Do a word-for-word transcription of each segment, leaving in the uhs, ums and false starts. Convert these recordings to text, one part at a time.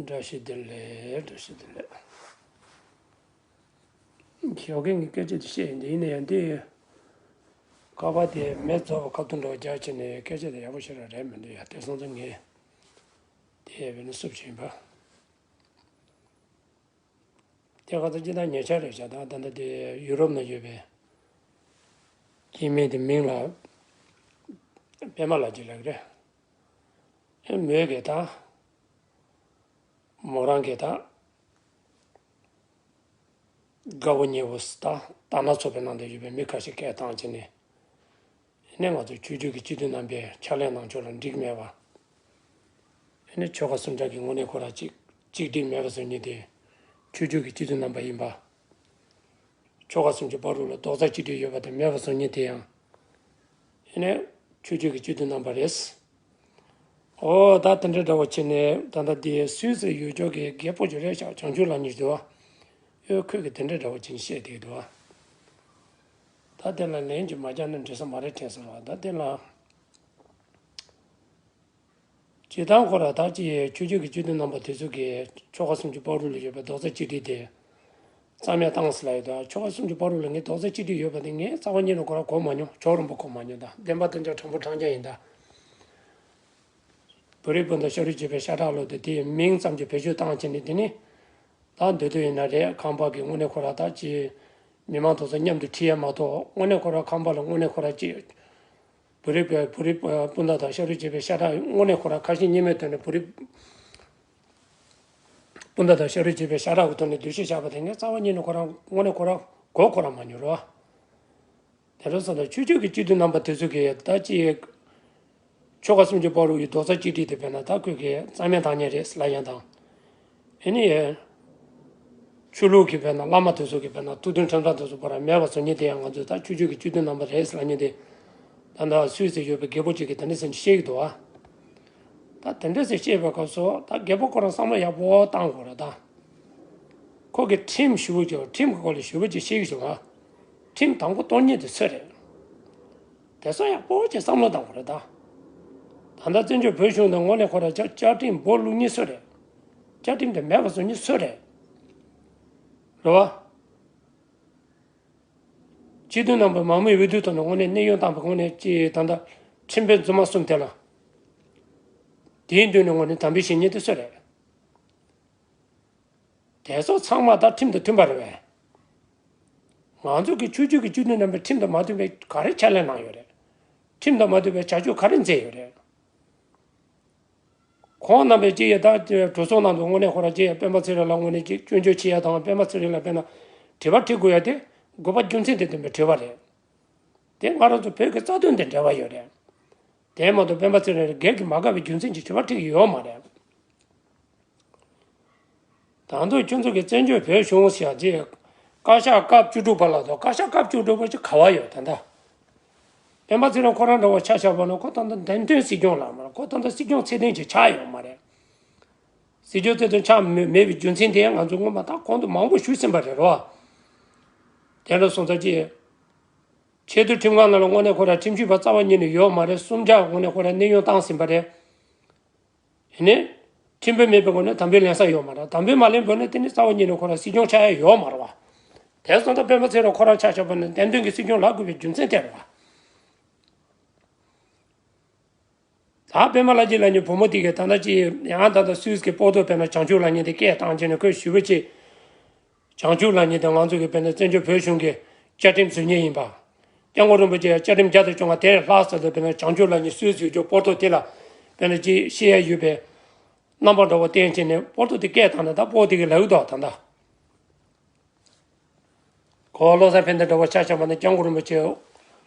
བཀྲ་ཤིས་བདེ་ལེགས། བཀྲ་ཤིས་བདེ་ལེགས། ཞོགས་ཀས་ངས་སྐད་ཆ་དེ་བཤད་ཡིན། དེ་ཡིན་ན་ཡང་དེ་ཁ་པར་དེ་མེ་རྩོག་པ་ཁ་ཐུག་འགྲོ་རྒྱག་བྱས་ནས་སྐད་ཆ་དེ་ཡག་པོ་ཞེ་དྲག་རེད་མི་འདུག་ཡ། དེ་སོང་ཙང་ངས་དེ་བས་ན་སུབ་བྱས་ཡིན་པ། དེ་ག་ཚོད་ཅི་ལྟར་ཉེ་ཆར་རེད་བྱ། ད་ད་ལྟ་དེ་ཡུ་རོབ་ན་ཡོད་པའི་སྐྱེ་དམན་དེ་མིང་ལ་པད་མ་ལགས་ཀྱིས་ལབ་ཀྱི་རེད། ཨེ་མོས་ཀྱིས་ད་མོ་རང་གིས་ད་དགའ་བོ་ཉེ་བོ་ད་ལྟ་ན་ཚོགས་པའི་ནང་དུ་ཡོད་པའི་མི་ཁ་ཤས་སྐད་བཏང་བྱས་ནས། ཨ་ནི་ང་ཚོ་ཆོས་བརྒྱུད་ཀྱི་སྤྱི་འཐུས་རྣམ་པའི་ཕྱག་ལས་གནང་ཕྱོགས་ལ་འགྲིག་མེད་པ། ཨ་ནི་ཆོལ་ཁ་གསུམ་ཆར་གྱི་དངོས་གནས་ཁོ་རང་གཅིག་གཅིག་སྒྲིལ་མེད་པ་བཟོ་མཁན་དེ་ཆོས་བརྒྱུད་ཀྱི་སྤྱི་འཐུས་རྣམ་པ་ཡིན་པ། ཆོལ་ཁ་གསུམ་གྱི་བར་དུ་ལ་རྡོག་རྩ་གཅིག་སྒྲིལ་ཡོད་པ་དང་མེད་པ་བཟོ་མཁན་དེ་ཡང་ཨ་ནི་ཆོས་བརྒྱུད་ཀྱི་སྤྱི་འཐུས་རྣམ་པ་རེད། ཨོ་ད་དེ་འདྲ་འདྲ་བོ་བྱས་ནས་ད་ལྟ་དེ་སུད་སི་ཡུལ་ཕྱོགས་ཀྱི་རྒད་པོ་ཅིག་རེད་ཤག་བྱང་ཆུབ་ལགས་གཉིས་འདུག་བ། ཨོ་ཁོས་ཀྱི་དེ་འདྲ་འདྲ་བོ་བྱས་ནས་བཤད་བསྡད་འདུག་བ། ད་དེ་ལ་ལན་ཅིག་མ་རྒྱག་ན་འགྲིག་ས་མ་རེད་དྲན་སོང་བ། ད་དེ་ལ། སྤྱིར་བཏང་ཁོ་ར་ད་ཅི་ཆོས་བརྒྱུད་ཀྱི་སྤྱི་འཐུས་རྣམ་པ་དེ་ཚོ་གིས་ཆོལ་ཁ་གསུམ་གྱི་བར་དུ་ལ་ཡོད་པའི་རྡོག་རྩ་གཅིག་སྒྲིལ་དེ་རྩ་མེད་བཏང་ཟེར་ལབ་ཡོད་དོ། ཆོལ་ཁ་གསུམ་གྱི་བར་དུ་ལ་ངས་རྡོག་རྩ་གཅིག་སྒྲིལ་ཡོད་པ་དེ་ངས་རྩ་བ་ཉིད་ནས་ཁོ་ར་གོ་མ་མྱོང་། ཇོ་རིན་པོ་གོ་མ་མྱོང་། ད་བདེན་པ་དེ་འདྲ་དྲང་པོ་དྲང་རྐྱང་ཡིན། ད་བོད་རིགས་སྤུན་ཟླ་ཤ་རུས་གཅིག་པའི་ཤ་ཁྲག་ལོ་དེ་དེའི་མིང་ཙམ་གྱི་བེད་སྤྱོད་བཏང་བྱས་ནས། དེ་ནི་ད་འདོད་དོན་ཡིན་ན་རེད། ཁམས་པ་གི་དངོས་གནས་ཁོ་ར་ད་ཅི་མི་མང་དེ་ཚོ་མཉམ་དུ་ཁྲིད་ཡ་མ་གཏོགས། དངོས་གནས་ཁོ་ར་ཁམས་པ་ལ་དངོས་གནས་ཁོ་ར་ཅི་བོད་རིགས་པའི་བོད་རིགས་སྤུན་ཟླ་དང་ཤ་རུས་གཅིག་པའི་ཤ་ཁྲག་དངོས་གནས་ཁོ་ར་ཁ་ཞེ་གཉིས་མེད་ཐོག་ནས་བོད་རིགས་སྤུན་ཟླ་དང་ཤ་རུས་གཅིག་པའི་ཤ་ཁྲག་གི་ཐོག་ནས་འདུ་ཤེས་བཞག་པ་དེ་ངས་རྩ་བ་ཉིད་ནས་ཁོ་རང་དངོས་གནས་ཁོ་ར་གོ་ཁོ་ར་མ་མྱོང་རོ། དེ་འདྲ་སོང་ཙང་ཆོས་བརྒྱུད་ཀྱི་སྤྱི་འཐུས་རྣམ་པ་དེ་ཚོ་གིས་ད་ཅི་ཆོལ་ཁ་གསུམ་གྱི་བར་དུ་ཡི་རྡོག་རྩ་གཅིག་སྒྲིལ་དེ་དཔེར་ན་ད་ཁོས་ཀྱིས་རྩ་མེད་བཏང་མཁན་རེད་ཟེར་ལབ་ཡ་དང་། ཨ་ནི་ཆོས་ལུགས་ཀྱི་དཔེར་ན་བླ་མ་དེ་ཚོ་གིས་དཔེར་ན་ཐུགས་མཐུན་ཁྲིམས་གཙང་དེ་ཚོ་བར་མེད་པ་བཟོ་མཁན་དེ་ཡང་ང་ཚོས་ད་ཆོས་བརྒྱུད་ཀྱི་སྤྱི་འཐུས་རྣམ་པ་རེད་ཟེར་ལབ་མཁན་དེ་ད་ལྟ་སུད་སི་ཡོད་པའི་རྒད་པོ་གཅིག་གིས་དེ་འདྲ་ཟེར་ནས་བཤད་ཀྱི་འདུག་ཨ། ད་དེ་འདྲ་ཟེར་བཤད་པའི་སྐབས་སུ་ད་རྒད་པོ་ཁོ་རང་བསམ་བློ་ཡག་པོ་བཏང་དགོས་རེད་ད། ཁོ་གིས་ཁྲིམས་ཞུ་བ་ཅིག་ཁྲིམས་ཀྱི་སྐོར་ལ་ཞུ་བ་ཅིག་བཤད་ཀྱི་བྱུང་ང་། ཁྲིམས་དང་པོ་གཏོར་མཁན་དེ་སུ་རེད། དེ་ཚོ་ཡག་པོ་ཅིག་བསམ་བློ་བཏང་དགོས་རེད་ད། ད་ལྟ་བཙན་བྱོལ་བོད་གཞུང་དང་དངོས་གནས་ཁོ་ར་བཅའ་བཅའ་ཁྲིམས་སྦོ་བླུག་མཁན་སུ་རེད། བཅའ་ཁྲིམས་དེ་མེད་པ་བཟོ་མཁན་སུ་རེད། རེད་བ། སྤྱི་འཐུས་རྣམ་པ་མང་མོས་འོས་བསྡུ་ཐོག་ནས་དངོས་གནས་གནས་དབྱུང་བཏང་པའི་དངོས་གནས་ཀྱི་ད་ལྟ་ཁྲིམས་དཔོན་རྫུན་མ་གསུམ་དེ་ལ། དེའི་མདུན་ནས་དངོས་གནས་དམ་འབུལ་བྱེད་མཁན་དེ་སུ་རེད། དེ་ཚོ་ཚང་མ་ད་ཁྲིམས་དང་མཐུན་པ་རེད་པས། ང་ཚོ་གི་ཆོས་བརྒྱུད་ཀྱི་སྤྱི་འཐུས་རྣམ་པས་ཁྲིམས་དང་མ་མཐུན་པའི་ག་རེ་ཕྱག་ལས་གནང་ཡོད་རེད། ཁྲིམས་དང་མ་མཐུན་པའི་བྱ་སྤྱོད་ག་རེ་མཛད་ཡོད་རེད། ཁོང་རྣམ་པས་ཅི་ཡ་ད་གྲོས་ཚོགས་ནང་དུ་དངོས་གནས་ཁོ་རང་ཅི་ཡ་སྤེན་པ་ཚེ་རིང་ལ་དངོས་གནས་ཅི་སྐྱོན་བརྗོད་བྱེད་ཡ་དང་། སྤེན་པ་ཚེ་རིང་ལ་དཔེར་ན་དྲི་བ་དྲི་དགོས་ཡ་དེ་དགོས་པ་རྒྱུ་མཚན་དེ་ལྡན་པའི་དྲི་བ་རེད། དེ་ང་རང་ཚོ་བོད་ཀྱི་རྩ་དོན་དང་འབྲེལ་བ་ཡོད་རེད། དེ་མ་གཏོགས་སྤེན་པ་ཚེ་རིང་ལ་སྒེར་གྱི་མ་དགའ་བའི་རྒྱུ་མཚན་གྱིས་དྲི་བ་དྲི་གི་ཡོད་མ་རེད། ད་དུང་ཁྱོད་ཚོ་གི་བཙན་བྱོལ་བོད་གཞུང་ཟེར་ཡ་ཅིག་བཀའ་ཤག་སྐབས་བཅུ་དྲུག་པ་ལ་དང་། བཀའ་ཤག་སྐབས་བཅུ་དྲུག་པ་ཅིག་ག་བ་ཡོད་ད་ལྟ། སྤེན་པ་ཚེ་རིང་ཁོ་རང་འདྲ་བོ་ཆ་བཞག་པ་ན་ཁོ་ད་ལྟ་འདེམས་ཐོན་སྲིད་སྐྱོང་ལ་མ་རེད། ཁོ་ད་ལྟ་སྲིད་སྐྱོང་ཚད་ལྡན་ཅིག་ཆགས་ཡོད་མ་རེད། སྲིད་སྐྱོང་ཚད་ལྡན་ཆགས་མེད་མེད་པའི་རྒྱུ་མཚན་དེ་ང་ཚོ་སྔོན་མ་ད་གོང་དུ་མང་པོ་ཞུས་ཟིན་པ་རེད་རོ། དེ་འདྲ་སོང་ཙང་ཅིག་ཆེས་མཐོའི་ཁྲིམས་ཁང་ནང་ལ་དངོས་གནས་ཁོ་རང་ཁྲིམས་ཞིབ་པ་རྩ་བ་ཉིད་ནས་ཡོད་མ་རེད། གསུམ་ཆ་དངོས་གནས་ཁོ་རང་གནས་དབྱུང་བཏང་ཟིན་པ་རེད། ཡིན་ནའི། ཁྲིམས་དཔོན་མེད་པའི་སྒོ་ནས་དམ་འབུལ་ལེན་ས་ཡོད་མ་རེད། དམ་འབུལ་མ་ལེན་པ་ན་དེ་ནི་རྩ་བ་ཉིད་ནས་ཁོ་རང་སྲིད་སྐྱོང་ཆགས་ཡ་ཡོད་མ་རེད་བ། དེ་སོང་ཙང་སྤེན་པ་ཚེ་རིང་ཁོ་རང་ཆ་བཞག་པ་ན་འདེམས་ཐོན་གྱི་སྲིད་སྐྱོང་ལབ་དགོས་པའི་རྒྱུ་མཚན་དེ་རེད་བ། ད་སྤེན་པ་ལྷ་རྗེ་ལབ་མཁན་བུ་མོ་དེ་གས་ད་ལྟ་ཅི་ཡང་ད་ལྟ་སུད་སི་གི་པོར་ཏོ་དཔེར་ན་བྱང་ཆུབ་ལབ་མཁན་དེ་སྐད་བཏང་བྱས་ནས་ཁོས་ཞུ་བ་ཅིག་བྱང་ཆུབ་ལབ་མཁན་དེ་ང་ཚོ་གི་དཔེར་ན་བཙན་བྱོལ་བོད་གཞུང་གི་བཅའ་ཁྲིམས་བཟོ་མཁན་ཡིན་པ། སྐྱབས་མགོན་རིན་པོ་ཆེ་ཡང་བཅའ་ཁྲིམས་བརྒྱ་དང་བཅོ་ལྔ་དེར་ལྷག་ཟེར་དུས་དཔེར་ན་བྱང་ཆུབ་ལབ་མཁན་སུད་སི་ཡུལ་གྱི་པོར་ཏོ་དེ་ལ་དཔེར་ན་ཅི་བཤད་ཡ་ཡོད་པའི་རྣམ་པ་འདྲ་བོ་བསྟན་བྱས་ནས་པོར་ཏོ་དེ་སྐད་བཏང་ནས་ད་པོར་ཏོ་དེ་གི་ལབ་འདུག་ད་ལྟ། ཁོ་བློ་བཟང་ཕན་བདེ་འདྲ་བོ་ཆ་བཞག་པ་ན་སྐྱབས་མགོན་རིན་པོ་ཆེ་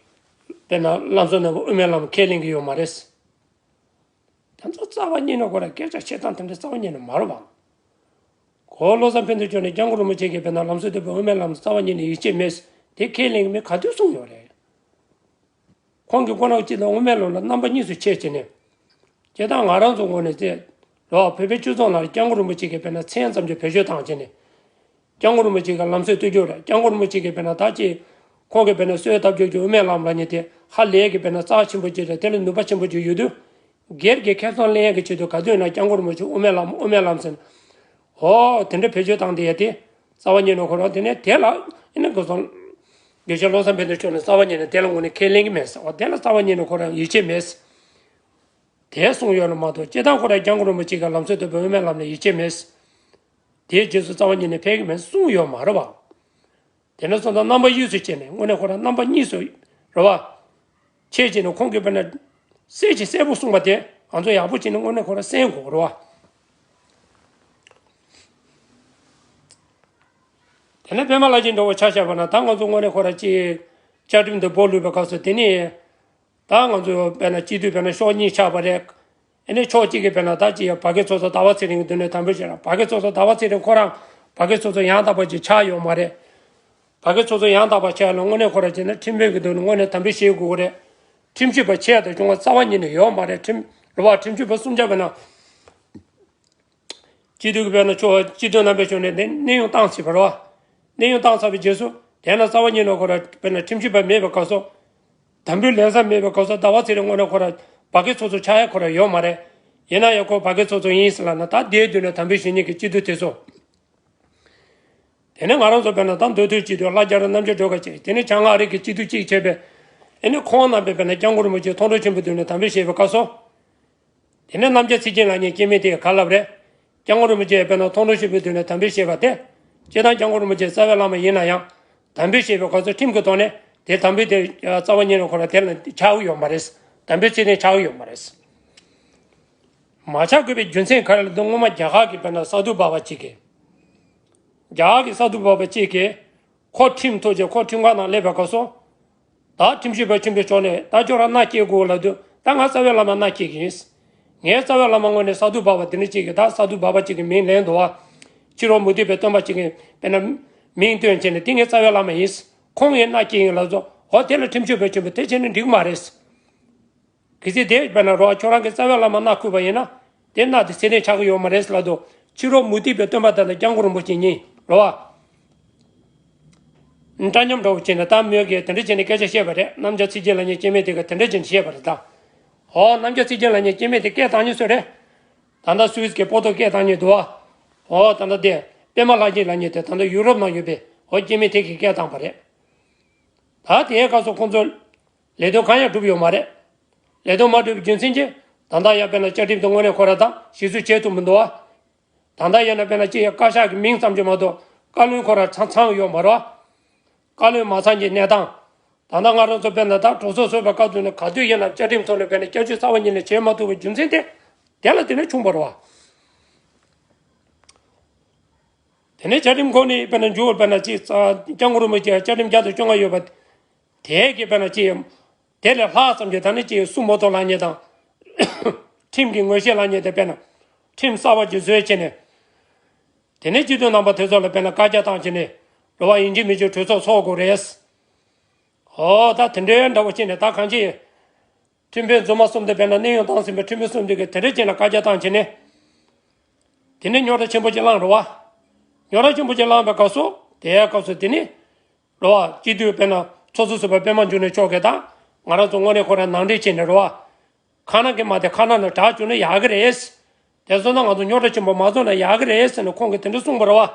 དཔེར་ན་བླ་མཚོ་ནས་དབུ་མའི་ལམ་ཁས་ལེན་གྱི་ཡོད་མ་རེད། དེ་ཚོ་རྩ་བ་ཉིད་ནས་ཁོ་རང་སྐད་ཆ་བཤད་སྟངས་དེ་འདྲ་རྩ་བ་ཉིད་ནས་མ་རེད་བ། ཁོ་བློ་བཟང་ཕན་ཚུན་ཕྱོགས་ནས་སྐྱབས་མགོན་རིན་པོ་ཆེ་གིས་དཔེར་ན་ལམ་སྲོལ་ལྟ་བུའི་དབུ་མའི་ལམ་རྩ་བ་ཉིད་ནས་ཡིད་ཆེས་མེད། དེ་ཁས་ལེན་གྱི་མེད་ག་དུས་གསུངས་ཡོད་རེད། ཁོང་གིས་ཁོ་རང་སྤྱི་ལ་དབུ་མའི་ལམ་ལ་རྣམ་པ་གཉིས་སུ་ཕྱེ་བྱས་ནས། སྤྱིར་བཏང་ང་རང་ཚོ་ངོས་ནས་བལྟས་ལོ། བོད་པའི་སྤྱི་ཚོགས་ནང་ལ་སྐྱབས་མགོན་རིན་པོ་ཆེ་གིས་དཔེར་ན་མཚན་ཙམ་གྱི་བེད་སྤྱོད་བཏང་བྱས་ནས། སྐྱབས་མགོན་རིན་པོ་ཆེ་གི་ལམ་སྲོལ་བསྟོད་རྒྱུ་རེད། སྐྱབས་མགོན་རིན་པོ་ཆེ་གིས་དཔེར་ན་ད་ཅི། ཁོང་གིས་དཔེར་ན་གསོལ་བ་བཏབ་རྒྱུ་གི་དབུ་མའི་ལམ་ལབ་མཁན་དེ་ཧ་ལས་ཀྱི་དཔེར་ན་རྩ་ཆེན་པོ་ཅིག་རེད། དེ་ལ་ནུས་པ་ཆེན་པོ་ཅིག་ཡོད་དུས། སྒེར་གྱི་ཁེ་བཟང་ལེན་ཡག་གི་ཆེད་དུ་ག་དུས་ན་སྐྱབས་མགོན་རིན་པོ་ཆེ་དབུ་མའི་ལམ་དབུ་མའི་ལམ་ཟེར། ཨོ་དེ་འདྲ་བེད་སྤྱོད་བཏང་དེ་ཡ་དེ་རྩ་བ་ཉིད་ནས་ཁོ་རང་དེ་ནས་དེ་ལ་ཨེ་ནི་གོ་སོང་། དགེ་བཤེས་བློ་བཟང་ཕན་བདེ་མཆོག་ནས་རྩ་བ་ཉིད་ནས་དེ་ལ་དངོས་གནས་ཁས་ལེན་གྱི་མེད་ཟེར་བ་དེ་ལ་རྩ་བ་ཉིད་ནས་ཁོ་རང་ཡིད་ཆེས་མེད། དེ་གསུངས་ཡོད་ན་མ་གཏོགས་སྤྱིར་བཏང་ཁོ་རང་སྐྱབས་མགོན་རིན་པོ་ཆེ་གི་ལམ་སྲོལ་དང་བོད་མིའི་ལམ་ལ་ཡིད་ཆེས་མེད། དེའི་རྗེས་སུ་རྩ་བ་ཉིད་ནས་ཕེབས་ཀྱི་མེད་གསུངས་ཡོད་མ་རེད་བ། དེ་ནས་སོང་ཙང་རྣམ་པ་གཉིས་སུ་ཕྱེ་ནས་དངོས་གནས་ཁོ་རང་རྣམ་པ་གཉིས་སུ་རེད་བ། ཕྱེ་བྱས་ནས་ཁོང་གིས་དཔེར་ན་གསལ་གྱི་གསལ་པོ་གསུངས་པ་དེ་ང་ཚོ་ཡག་པོ་བྱས་ནས་དངོས་གནས་ཁོ་རང་གསན་དགོས་རེད་བ། དེ་ནས་པད་མ་ལྷ་རྗེ་འདྲ་བོ་ཆ་བཞག་པ་ན་ད་ང་ཚོ་དངོས་གནས་ཁོ་རང་ཅིག་བཅའ་ཁྲིམས་དེ་སྦོ་ལུས་པའི་སྐབས་སུ་དེ་ནས། ད་ང་ཚོ་དཔེར་ན་སྤྱི་འཐུས་དཔེར་ན་ཕྱོགས་གཉིས་ཆགས་པ་རེད། ཨ་ནི་ཕྱོགས་གཅིག་གིས་དཔེར་ན་ད་ཅི་ཡ་བར་བརྒལ་ཚོགས་གཙོ་ཟླ་བ་ཚེ་རིང་གི་མདུན་ནས་དམ་འབུལ་བྱས་ན་བར་བརྒལ་ཚོགས་གཙོ་ཟླ་བ་ཚེ་རིང་ཁོ་རང་བར་བརྒལ་ཚོགས་གཙོ་ཡང་དག་པ་ཅིག་ཆགས་ཡོད་མ་རེད། བར་བརྒལ་ཚོགས་གཙོ་ཡང་དག་པ་ཆགས་ཡ་ལ་དངོས་གནས་ཁོ་རང་བྱས་ན་ཁྲིམས་དཔོན་གྱི་མདུན་ནས་དངོས་གནས་དམ་འབུལ་བྱེད་དགོས་ཀྱི་རེད། ཁྲིམས་ཞིབ་པ་ཆེ་དང་ཆུང་བ་རྩ་བ་ཉིད་ནས་ཡོད་མ་རེད། ཁྲིམས་རེད་བ། ཁྲིམས་ཞིབ་པ་གསུམ་ཆ་དཔེར་ན། སྤྱི་འཐུས་ཀྱི་དཔེར་ན་ཆོ་སྤྱི་འཐུས་རྣམ་པའི་ཕྱོགས་ནས་ནས་གནས་དབྱུང་བཏང་ཚེ་བར་བ། གནས་དབྱུང་བཏང་ཚར་བའི་རྗེས་སུ་དེ་ན་རྩ་བ་ཉིད་ནས་ཁོ་ར་དཔེར་ན་ཁྲིམས་ཞིབ་པ་མེད་པའི་སྐབས་སུ། དམ་འབུལ་ལེན་ས་མེད་པའི་སྐབས་སུ་ཟླ་བ་ཚེ་རིང་དངོས་གནས་ཁོ་ར་བར་བརྒལ་ཚོགས་གཙོ་ཆགས་ཡ་ཁོ་ར་ཡོད་མ་རེད། ཡིན་ན་ཡང་ཁོ་བར་བརྒལ་ཚོགས་གཙོ་ཡིན་ཟེར་ལབ་ན་ད་དེའི་མདུན་ནས་དམ་འབུལ་ཞུ་མཁན་གྱི་སྤྱི་འཐུས་དེ་ཚོ། དེ་ནས་ང་རང་ཚོ་དཔེར་ན་ད་མདོ་སྟོད་སྤྱི་འཐུས་ལྷ་རྒྱ་རི་རྣམ་རྒྱལ་སྒྲོལ་དཀར་བྱས། དེ་ནས་བྱང་ཨ་རི་གི་སྤྱི་འཐུས་གཅིག་བྱས་པས། ཨེ་ནི་ཁོང་རྣམ་པས་དཔེར་ན་སྐྱབས་མགོན་རིན་པོ་ཆེ་མཐོང་གྲོལ་ཆེན་པོའི་མདུན་ནས་དམ་འབུལ་བཞེས་པའི་སྐབས་སུ། དེ་ནས་རྣམ་རྒྱལ་ཚེ་རྒྱན་ལགས་ཀྱིས་སྐྱེ་དམན་དེ་ག་ལབ་རེད། སྐྱབས་མགོན་རིན་པོ་ཆེ་དཔེར་ན་མཐོང་གྲོལ་ཆེན་པོའི་མདུན་ནས་དམ་འབུལ་བཞེས་པ་དེ། སྤྱིར་བཏང་སྐྱབས་མགོན་རིན་པོ་ཆེ་རྩ་བའི་བླ་མ་ཡིན་ན་ཡང་། དམ་འབུལ་བཞེས་པའི་སྐབས་སུ་ཁྲིམས་ཀྱི་ཐོག་ནས་དེ་དམ་འབུལ་དེ་རྩ་བ་ཉིད་ནས་ཁོ་རང་དེ་ལ་ཆགས་ཀྱི་ཡོད་མ་རེད། དམ་འབུལ་ཚད་ལྡན་ཆགས་ཀྱི་ཡོད་མ་རེད། མ་ཆགས་དགོས་པའི་རྒྱུ་མཚན་ག་རེ་ལབ་དུས་སྔོན་མ་རྒྱ་གར་གྱི་དཔེར་ན་ས་འཐུས་པ་བ་གཅིག་གིས། རྒྱ་གར་གྱི་ས་འཐུས་པ་བ་གཅིག་གིས། ཁོ་ཁྲིམས་ཐོག་ཅིག་ཁོ་ཁྲིམས་ཁང་ནང་སླེབས་པའི་སྐབས་སུ། ད་ཁྲིམས་ཞིབ་པ་ཆེན་པོའི་ཕྱོགས་ནས་ད་ཁྱོད་རང་མནའ་སྐྱེལ་དགོས་ལབ་དུས་ད་ང་རྩ་བའི་བླ་མ་མནའ་སྐྱེལ་གྱི་ཡིན། ངའི་རྩ་བའི་བླ་མ་དངོས་གནས་ས་འཐུས་པ་བ་དེ་འདྲ་གཅིག་གིས་ད་ས་འཐུས་པ་བ་གཅིག་གི་མིང་ལེན་འདུག་བ། ཕྱི་རོལ་མུ་སྟེགས་པའི་སྟོན་པ་གཅིག་གིས་དཔེར་ན། མིང་བཏོན་བྱས་ནས་དེ་ངའི་རྩ་བའི་བླ་མ་ཡིན། ཁོང་ངའི་མནའ་སྐྱེལ་ཡིན་ལབ་ཙང་འོ་དེ་ལ་ཁྲིམས་ཞིབ་པ་ཆེན་པོས་དེ་བྱས་ན་འགྲིག་མ་རེད། གལ་སྲིད་དེ་དཔེར་ན་རོ་ཁྱོད་རང་གི་རྩ་བའི་བླ་མ་མནའ་ཁུག་པ་ཡིན་ན། དེ་མནའ་དེ་ཚད་ལྡན་ཆགས་ཀྱི་ཡོད་མ་རེད་ལབ་དུས་ཕྱི་རོལ་མུ་སྟེགས་པའི་སྟོན་པ་དེ་དང་སྐྱབས་མགོན་རིན་པོ་ཆེ་གཉིས་རོ་བ། འདྲ་མཉམ་འདྲ་བོ་བྱས་ནས་ད་མོས་ཀྱིས་དེ་འདྲ་བྱས་ནས་སྐད་ཆ་བཤད་པ་རེད། རྣམ་རྒྱལ་ཚེ་རྒྱན་ལབ་མཁན་སྐྱེ་དམན་དེ་ག་དེ་འདྲ་བྱས་ནས་བཤད་པ་རེད་ད། ཨོ་རྣམ་རྒྱལ་ཚེ་རྒྱན་ལབ་མཁན་སྐྱེ་དམན་དེ་སྐད་བཏང་མཁན་སུ་རེད། ད་ལྟ་སུད་སི་གི་པོ་ཏོ་སྐད་བཏང་མཁན་འདུག་བ། ཨོ་ད་ལྟ་དེ་པད་མ་ལྷ་རྗེ་ལབ་མཁན་དེ་ད་ལྟ་ཡུ་རོབ་ནང་ཡོད་པའི་ཨོ་སྐྱེ་དམན་དེ་གིས་སྐད་བཏང་པ་རེད། ད་དེའི་སྐབས་སུ་ཁོང་ཚོ། ལས་དོན་གང་ཡང་གྲུབ་ཡོད་མ་རེད། ལས་དོན་མ་གྲུབ་པའི་རྒྱུ་མཚན་གྱིས་ད་ལྟ་ཡང་དཔེར་ན་བཅའ་ཁྲིམས་དེ་དངོས་གནས་ཁོ་ར་དང་གཞི་བཟོ་བྱེད་ཐུབ་མི་འདུག་བ། ད་ལྟ་ཡང་ན་དཔེར་ན་ཅི་ཡང་བཀའ་ཤག་གི་མིང་ཙམ་གྱིས་མ་གཏོགས་བཀའ་བློན་ཁོ་ར་ཚང་ཚང་ཡོད་མ་རེད་བ། བཀའ་བློན་མ་ཚང་གི་གནས་སྟངས། ད་ལྟ་ང་རང་ཚོ་དཔེར་ན་ད་གྲོས་ཚོགས་ཚོགས་པའི་སྐབས་དུས་ནས་ག་དུས་ཡིན་ན་བཅའ་ཁྲིམས་ཐོག་ནས་དཔེར་ན་བསྐྱར་བཅོས་རྩ་བ་ཉིད་ནས་བྱེད་མ་ཐུབ་པའི་རྒྱུ་མཚན་དེ་དེ་ལ་བརྟེན་ནས་བྱུང་བ་རེད་བ། དེ་ནས་བཅའ་ཁྲིམས་ཁོ་ནས་དཔེར་ན་མཇུག་དཔེར་ན་ཅི་སྐྱབས་མགོན་རིན་པོ་ཆེ་བཅའ་ཁྲིམས་བརྒྱ་དང་བཅོ་ལྔ་ཡོད་པ། དེ་གི་དཔེར་ན་ཅི། དེ་ལས་ལྷག་ཙམ་གྱི་ད་ནི་ཅི་སུ་མོ་ཏོ་ལབ་མཁན་དང་། ཁྲིམས་ཀྱི་ངོས་བཞེས་ལབ་མཁན་དེ་དཔེར་ན། ཁྲིམས་གསར་བ་ཅིག་བཟོས་བྱས་ནས། དེ་ནས་སྤྱི་འཐུས་རྣམ་པ་དེ་ཚོ་ལ་དཔེར་ན་བཀའ་རྒྱ་བཏང་བྱས་ནས། རེད་བ། ཡིན་གཅིག་མིན་གཅིག་གྲོས་ཚོགས་ཚོགས་དགོས་རེད། ཨོ་ད་དེ་འདྲའི་འདྲ་བོ་བྱས་ནས་ད་གང་ཅི། ཁྲིམས་དཔོན་རྫུན་མ་གསུམ་དེ་དཔེར་ན་གནས་དབྱུང་བཏང་ཟིན་པའི་ཁྲིམས་དཔོན་གསུམ་དེ་གིས་དེ་འདྲ་བྱས་ན་བཀའ་རྒྱ་བཏང་བྱས་ནས། དེ་ནས་རྙོག་དྲ་ཆེན་པོ་ཅིག་བསླངས་རེད་བ། རྙོག་དྲ་ཆེན་པོ་ཅིག་བསླངས་པའི་སྐབས་སུ་དེའི་སྐབས་སུ་དེ་ནི། རེད་བ། སྤྱི་འཐུས་དཔེར་ན་ཚོགས་གཙོ་ཟུར་པ་པད་མ་འབྱུང་གནས་མཆོག་གིས་ད་ང་རང་ཚོ་དངོས་གནས་ཁོ་རང་ནང་འགྲིག་བྱས་ནས་རེད་བ། ཁ་ནང་གི་མ་དེ་ཁ་ནང་ནས་དྲག་བཅུག་ན་ཡག་གི་རེད། དེ་སོང་ན་ང་ཚོ་རྙོག་དྲ་ཆེན་པོ་མ་བཟོ་ན་ཡག་གི་རེད་ཟེར་ནས་ཁོང་གིས་དེ་འདྲ་གསུངས་པ་རེད་བ།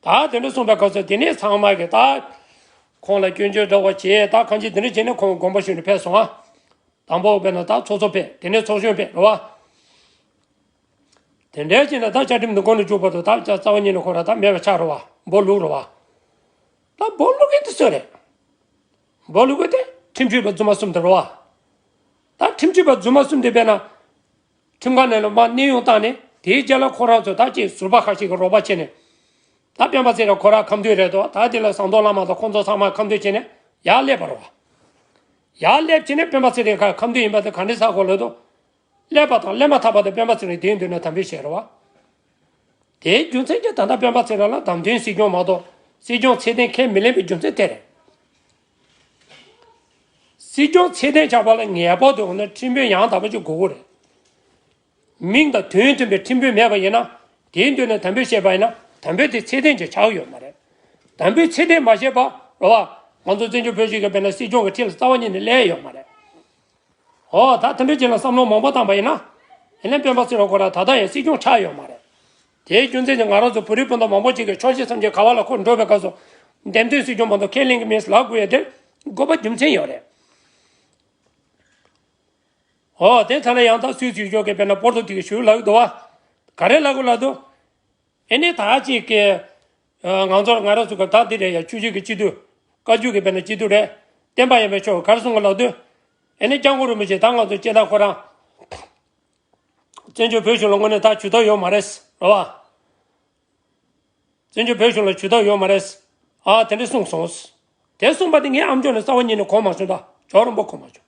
ད་དེ་འདྲ་གསུངས་པའི་སྐབས་སུ་དེ་ནས་ཚང་མ་གིས་ད་ཁོང་ལ་སྐྱོན་བརྗོད་འདྲ་བོ་བྱས། ད་གང་ཅི་དེ་འདྲ་བྱས་ནས་ཁོང་དགོངས་པ་ཞུས་ནས་ཕེབས་སོང་ཨ། དང་པོ་དཔེར་ན་ད་ཚོགས་གཙོ་ཕེབས། དེ་ནས་ཚོགས་གཞོན་ཕེབས་རེད་བ། དེ་འདྲའི་ཕྱིན་ན་ད་བཅའ་ཁྲིམས་འདི་མགོ་ནས་མཇུག་བར་དུ་ད་རྩ་བ་ཉིད་ནས་ཁོ་ར་ད་མེད་པ་ཆགས་རེད་བ། སྦོ་ལུག་རེད་བ། ད་སྦོ་ལུག་གི་དེ་སུ་རེད། སྦོ་ལུག་གི་དེ་ཁྲིམས་ཞིབ་པ་རྫུན་མ་གསུམ་དེ་རེད་བ། ད་ཁྲིམས་ཞིབ་པ་རྫུན་མ་གསུམ་དེ་དཔེར་ན། ཁྲིམས་ཁང་ནས་ལ་མར་གནས་དབྱུང་བཏང་ནས་དེའི་རྗེས་ལ་ཁོ་རང་ཚོས་ད་ཅིག་ཟུར་པ་ཁ་ཤས་ཀྱི་རོགས་པ་བྱས་ནས། ད་སྤེན་པ་ཚེ་རིང་ཁོ་རང་ཁ་མཐུན་རེད་དོ། ད་དེ་ལ་ཟམ་གདོང་བླ་མ་དང་ཁོང་ཚོ་ཚང་མ་ཁ་མཐུན་བྱས་ནས་ཡར་སླེབས་པ་རེད་བ། ཡར་སླེབས་བྱས་ནས་སྤེན་པ་ཚེ་རིང་ཁ་ཁ་མཐུན་ཡིན་པ་དེ་ག་འདྲས་ཧ་གོ་ལབ་དོ། སླེབས་པ་དང་སླེབས་མ་ཐག་པ་དེ་སྤེན་པ་ཚེ་རིང་དེའི་མདུན་ན་དམ་འབུལ་བྱས་རེད་བ། དེའི་རྒྱུ་མཚན་གྱིས་ད་ལྟ་སྤེན་པ་ཚེ་རིང་ལ་བདམས་ཐོན་སྲིད་སྐྱོང་མ་གཏོགས་སྲིད་སྐྱོང་ཚད་ལྡན་ཁས་མི་ལེན་པའི་རྒྱུ་མཚན་དེ་རེད། སྲིད་སྐྱོང་ཚད་ལྡན་ཆགས་པ་ལ་ངེས་པར་དུ་འོ་ན་ཁྲིམས་དཔོན་ཡང་དག་པ་ཅིག་དགོས་ཀྱི་རེད། མིང་དང་དོན་མཐུན་པའི་ཁྲིམས་དཔོན་མེད་པ་ཡིན་ན་དེའི་མདུན་ནས་དམ་འབུལ་བྱས་པ་ཡིན་ན་དམ་འབུལ་དེ་ཚད་ལྡན་ཅིག་ཆགས་ཀྱི་ཡོད་མ་རེད། དམ་འབུལ་ཚད་ལྡན་མ་བྱས་པ་རེད་བ། ང་ཚོ་བཙན་བྱོལ་བོད་གཞུང་གི་དཔེར་ན་སྲིད་སྐྱོང་གི་ཁྲི་ལ་རྩ་བ་ཉིད་ནས་སླེབས་ཡོད་མ་རེད། ཨོ་ད་དེ་འདྲ་ཅིག་ལ་བསམ་བློ་མང་པོ་བཏང་པ་ཡིན་ན། ཡིན་ནའི་སྤེན་པ་ཚེ་རིང་ཁོ་རང་ད་ལྟ་ཡང་སྲིད་སྐྱོང་ཆགས་ཡོད་མ་རེད། དེའི་རྒྱུ་མཚན་གྱིས་ང་རང་ཚོ་བོད་རིགས་སྤུན་ཟླ་མང་པོ་ཅིག་གིས་ཆོས་བཤད་སེམས་བསྐྱེད་ག་བ་ལ་འཁོར་འགྲོ་བའི་སྐབས་སུ། འདེམས་ཐོན་སྲིད་སྐྱོང་མ་གཏོགས་ཁས་ལེན་གྱི་མེད་ལབ་དགོས་ཡ་དེ་དགོས་པ་རྒྱུ་མཚན་ཡོད་རེད། ཨོ་དེ་ཚ་ན་ཡང་ད་སུད་སི་ཡུལ་ཕྱོགས་ཀྱི་དཔེར་ན་པོར་ཏོ་དེ་གི་ཞུ་ལབ་ཀྱི་འདུག་བ། ག་རེ་ལབ་དགོས་ལབ་འདུག་ཨེ་ནས་ད་ཅིག་གི། ང་ཚོར་ང་རང་ཚོ་གི་ད་འདི་རེད་ཡ། ཆོས་བརྒྱུད་ཀྱི་སྤྱི་འཐུས། བཀའ་བརྒྱུད་ཀྱི་དཔེར་ན་སྤྱི་འཐུས་རེད། བསྟན་པ་ཡོན་པོ་མཆོག་གིས་ག་རེ་གསུང་གི་ལབ་དུས། ཨེ་ནས་སྐྱབས་མགོན་རིན་པོ་ཆེ་ད་ང་ཚོ་སྤྱིར་བཏང་ཁོ་རང་། བཙན་བྱོལ་བོད་གཞུང་ལ་དངོས་གནས་ད་ཇུས་གཏོགས་ཡོད་མ་རེད། རེད་བ། བཙན་བྱོལ་བོད་གཞུང་ལ་ཇུས་གཏོགས་ཡོད་མ་རེད། ཨ་དེ་འདྲ་གསུངས་སོང་། དེ་གསུངས་པ་དེ་ངས་ཨ་མཆོག་ནས་རྩ་བ་ཉིད་ནས་གོ་མ་བྱུང་། ད་ཇོ་རིན་པོ་གོ་མ་བྱུང་།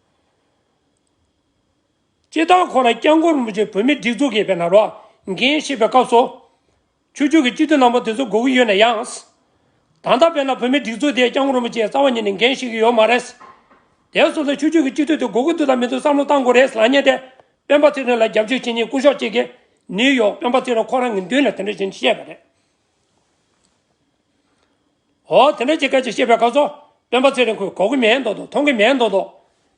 སྤྱིར་བཏང་ཁོ་རང་སྐྱབས་མགོན་རིན་པོ་ཆེ་བོད་མིའི་སྒྲིག་འཛུགས་ཀྱི་དཔེར་ན་རོ། འགན་བཞེས་པའི་སྐབས་སུ། ཆོས་བརྒྱུད་ཀྱི་སྤྱི་འཐུས་རྣམ་པ་དེ་ཚོ་དགོས་ཀྱི་ཡོད་ན་ཡང་། ད་ལྟ་དཔེར་ན་བོད་མིའི་སྒྲིག་འཛུགས་དེ་སྐྱབས་མགོན་རིན་པོ་ཆེས་རྩ་བ་ཉིད་ནས་འགན་བཞེས་ཀྱི་ཡོད་མ་རེད། དེ་སོང་ཙང་ཆོས་བརྒྱུད་ཀྱི་སྤྱི་འཐུས་དེ་དགོས་ཀྱི་འདུག་དང་མི་འདུག་བསམ་བློ་བཏང་དགོས་རེད་ལབ་མཁན་དེ། སྤེན་པ་ཚེ་རིང་ལ་རྒྱབ་སྐྱོར་བྱེད་མཁན་སྐུ་ཞབས་གཅིག་གིས་ནིའུ་ཡོག་སྤེན་པ་ཚེ་རིང་ཁོ་རང་གི་མདུན་ལ་དེ་འདྲ་བྱས་ནས་བཤད་པ་རེད། འོ་དེ་འདྲ་ཅིག་སྐད་ཆ་བཤད་པའི་སྐབས་སུ་སྤེན་པ་ཚེ་རིང་ཁོས་གོ་གི་མེད་མདོག་མདོག་མཐོང་གི་མེད་མདོག་མདོག་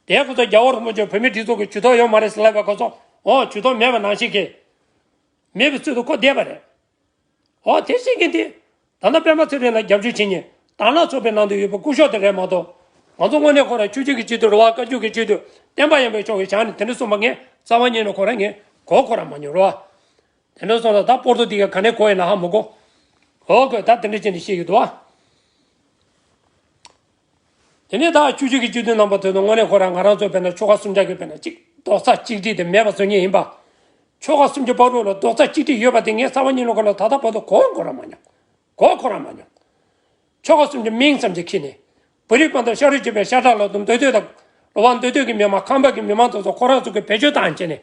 དེའི་སྐབས་སུ་རྒྱལ་བ་རིན་པོ་ཆེ་བོད་མིའི་སྒྲིག་འཛུགས་ཀྱི་ཇུས་གཏོགས་ཡོད་མ་རེད་ཟེར་ལབ་པའི་སྐབས་སུ། འོ་ཇུས་གཏོགས་མེད་པ་ནང་བཞིན་གྱི། མེད་པའི་ཚུལ་དུ་ཁོ་བསྡད་པ་རེད། འོ་དེ་བཤད་མཁན་དེ། ད་ལྟ་སྤེན་པ་ཚེ་རིང་ལ་རྒྱབ་སྐྱོར་བྱེད་མཁན་དྭང་བླངས་ཚོགས་པའི་ནང་དུ་ཡོད་པའི་སྐུ་ཞབས་དེ་རེད་མ་གཏོགས། ང་ཚོ་དངོས་གནས་ཁོ་རང་ཆོས་བརྒྱུད་ཀྱི་སྤྱི་འཐུས་རེད་བ། བཀའ་བརྒྱུད་ཀྱི་སྤྱི་འཐུས་བསྟན་པ་ཡོན་པོ་མཆོག་གིས་བཞག་ནས་དེ་འདྲ་གསུངས་པ་ངས་རྩ་བ་ཉིད་ནས་ཁོ་རང་ངས་གོ་ཁོ་རང་མ་མྱོང་རེད་བ། དེ་འདྲ་སོང་ཙང་ད་པོར་ཏོ་དེ་ག་ག་ནས་གོ་ཡིན་ན་ཧ་མི་གོ། འོ་ཁོས་ད་དེ་འདྲ་བྱས་ནས་བཤད་ཀྱི་འདུག་བ། དེ་ནས་ད་ཆོས་བརྒྱུད་ཀྱི་སྤྱི་འཐུས་རྣམ་པ་དེ་ཚོ་དངོས་གནས་ཁོ་རང་ང་རང་ཚོ་དཔེར་ན་ཆོལ་ཁ་གསུམ་ཆ་གི་དཔེར་ན་གཅིག་རྡོག་རྩ་གཅིག་སྒྲིལ་དེ་མེད་པ་བཟོ་མཁན་ཡིན་པ། ཆོལ་ཁ་གསུམ་གྱི་བར་དུ་ལ་རྡོག་རྩ་གཅིག་སྒྲིལ་ཡོད་པ་དེ་ངས་རྩ་བ་ཉིད་ནས་ཁོ་ལ་ད་ལྟ་བར་དུ་གོ་ཁོ་རང་མ་མྱོང་། གོ་ཁོ་རང་མ་མྱོང་། ཆོལ་ཁ་གསུམ་གྱི་མིང་ཙམ་གྱིས་ཁྱེར་ནས། བོད་རིགས་སྤུན་ཟླ་ཤ་རུས་གཅིག་པའི་ཤ་ཁྲག་ལ་དང་འདོད་འདོད་དང་། ལོ་བ་འདོད་འདོད་ཀྱི་མི་མང་ཁམས་པ་གི་མི་མང་དེ་ཚོ་ཁོ་རང་ཚོ་གི་བེད་སྤྱོད་བཏང་བྱས་ནས།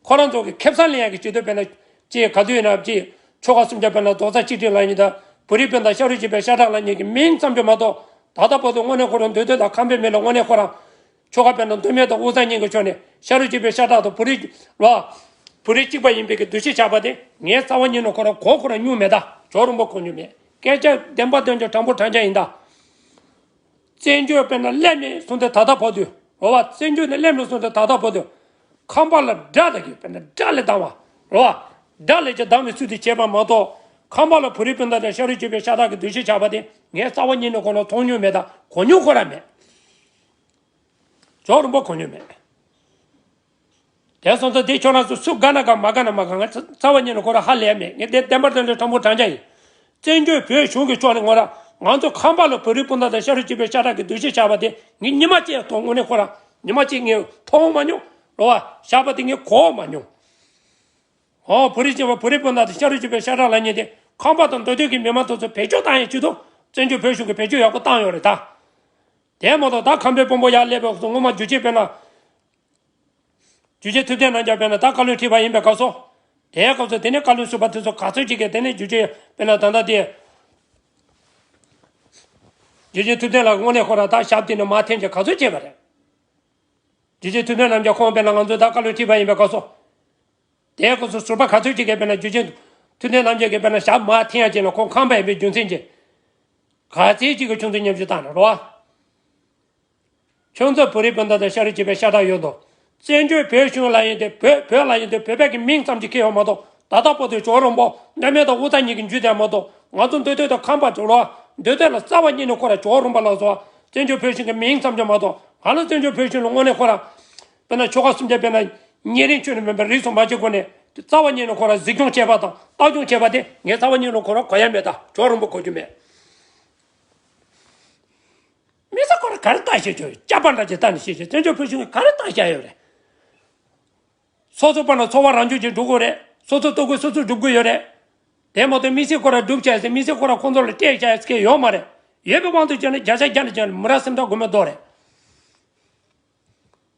ཁོ་རང་ཚོ་གི་ཁེ་བཟང་ལེན་ཡག་གི་ཇུས་གཏོགས་དཔེར་ན། ཅེས་ག་དུས་ཡིན་ན་ཅེས་ཆོལ་ཁ་གསུམ་ཆ་དཔེར་ན་རྡོག་རྩ་གཅིག་སྒྲིལ་ལབ་མཁན་དང་། བོད་རིགས་སྤུན་ཟླ་ཤ་རུས་གཅིག་པའི་ཤ་ཁྲག་ལབ་མཁན་གྱི་མིང་ཙམ་གྱིས་མ་གཏོགས། ད་ལྟ་བར་དུ་དངོས་གནས་ཁོ་རང་འདོད་འདོད་དང་ཁམས་པའི་མི་ལ་དངོས་གནས་ཁོ་རང་། ཆོལ་ཁ་དཔེར་ན་མདོ་སྨད་དང་དབུས་གཙང་གཉིས་ཀྱི་ཕྱོགས་ནས་ཤ་རུས་གཅིག་པའི་ཤ་ཁྲག་དང་བོད་རིགས་ལ། བོད་རིགས་གཅིག་པ་ཡིན་པའི་གི་འདུ་ཤེས་བཞག་པ་དེ་ངས་རྩ་བ་ཉིད་ནས་ཁོ་རང་གོ་ཁོ་རང་མྱོང་མེད་ད། ཇོ་རིན་པོ་གོ་མྱོང་མེད། སྐད་ཆ་བདེན་པ་བདེན་ཆ་དྲང་པོ་དྲང་བཞག་ཡིན་ད། བཙན་བྱོལ་དཔེར་ན་སླེབས་ནས་བཟུང་སྟེ་ད་ལྟ་བར་དུ། རེད་བ། བཙན་བྱོལ་ནས་སླེབས་ནས་བཟུང་སྟེ་ད་ལྟ་བར་དུ། ཁམས་པ་ལ་དགྲ་ལབ་ཀྱི་དཔེར་ན་དགྲ་ལབ་སྟངས་པ། རེད་བ། དགྲ་ལབ་ཀྱི་སྟངས་པའི་ཚུལ་དུ་བྱས་པ་མ་གཏོགས། ཁམས་པ་ལ་བོད་རིགས་སྤུན་ཟླ་དང་ཤ་རུས་གཅིག་པའི་ཤ་ཁྲག་གི་འདུ་ཤེས་བཞག་པ་དེ་ངས་རྩ་བ་ཉིད་ནས་ཁོ་རང་མཐོང་མྱོང་མེད་ད། གོ་མྱོང་ཁོ་རང་མེད། ཇོ་རིན་པོ་གོ་མྱོང་མེད། དེ་སོང་ཙང་དེ་ཁྱོད་རང་ཚོ་སུ་དགའ་ན་དགའ་མ་དགའ་ན་མ་དགའ། ང་རྩ་བ་ཉིད་ནས་ཁོ་རང་ཧ་ལས་མེད། ངས་དེ་བདེན་པར་དོན་དུ་དྲང་པོ་དྲང་བཞག་ཡིན། བཙན་བྱོལ་བོད་གཞུང་གི་ཕྱོགས་ནས་ང་རང་ང་ཚོ་ཁམས་པ་ལ་བོད་རིགས་སྤུན་ཟླ་དང་ཤ་རུས་གཅིག་པའི་ཤ་ཁྲག་གི་འདུ་ཤེས་བཞག་པ་དེ་ངས་ཉི་མ་གཅིག་མཐོང་། དངོས་གནས་ཁོ་རང་ཉི་མ་གཅིག་ངས་མཐོང་མ་མྱོང་། རེད་བ། བཞག་པ་དེ་ངས་གོ་མ་མྱོང་། ཨོ་བོད་རིགས་གཅིག་པ་བོད་རིགས་སྤུན་ཟླ་དང་ཤ་རུས་གཅིག་པའི་ཤ་ཁྲག་ལབ་མཁན་དེ་ཁམས་པ་དང་མདོ་སྟོད་ཀྱི་མི་མང་དེ་ཚོ་བེད་སྤྱོད་བཏང་ཡག་ཆེད་དུ་བཙན་བྱོལ་བོད་གཞུང་གིས་བེད་སྤྱོད་ཡག་པོ་བཏང་ཡོད་རེད་ད། དེ་མ་གཏོགས་ད་ཁམས་པའི་དཔོན་པོ་ཡར་སླེབས་པའི་སྐབས་སུ་སྔོན་མ་རྒྱུ་ཆེ་དཔེར་ན། རྒྱུ་ཆེན་ཐུབ་བསྟན་རྣམ་རྒྱལ་དཔེར་ན་ད་བཀའ་བློན་ཁྲི་པ་ཡིན་པའི་སྐབས་སུ། དེའི་སྐབས་སུ་དེ་ནས་བཀའ་བློན་ཟུར་པ་དེ་ཚོ་ག་ཚོད་ཅིག་གིས་དེ་ནས་རྒྱུ་ཆེན་དཔེར་ན་ད་ལྟ་དེ། རྒྱུ་ཆེན་ཐུབ་བསྟན་ལགས་དངོས་གནས་ཁོ་རང་ད་ཞབས་དེ་ནས་མར་འཐེན་བྱས་ག་ཚོད་བྱས་པ་རེད། རྒྱུ་ཆེན་ཐུབ་བསྟན་རྣམ་རྒྱལ་ཁོང་དཔེར་ན་ང་ཚོ་ད་བཀའ་བློན་ཁྲི་པ་ཡིན་པའི་སྐབས་སུ། དེའི་སྐབས་སུ་ཟུར་པ་ག་ཚོད་ཅིག་གིས་དཔེར་ན་རྒྱུ་ཆེན་ཐུབ་བསྟན་རྣམ་རྒྱལ་གྱིས་དཔེར་ན་ཞབས་མར་འཐེན་ཡག་བྱས་ན་ཁོང་ཁམས་པ་ཡིན་པའི་རྒྱུ་མཚན་གྱིས། ག་ཚད་ཅིག་གིས་ཁྱོད་ཚོ་མཉམ་ཞུགས་བཏང་ན་རེད་བ། ཁྱོད་ཚོ་བོད་རིགས་སྤུན་ཟླ་དང་ཤ་རུས་གཅིག་པའི་ཤ་ཁྲག་ཡོད་དོ། བཙན་བྱོལ་བོད་གཞུང་ལ་ཡིན་ཏེ་བོད་བོད་ལ་ཡིན་ཏེ་བོད་པའི་གི་མིང་ཙམ་གྱིས་ཁེལ་ཡོད་མ་གཏོགས། ད་ལྟ་བར་དུ་ཇོ་རིན་པོ་མདོ་སྨད་དང་དབུས་གཙང་གཉིས་ཀྱི་འཇུས་ཏེ་མ་གཏོགས། ང་ཚོ་མདོ་སྟོད་དང་ཁམས་པ་ཇོ་ལོ་མདོ་སྟོད་ལ་རྩ་བ་ཉིད་ནས་ཁོ་ར་ཇོ་རིན་པོ་ལ་སོགས་བཙན་བྱོལ་བོད་གཞུང་གི་མིང་ཙམ་གྱིས་མ་གཏོགས། ང་ལ་བཙན་བྱོལ་བོད་གཞུང་ལ་དངོས་གནས་ཁོ་ར་དཔེར་ན་ཆོལ་ཁ་གསུམ་ཆ་དཔེར་ན་ཉེ་རིང་ཆོས་ནི་མིན་པའི་རིས་སུ་མ་ཆད་སྒོ་ནས་རྩ་བ་ཉིད་ནས་ཁོ་ར་གཟིགས་སྐྱོང་བྱས་པ་དང་ལྟ་སྐྱོང་བྱས་པ་དེ་ངས་རྩ་བ་ཉིད་ནས་ཁོ་ར་གོ་ཡ་མེད། ད་ཇོ་རིན་པོ་གོ་རྒྱུ་མེད། མི་ཚེ་ཁོ་ར་ག་རེ་ལྟ་བཤད་ཆོག་སྐྱག་པ་འདྲ་ཅིག་ལྟ་ནས་བཤད་ཆོག་བཙན་བྱོལ་བོད་གཞུང་གིས་ག་རེ་ལྟ་བཤད་ཡོད་རེད། སོ་སོ་པ་ན་འཚོ་བ་རང་སྐྱོང་ཅིག་སྒྲུབ་དགོས་རེད། སོ་སོ་ལྟོ་གོས་སོ་སོས་སྒྲུབ་དགོས་ཡོད་རེད། དེ་མ་གཏོགས་མི་ཚེ་ཁོ་ར་སྒྲུབ་བྱ་ཟེར། མི་ཚེ་ཁོ་ར་ཁོང་ཚོ་ལ་སྤྲད་བྱ་ཟེར་མཁན་ཡོད་མ་རེད། ཡོད་པའི་དབང་དུ་བྱས་ན་བརྒྱ་ཆ་བརྒྱ་ནས་བརྒྱ་ནས་མི་རབས་སེམས་ཐག་སྒོ་མེ་རྡོ་རེད།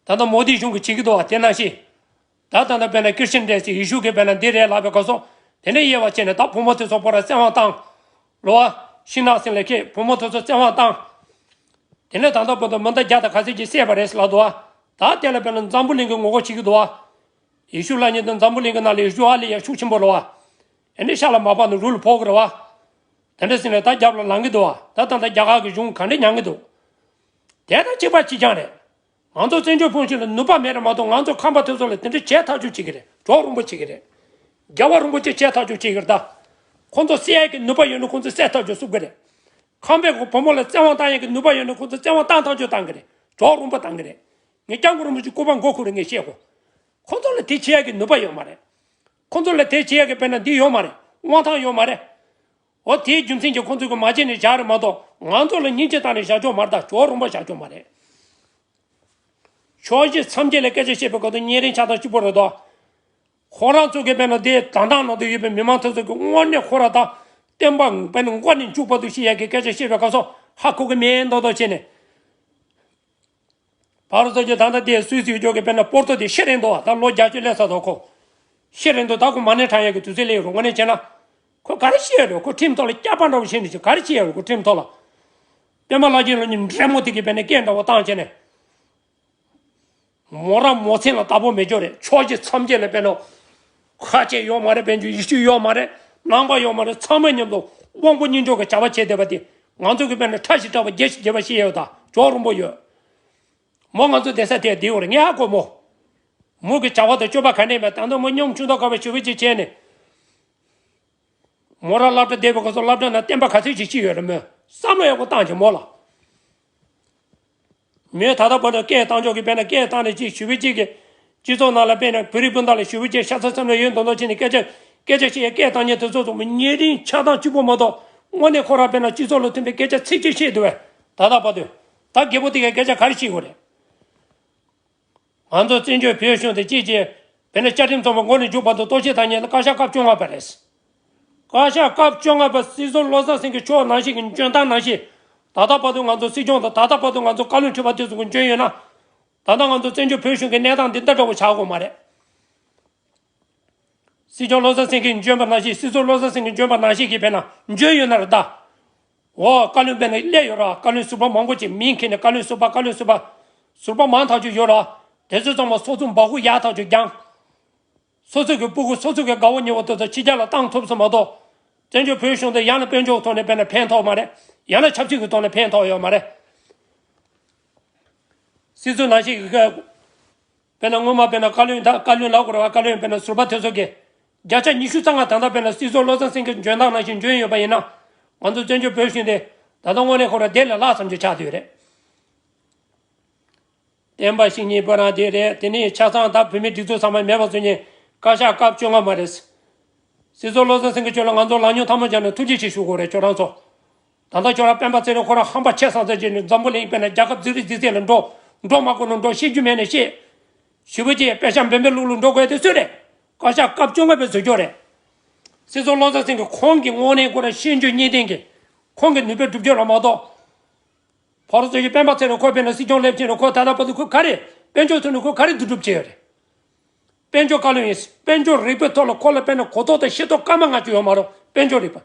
ད་ལྟ་མོ་དི་གཞུང་གིས་བྱེད་ཀྱི་འདུག་བ། དེ་ནང་བཞིན། ད་ད་ལྟ་དཔེར་ན་ཀིར་ཤན་འདྲ་ཟེར་ཡེ་ཤུ་གིས་དཔེར་ན་འདི་རེད་ལབ་པའི་སྐབས་སུ། དེ་ནས་དབྱེ་བ་ཕྱེ་ནས་ད་བུ་མོ་དེ་ཚོ་པོ་ར་བཙན་དབང་བཏང་། ལོ་བ། ཤིང་ནགས་སེང་ལ་ཁྱེད་བུ་མོ་དེ་ཚོ་བཙན་དབང་བཏང་། དེ་ནས་ད་ལྟ་བར་དུ་མི་ཟླ་བརྒྱ་དང་ག་ཚོད་ཅིག་བསད་པ་རེད་ལབ་འདུག་བ། ད་དེ་ལ་དཔེར་ན་འཛམ་བུ་གླིང་གིས་ངོ་རྒོལ་བྱེད་ཀྱི་འདུག་བ། ཡེ་ཤུ་ལབ་མཁན་དེ་འཛམ་བུ་གླིང་གི་ནང་ལ་ཡེ་ཤུ་ཨ་ལི་ཡ་ཤུགས་ཆེན་པོ་རེད་བ། དེ་འདྲ་ཤ་ལ་མ་བབས་ན་རུལ་ཕོག་གི་རེད་བ། དེ་འདྲ་ཟེར་ནས་ད་རྒྱབ་ལ་ལངས་ཀྱི་འདུག་བ། ད་ད་ལྟ་རྒྱ་གར་གྱི་གཞུང་ག་འདྲ་མྱངས་ཀྱི་འདུག་དེ་དང་གཅིག་པ་གཅིག་རྐྱང་རེད། ང་ཚོ་བཙན་བྱོལ་ཕུང་ཤུལ་ལ་ནུས་པ་མེད་རེད་མ་གཏོགས། ང་ཚོ་ཁམས་པ་དེ་ཚོ་ལ་དེ་འདྲ་བྱེད་ཐག་གཅོད་བྱེད་ཀྱི་རེད། གྲོགས་རོང་པོ་བྱེད་ཀྱི་རེད། རྒྱལ་བ་རིན་པོ་ཆེ་བྱས་ཐག་གཅོད་བྱེད་ཀྱི་རེད་ད། ཁོང་ཚོ་བསད་ཡག་གི་ནུས་པ་ཡོད་ན་ཁོང་ཚོ་བསད་ཐག་གཅོད་བཟོ་གི་རེད། ཁམས་པའི་བུ་མོ་ལ་བཙན་དབང་བཏང་ཡག་གི་ནུས་པ་ཡོད་ན་ཁོང་ཚོ་བཙན་དབང་བཏང་ཐག་གཅོད་བཏང་གི་རེད། ཇོ་རུམ་པ་བཏང་གི་རེད། ངས་སྐྱབས་མགོན་རིན་པོ་ཆེ་སྐུ་པར་མགོ་འཁོར་རེད། ངས་བཤད་གོ། ཁོང་ཚོ་ལ་དེ་བྱེད་ཡག་གི་ནུས་པ་ཡོད་མ་རེད། ཁོང་ཚོ་ལ་དེ་བྱེད་ཡག་གི་དཔེར་ན་འདི་ཡོད་མ་རེད། དབང་ཐང་ཡོད་མ་རེད། འོ་དེའི་རྒྱུ་མཚན་གྱིས་ཁོང་ཚོ་གི་མ་བྱས་ནས་བཞག་རེད་མ་གཏོགས་ང་ཚོ་ལ་སྙིང་རྗེ་བཏང་ནས་བཞག་ཆོག་མ་རེད་ད། ཇོ་རུམ་པ་བཞག་ཆོག་མ་རེད། ཕྱོགས་བཞི་མཚམས་བརྒྱད་ལ་སྐད་ཆ་བཤད་པའི་སྐབས་དུ་གཉན་རིམས་ཆགས་སྡང་གཅིག་པོ་རེད་དོ། ཁོ་རང་ཚོ་གི་དཔེར་ན་དེ་དྲང་དྲང་ནང་དུ་ཡོད་པའི་མི་མང་ཚོ་ཚོ་གི་དངོས་གནས་ཁོ་ར་དང་བསྟན་པ་དཔེར་ན་མགོ་ནས་མཇུག་བར་དུ་བཤད་ཡག་གི་སྐད་ཆ་བཤད་པའི་སྐབས་སུ་ཧ་གོ་གི་མེད་མདོག་མདོག་བྱས་ནས། བར་དུ་ཚོ་གི་ད་ལྟ་དེ་སུད་སི་ཡོད་ཀྱི་དཔེར་ན་པོར་ཏོ་དེ་ཤི་རན་འདུག་ད་ལོ་བརྒྱད་ཅུ་སླེབས་ཚར་འདུག་ཁོ་ཤི་རན་འདུག་ད་ཁོ་མ་ཎི་བགྲང་ཡག་གི་དུས་ཚོད་སླེབས་ཡོད་རེད། དངོས་གནས་བྱས་ན་ཁོ་ག་རེ་བཤད་ཡོད་རེད། ཁོ་ཁྲིམས་ཐོག་ལ་སྐྱག་པ་འདྲ་བོ་བཤད་ནས་ཅི་ག་རེ་བཤད་ཡོད་རེད། ཁོ་ཁྲིམས་ཐོག་ལ་པད་མ་ལྷ་རྒྱལ་ལོ་གཉིས་འདྲེ་མོ་དེ་གི་དཔེར་ན་སྐད་འདྲ་བོ་བཏང་བྱས་ནས། མོ་རང་མོ་མཚན་ལ་བདག་པོ་མེད་ཅོ་རེད། ཕྱོགས་བཞི་མཚམས་བརྒྱད་ལ་དཔེར་ན། ཁ་ཆེ་ཡོད་མ་རེད། དཔལ་འབྱོར་ཡེ་ཤུ་ཡོད་མ་རེད། ནང་པ་ཡོད་མ་རེད། ཚང་མ་མཉམ་དུ་དབང་པོ་སྙིང་རྗེ་གི་བྱ་བ་བྱས་བསྡད་པ་དེ་ང་ཚོ་གི་དཔེར་ན་ཕྲ་ཞིག་གྲགས་པ་རྒྱ་ཞིག་རྒྱས་པ་ཤེས་ཡོད་ད། ཇོ་རིན་པོ་ཡོད། མོ་ང་ཚོ་བསྡད་ས་དེ་བསྡད་ཡོད་རེད། ངས་ཧ་གོ་མོ། མོ་གི་བྱ་བ་དང་སྤྱོད་པ་ག་འདྲ་ཡིན་པ། ད་ལྟ་མོ་སྙོམ་ཆུང་མདོག་དཀར་པོ་ཞེ་པོ་ཅིག་བྱས་ནས། མོ་རང་སློབ་གྲྭ་བསྡད་པའི་སྐབས་སུ་སློབ་གྲྭ་ནང་བསྟན་པ་ག་ཚོད་ཅིག་ཤེས་ཡོད་རེད། མོས་བསམ་བློ་ཡག་པོ་བཏང་བྱས་མོ་ལ། མོས་ད་ལྟ་བར་དུ་སྐད་བཏང་ཕྱོགས་ཀྱི་དཔེར་ན་སྐད་བཏང་ནས་ཅིག་ཞུ་བའི་ཅིག་གི་སྤྱི་ཚོགས་ནང་ལ་དཔེར་ན་བོད་རིགས་སྤུན་ཟླ་ལ་ཞུ་བའི་ཅིག་ཤ་ཚ་སེམས་ལ་ཡོད་མདོག་མདོག་བྱས་ནས་སྐད་ཆ་སྐད་ཆ་བཤད་ཡས་སྐད་བཏང་མཁན་དེ་ཚོ་ཚོ་མོ་གཉན་རིམས་ཆགས་སྡང་གཅིག་པོ་མ་གཏོགས་དངོས་གནས་ཁོ་རང་དཔེར་ན་སྤྱི་ཚོགས་ལ་མཐུན་པའི་སྐད་ཆ་ཚིག་གཅིག་བཤད་འདུག་བས། ད་ལྟ་བར་དུ་ད་རྒད་པོ་དེ་གའི་སྐད་ཆ་ག་རེ་བཤད་དགོས་རེད། ང་ཚོ་བཙན་བྱོལ་བོད་གཞུང་དེ་གཅིག་གཅིག་དཔེར་ན་བཅའ་ཁྲིམས་ཚང་མ་མགོ་ནས་མཇུག་བར་དུ་གཏོར་བཤིག་བཏང་མཁན་ལ་བཀའ་ཤག་སྐབས་བཅོ་ལྔ་པ་རེད། བཀའ་ཤག་སྐབས་བཅོ་ལྔ་པ་སྲིད་ཟུར་བློ་བཟང་སེང་གེ་མཆོག་ནང་བཞིན་གྱི་འཇོན་ཐང་ནང་བཞིན། ད་ལྟ་བར་དུ་ང་ཚོ་སྲིད་སྐྱོང་དང་ད་ལྟ་བར་དུ་ང་ཚོ་བཀའ་བློན་ཁྲི་པ་དེ་ཚོ་གི་འཇོན་ཡོད་ན། ད་ལྟ་ང་ཚོ་བཙན་བྱོལ་བོད་གཞུང་གི་གནས་སྟངས་འདི་འདྲ་འདྲ་བོ་ཆགས་དགོས་མ་རེད། སྲིད་སྐྱོང་བློ་བཟང་སེང་གེ་འཇོན་པ་ནང་བཞིན། སྲིད་ཟུར་བློ་བཟང་སེང་གེ་འཇོན་པ་ནང་བཞིན་གྱི་དཔེར་ན་འཇོན་ཡོད་ན་རེད་ད། འོ་བཀའ་བློན་དཔེར་ན་སླེབས་ཡོད་ར། བཀའ་བློན་ཟུར་པ་མང་པོ་ཅིག་མིང་འཁྱེར་ནས་བཀའ་བློན་ཟུར་པ་བཀའ་བློན་ཟུར་པ། ཟུར་པ་མང་ཐག་ཆོད་ཡོད་ར། དེ་ཚོ་ཚང་མ་སོ་སོ་འབག་གུ་ཡག་ཐག་ཆོད་རྒྱང་། སོ་སོ་གི་སྤུ་གུ་སོ་སོ་གི་དགའ་བོ་ཉེ་བོ་དེ་ཚོ་ཕྱི་རྒྱལ་ལ་བཏང་ཐུབ་སོང་མ་གཏོགས། བཙན་བྱོལ་བོད་གཞུང་དེ་ཡང་ན་དཔལ་འབྱོར་ཐོག་ནས་དཔེར་ན་ཕན་ཐོགས་མ་རེད། ཡང་ན་ཆབ་སྲིད་ཀྱི་ཐོག་ནས་ཕན་ཐོགས་ཡོད་མ་རེད། སྲིད་ཟུར་ནང་བཞིན་གྱི་དཔེར་ན་སྔོན་མ་དཔེར་ན་བཀའ་བློན་ད་བཀའ་བློན་ལབ་དགོས་རེད་བ། བཀའ་བློན་དཔེར་ན་ཟུར་པ་དེ་ཚོ་གི་བརྒྱ་ཆ་ཉི་ཤུ་རྩ་ལྔ་ད་ལྟ་དཔེར་ན་སྲིད་ཟུར་བློ་བཟང་སེང་གེ་འཇོན་ཐང་ནང་བཞིན་འཇོན་ཡོད་པ་ཡིན་ན། ང་ཚོ་བཙན་བྱོལ་བོད་གཞུང་དེ་ད་ལྟ་དངོས་གནས་ཁོ་རང་བདེ་ལས་སླ་བསམ་གྱི་ཆགས་བསྡད་ཡོད་རེད། བསྟན་པ་བཤིག་མཁན་བོད་རང་བདེ་རེད། དེ་ནས་ཆ་ཚང་ད་བོད་མིའི་སྒྲིག་འཛུགས་ཚང་མ་མེད་པ་བཟོ་མཁན་བཀའ་ཤག་སྐབས་བཅོ་ལྔ་པ་རེད། སྲིད་ཟུར་བློ་བཟང་སེང་གེ་མཆོག་ལ་ང་ཚོ་ལག་ཉོག་ཐལ་མོ་སྦྱར་ནས་ཐུགས་རྗེ་ཆེ་ཞུ་དགོས་རེད་ཁྱོད་རང་ཚོ། ད་ལྟ་ཁྱོད་རང་སྤེན་པ་ཚེ་རིང་ཁོ་རང་ཧམ་པ་ཆེ་སང་ཚེ་རྗེས་ནས་འཛམ་བུ་གླིང་དཔེར་ན་རྒྱལ་ཁབ་རྫིག་རིག་རྫིག་ཚད་ལ་འགྲོ། འགྲོ་མ་དགོས་ན་འགྲོ། བཤད་རྒྱུ་མེད་ན་བཤད། ཞུ་བ་ཅིག་པད་ཤག་འབེན་པའི་ལུག་ལུག་འགྲོ་དགོས་དེ་སུ་རེད། བཀའ་ཤག་སྐབས་བཅོ་ལྔ་པའི་ཟུར་སྐྱོར་རེད། སྲིད་ཟུར་བློ་བཟང་སེང་གེ་ཁོང་གི་དངོས་གནས་ཁོ་རང་ཤེས་འཇོན་གཉིས་ལྡན་གྱི། ཁོང་གི་ནུས་པའི་སྒྲུབ་བྱེད་ལ་མ་གཏོགས། ཕར་ཚུར་གྱི་སྤེན་པ་ཚེ་རིང་ཁོ་དཔེར་ན་སྲིད་སྐྱོང་སླེབས་ཕྱིན་ནས་ཁོ་ད་ལྟ་བར་དུ་ཁོ་ག་རེ། དཔལ་འབྱོར་ཐོག་ནས་ཁོ་ག་རེ་བསྡུ་སྒྲུབ་བྱས་ཡོད་རེད། དཔལ་འབྱོར་བཀའ་བློན་ཡིན། དཔལ་འབྱོར་རིག་པའི་ཐོག་ལ་ཁོ་ལ་དཔེར་ན་གོ་རྟོགས་དང་ཤེས་རྟོགས་སྐར་མ་ལྔ་བཅུ་ཡོད་མ་རེད། དཔལ་འབྱོར་རིག་པ།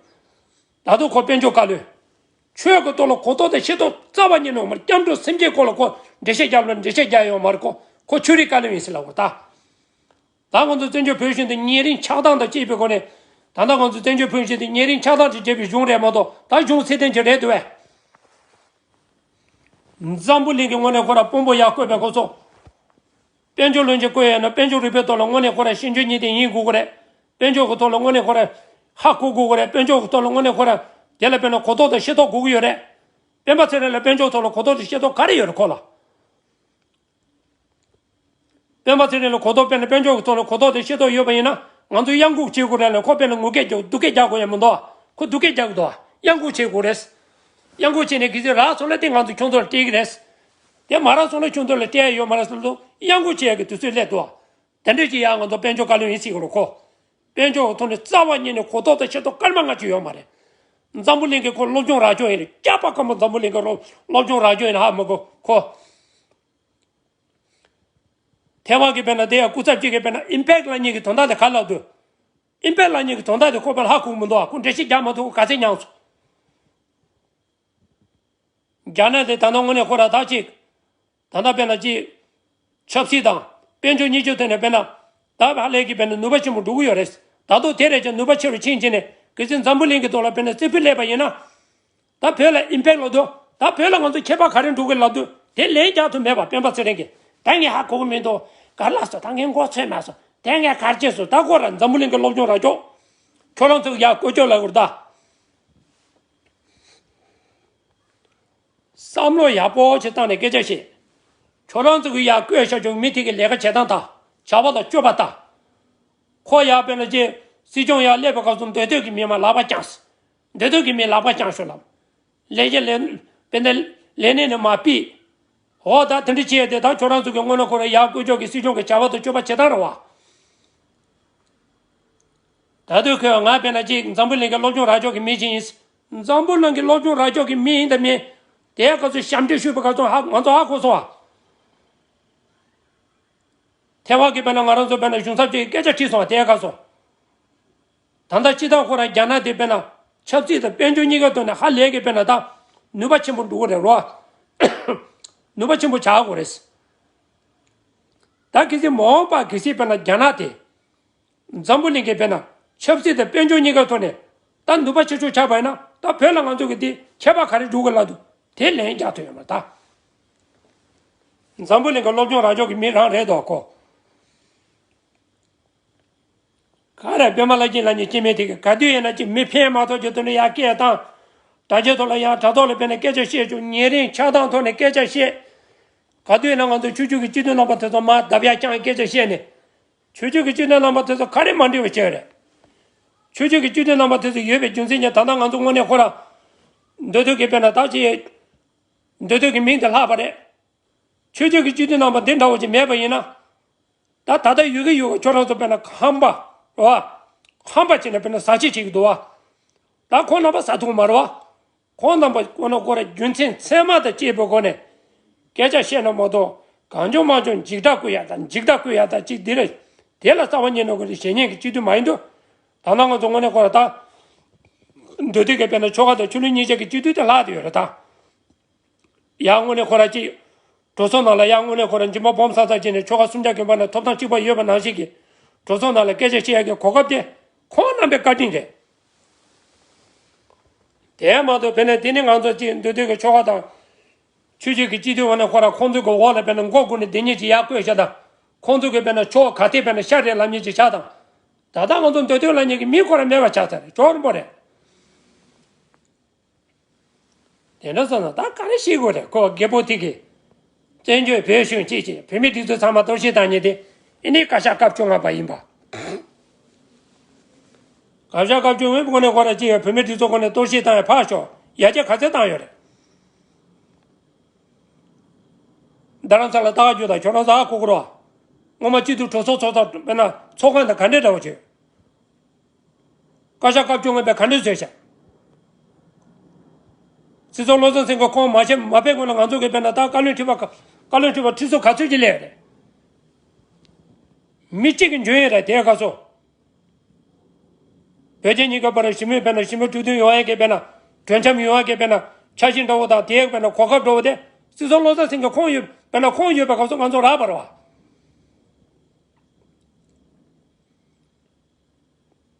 ད་དུང་ཁོ་དཔལ་འབྱོར་བཀའ་བློན། ཆོས་ཀྱི་ཐོག་ལ་གོ་རྟོགས་དང་ཤེས་རྟོགས་རྩ་བ་ཉིད་ནས་ཡོད་མ་རེད། སྐྱབས་འགྲོ་སེམས་བསྐྱེད་སྐོར་ལ་ཁོ་འགྲེལ་བཤད་རྒྱབ་ལ་འགྲེལ་བཤད་རྒྱག་ཡོད་མ་རེད། ཁོ་ཁོ་ཆོས་རིག་བཀའ་བློན་ཡིན་ཟེར་ལབ་དགོས་ད། ད་ང་ཚོ་བཙན་བྱོལ་བོད་གཞུང་དུ་ཉེ་རིང་ཆགས་སྡང་དང་བཅས་པའི་སྒོ་ནས། ད་ལྟ་ང་ཚོ་བཙན་བྱོལ་བོད་གཞུང་དུ་ཉེ་རིང་ཆགས་སྡང་དང་བཅས་པའི་གཞུང་རེད་མ་གཏོགས་ད་གཞུང་ཚད་ལྡན་ཅིག་རེད་འདུག་བས། འཛམ་བུ་གླིང་གི་ངོས་ནས་ཁོ་ར་དཔོན་པོ་ཡག་བསྐོས་པའི་སྐོར་སོགས། དཔལ་འབྱོར་བློན་ཆེན་བསྐོས་ཡོད་ན་དཔལ་འབྱོར་རིག་པའི་ཐོག་ལ་དངོས་གནས་ཁོ་ར་ཤེས་འཇོན་གཉིས་ལྡན་ཡིན་དགོས་ཀྱི་རེད། དཔལ་འབྱོར་གྱི་ཐོག་ལ་དངོས་གནས་ཁོ་ར་ཧ་གོ་དགོས་ཀྱི་རེད། དཔལ་འབྱོར་གྱི་ཐོག་ལ་དངོས་གནས་ཁོ་ར་དེ་ལ་དཔེར་ན་གོ་རྟོགས་དང་ཤེས་རྟོགས་དགོས་ཀྱི་ཡོད་རེད། སྤེན་པ་ཚེ་རིང་ལ་དཔལ་འབྱོར་ཐོག་ལ་གོ་རྟོགས་དང་ཤེས་རྟོགས་ག་རེ་ཡོད་རེད་ཁོ་ལ། སྤེན་པ་ཚེ་རིང་ལ་གོ་རྟོགས་དཔེར་ན་དཔལ་འབྱོར་གྱི་ཐོག་ལ་གོ་རྟོགས་དང་ཤེས་རྟོགས་ཡོད་པ་ཡིན་ན་ང་ཚོས་གཡང་འགུག་བྱེད་དགོས་རེད་ལ། ཁོ་དཔེར་ན་ངུ་སྐད་རྒྱག་སྡུག་སྐད་རྒྱག་དགོས་ཡ་མི་འདུག་ཁོ་སྡུག་སྐད་རྒྱག་གི་འདུག་གཡང་འགུག་བྱེད་དགོས་རེད། གཡང་འགུག་བྱས་ནས་གལ་སྲིད་རག་སོང་ན་དེ་ང་ཚོ་ཁྱོད་ཚོ་ལ་སྤྲད་ཀྱི་རེད། དེ་མ་རག་སོང་ན་ཁྱོད་ཚོ་ལ་སྤྲད་ཡ་ཡོད་མ་རེད་བསམ་འདུག་གཡང་འགུག་བྱེད་ཡ་གི་དུས་ཚོད་སླེབས་འདུག་དེ་འདྲ་ཅིག་ཡ་ང་ཚོ་དཔལ་འབྱོར་བཀའ་བློན་ཡིན་སྲིད་གི་རེད་ཁོ། དཔལ་འབྱོར་གྱི་ཐོག་ནས་རྩ་བ་ཉིད་ནས་གོ་རྟོགས་དང་ཤེས་རྟོགས་སྐར་མ་ལྔ་བཅུ་ཡོད་མ་རེད། འཛམ་བུ་གླིང་གི་ཁོ་སློབ་སྦྱོང་རག་སྦྱོང་ཡིན་རེད། སྐྱག་པ་སྐམ་པོ་འཛམ་བུ་གླིང་གི་སློབ་སྦྱོང་རག་སྦྱོང་ཡིན་ཧ་མི་གོ་ཁོ། ཐེ་ཝན་གྱི་དཔེར་ན་དེ་ཡང་སྐུ་ཚབ་ཅིག་གིས་དཔེར་ན་ཨིམ་པེག་ལབ་མཁན་གྱི་དོན་དག་དེ་ག་རེ་ལབ་འདུག་ཨིམ་པེག་ལབ་མཁན་གྱི་དོན་དག་དེ་ཁོ་དཔེར་ན་ཧ་གོ་གི་མི་འདུག་ཨ་ཁོ་འགྲེལ་བཤད་རྒྱག་མ་ཐུབ་ག་ཚད་མྱངས་སོང་། རྒྱ་ནག་དེ་ད་ལྟ་དངོས་གནས་ཁོ་ར་ད་ཅིག་ད་ལྟ་དཔེར་ན་ཅིག་ཆབ་སྲིད་དང་དཔལ་འབྱོར་གཉིས་ཀྱི་ཐད་ནས་དཔེར་ན་ད་ཧ་ལས་ཀྱི་དཔེར་ན་ནུས་པ་ཆེན་པོ་འགྲོ་གི་ཡོད་རེད། ད་དུང་དེ་རེད་ཀྱང་ནུས་པ་ཆེ་རུ་ཕྱིན་བྱས་ནས་གལ་སྲིད་འཛམ་བུ་གླིང་གི་ཐོག་ལ་དཔེར་ན་རྩེ་ཕུད་སླེབས་པ་ཡིན་ན། ད་བོད་ལ་ཨིམ་པེག་ལབ་འདུག་ད་བོད་ལ་ང་ཚོ་ཁྱད་པར་ག་རེ་འགྲོ་གི་ལབ་འདུག་དེ་ལན་རྒྱག་ཐུབ་མེད་པ་སྤེན་པ་ཚེ་རིང་གིས། ད་ངས་ཧ་གོ་གི་མི་འདུག་ག་རེ་ལབ་སོང་། ད་ངས་མགོ་ཚོས་མ་སོང་ དེ་ངས་གར་བྱས་སོང་། ད་ཁོ་ར་འཛམ་བུ་གླིང་གི་སློབ་སྦྱོང་རག་ཆོག་ཁྱོད་རང་ཚོ་ཡར་བཀོད་ཆོག་ལབ་དགོས་རེད་ད། བསམ་བློ་ཡག་པོ་ཞིག་བཏང་ནས་སྐད་ཆ་བཤད། ཁྱོད་རང་ཚོ་གི་ཡར་བཀོད་བཞག་ཆོག་མི་དེ་གི་ལས་ཀ་བྱེད་སྟངས་དང་བྱ་བ་དང་སྤྱོད་པ་དང་། ཁོ་ཡར་དཔེར་ན་ཅིག་སྲིད་སྐྱོང་ཡར་སླེབས་པའི་སྐབས་སུ་མདོ་སྟོད་ཀྱི་མི་མང་ལག་པ་བརྐྱངས། མདོ་སྟོད་ཀྱི་མི་ལག་པ་བརྐྱངས་ཤོག་ལབ། ལས་ཀྱི་ལས་དཔེར་ན་ལས་གནས་ནས་མར་ཕུད། འོ་ད་དེ་འདྲ་བྱས་ཏེ་ད་ཁྱོད་རང་ཚོ་གི་དངོས་གནས་ཁོ་རང་ཡར་བཀོད་ཆོག་གི་སྲིད་སྐྱོང་གི་བྱ་བ་དང་སྤྱོད་པ་བྱེད་སྟངས་རེད་བ། ད་དུས་ཁོས་ང་དཔེར་ན་ཅིག་འཛམ་བུ་གླིང་གི་སློབ་སྦྱོང་རག་ཆོག་གི་མི་ཞིག་ཡིན། འཛམ་བུ་གླིང་གི་སློབ་སྦྱོང་རག་ཆོག་གི་མི་ཡིན་དང་མིན། དེའི་སྐབས་སུ་ཞབས་འདྲེན་ཞུས་པའི་སྐབས་སུ་ཧ་ང་ཚོ་ཧ་གོ་སོང་བ། ཐེ་ཝན་གྱི་དཔེར་ན་ང་རང་ཚོ་དཔེར་ན་གཞུང་ཚབ་ཅིག་སྐད་ཆ་དྲིས་སོང་བ་དེའི་སྐབས་སུ། ད་ལྟ་སྤྱི་བཏང་ཁོ་རང་རྒྱ་ནག་དེ་དཔེར་ན་ཆབ་སྲིད་དང་དཔལ་འབྱོར་གཉིས་ཀའི་ཐོག་ནས་ཧ་ལས་ཀྱི་དཔེར་ན་ད་ནུས་པ་ཆེན་པོ་འགྲོ་གི་རེད་རོ། ནུས་པ་ཆེན་པོ་ཆགས་དགོས་རེད། ད་གལ་སྲིད་མ་འོངས་པ་གལ་སྲིད་དཔེར་ན་རྒྱ་ནག་དེ། འཛམ་བུ་གླིང་གི་དཔེར་ན་ཆབ་སྲིད་དང་དཔལ་འབྱོར་གཉིས་ཀའི་ཐོག་ནས་ད་ནུས་པ་ཆེ་ཤོས་ཆགས་པ་ཡིན་ན་ད་བོད་ལ་ང་ཚོ་གི་དེ་ཁྱད་པར་ག་རེ་འགྲོ་གི་ལབ་འདུག་དེ་ལན་རྒྱག་ཐུབ་ཡོད་མ་རེད་ད། འཛམ་བུ་གླིང་གི་སློབ་སྦྱོང་རག་ཆོག་གི་མི་རང་རེད་དོ་ཁོ། ག་རེ་པད་མ་ལྷ་སྐྱིད་ལབ་མཁན་སྐྱེ་དམན་དེ་གི་ག་དུས་ཡིན་ན་ཅིག་མི་ཕན་མ་ཐོགས་ཀྱི་དོན་ནས་ཡར་སྐད་བཏང་། དྲ་རྒྱའི་ཐོག་ལ་ཡང་དྲ་ཐོག་ལ་དཔེར་ན་སྐད་ཆ་བཤད་ཆོག་ཉེ་རིང་ཆགས་སྡང་ཐོག་ནས་སྐད་ཆ་བཤད། ག་དུས་ཡིན་ན་ང་ཚོ་ཆོས་བརྒྱུད་ཀྱི་སྤྱི་འཐུས་རྣམ་པ་དེ་ཚོ་མར་རྡབ་ཡ་རྐྱང་སྐད་ཆ་བཤད་ནས། ཆོས་བརྒྱུད་ཀྱི་སྤྱི་འཐུས་རྣམ་པ་དེ་ཚོ་ག་རེ་མ་འགྲིག་པ་བྱས་རེད། ཆོས་བརྒྱུད་ཀྱི་སྤྱི་འཐུས་རྣམ་པ་དེ་ཚོ་ཡོད་པའི་རྒྱུ་མཚན་གྱིས་ད་ལྟ་ང་ཚོ་དངོས་གནས་ཁོ་ར། མདོ་སྟོད་ཀྱི་དཔེར་ན་ད་ཅི། མདོ་སྟོད་ཀྱི་མིང་དེ་ལྷག་པ་རེད། ཆོས་བརྒྱུད་ཀྱི་སྤྱི་འཐུས་རྣམ་པ་འདི་འདྲ་བོ་ཅིག་མེད་པ་ཡིན་ན། ད་ད་ལྟ་ཡོད་ཀྱི་ཡོད་ཀྱི་ཁྱོད་རང་ཚོ་དཔེར་ན་ཁམས་པ། རེད་བ། ཁམས་པ་བྱས་ནས་དཔེར་ན་ཟ་བྱེད་བྱེད་ཀྱི་འདུག་བ། ད་ཁོང་རྣམ་པ་ཟ་ཐུབ་མ་རེད་བ། ཁོང་རྣམ་པ་ཁོ་ན་ཁོ་ར་རྒྱུ་མཚན་ཚད་མ་དང་བཅས་པའི་སྒོ་ནས་སྐད་ཆ་བཤད་ན་མ་གཏོགས་གང་བྱུང་མང་བྱུང་འཇིགས་སྐྲག་བསྐུལ་ཡ་དང་འཇིགས་སྐྲག་བསྐུལ་ཡ་དང་གཅིག་འདི་རེད། དེ་ལ་རྩ་བ་ཉིད་ནས་ཁོ་རེ་བྱེད་ཉན་གྱི་སྤྱི་འཐུས་མ་ཡིན་འདུག་ད་ནང་ང་ཚོ་དངོས་གནས་ཁོ་ར་ད། མདོ་སྟོད་ཀྱི་དཔེར་ན་ཆོལ་ཁ་དང་ཆོས་ལུགས་གཉིས་ཆ་གི་སྤྱི་འཐུས་དེ་ལྷག་དེ་ཡོད་རེད་ད། ཡང་དངོས་གནས་ཁོ་ར་ཅིག་གྲོས་ཚོགས་ནང་ལ་ཡང་དངོས་གནས་ཁོ་ར་འཇིམ་པ་སྦོམ་ས་ས་བྱས་ནས་ཆོལ་ཁ་སུམ་བརྒྱ་གྱོན་པ་ནས་ཐོབ་ཐང་གཅིག་པ་ཡོད་པ་ནང་བཞིན་གྱི་གྲོས་ཚོགས་ནང་ལ་སྐད་ཆ་བཤད་ཡ་གི་གོ་སྐབས་དེ་ཁོང་རྣམ་པའི་བཀའ་དྲིན་རེད། དེ་མ་གཏོགས་དཔེར་ན་དེ་ནི་ང་ཚོ་ཅིག་མདོ་སྟོད་ཀྱི་ཆོལ་ཁ་དང་། ཆོས་བརྒྱུད་ཀྱི་སྤྱི་འཐུས་འོ་ན་ཁོ་ར་ཁོང་ཚོ་གི་འོག་ལ་དཔེར་ན་མགོ་སྒུར་ནས་སྡིག་ཉེས་ཅིག་ཡར་བཀོད་བཞག་དང་། ཁོང་ཚོ་གི་དཔེར་ན་ཕྱོགས་ག་ཐད་དཔེར་ན་ཤ་རེད་ལབ་མཁན་ཅིག་ཆགས་དང་། ད་ལྟ་ང་ཚོ་མདོ་སྟོད་ལབ་མཁན་གྱི་མི་ཁོ་ར་མེད་པ་ཆགས་ཚར་རེད། ཅོག་རིང་པོ་རེད། དེ་འདྲ་སོང་ན་ད་ག་རེ་ཤེས་དགོས་རེད། ཁོ་རྒད་པོ་དེ་གིས། བཙན་བྱོལ་བོད་གཞུང་གཅིག་བྱས་བོད་མི་འདི་ཚོ་ཚང་མ་གཏོར་བཤིག་བཏང་མཁན་དེ་ཨེ་ནི་བཀའ་ཤག་སྐབས་བཅོ་ལྔ་པ་ཡིན་པ། བཀའ་ཤག་སྐབས་བཅོ་ལྔ་པའི་སྒོ་ནས་ཁོ་ར་གཅིག་ཡང་བོད་མི་འདི་ཚོ་སྒོ་ནས་གཏོར་བཤིག་བཏང་ཡ་ཕར་ཞོག་ཡར་རྒྱས་ག་ཚད་བཏང་ཡོད་རེད། རྡ་རམ་ས་ལ་ལྟ་ག་རྒྱུ་དང་ཁྱོད་རང་ཚོ་ཧ་གོ་གི་རེད་བ། སྔོན་མ་སྤྱི་འཐུས་གྲོས་ཚོགས་ཚོགས་ཚོགས་དཔེར་ན་ཚོགས་ཁང་དང་ག་འདྲས་འདྲ་བོ་བྱོས། བཀའ་ཤག་སྐབས་བཅོ་ལྔ་པས་ག་འདྲས་བཟོས་ཤག་སྲིད་ཚོགས་བློ་བཟང་སེང་གེ་ཁོང་མ་ཤེས་མ་ཕེབས་སྔོན་ལ་ང་ཚོ་གི་དཔེར་ན་ད་བཀའ་བློན་ཁྲི་པ་བཀའ་བློན་ཁྲི་པ་ཁྲི་ཚོ་ག་ཚོད་ཅིག་སླེབས་རེད། མི་གཅིག་གི་འཇོན་ཡོད་རེད་དེའི་སྐབས་སུ། བོད་རྒྱ་གཉིས་ཀ་བར་ཞི་མོལ་དཔེར་ན་ཞི་མོལ་གྲོས་མཐུན་ཡོང་ཡ་གི་དཔེར་ན་གྲོས་འཆམ་ཡོང་ཡ་གི་དཔེར་ན་འཆར་གཞི་འདྲ་བོ་དང་དེའི་དཔེར་ན་གོ་སྐབས་འདྲ་བོ་དེ་སྲིད་ཚོགས་བློ་བཟང་སེང་གེ་ཁོང་ཡོད་དཔེར་ན་ཁོང་ཡོད་པའི་སྐབས་སུ་ང་ཚོ་རག་པ་རེད་བ།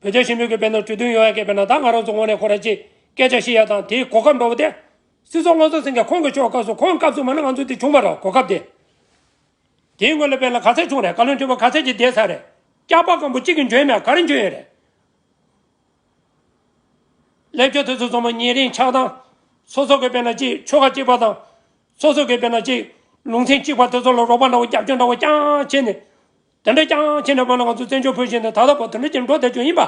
བོད་རྒྱ་ཞི་མོལ་གྱི་དཔེར་ན་གྲོས་མཐུན་ཡོང་ཡ་གི་དཔེར་ན་ད་ང་རང་ཚོ་ངོས་ནས་ཁོ་རང་ཅིག་སྐད་ཆ་བཤད་ཡ་དང་དེའི་གོ་སྐབས་འདྲ་བོ་དེ། སྲིད་ཚོགས་བློ་བཟང་སེང་གེ་ཁོང་གི་ཕྱོགས་སྐབས་སུ་ཁོང་སྐབས་སུ་མ་ན་ང་ཚོ་དེ་བྱུང་བ་རེད་གོ་སྐབས་དེ། དེའི་སྔོན་ལ་དཔེར་ན་ག་ཚད་བྱུང་རེད། བཀའ་བློན་ཁྲི་པ་ག་ཚད་ཅིག་བསྡད་ཚར་རེད། སྐྱག་པ་སྐམ་པོ་གཅིག་གི་འཇོན་མེད་ག་རེ་འཇོན་ཡོད་རེད། སླེབས་ཕྱོགས་དེ་ཚོ་ཚང་མ་ཉེ་རིང་ཆགས་སྡང་། སོ་སོ་གི་དཔེར་ན་ཅིག་ཆོལ་ཁ་གཅིག་པ་དང་། སོ་སོ་གི་དཔེར་ན་ཅིག་ལུང་ཚན་གཅིག་པ་དེ་ཚོ་ལ་རོགས་པ་འདྲ་བོ་རྒྱབ་སྐྱོར་འདྲ་བོ་རྐྱང་བྱས་ནས། དེ་འདྲ་རྐྱང་བྱས་ནས་དཔེར་ན་ང་ཚོ་བཙན་བྱོལ་བོད་གཞུང་དེ་ད་ལྟ་བར་དུ་འདྲ་ཅིག་འགྲོ་བསྡད་རྒྱུ་ཡིན་པ།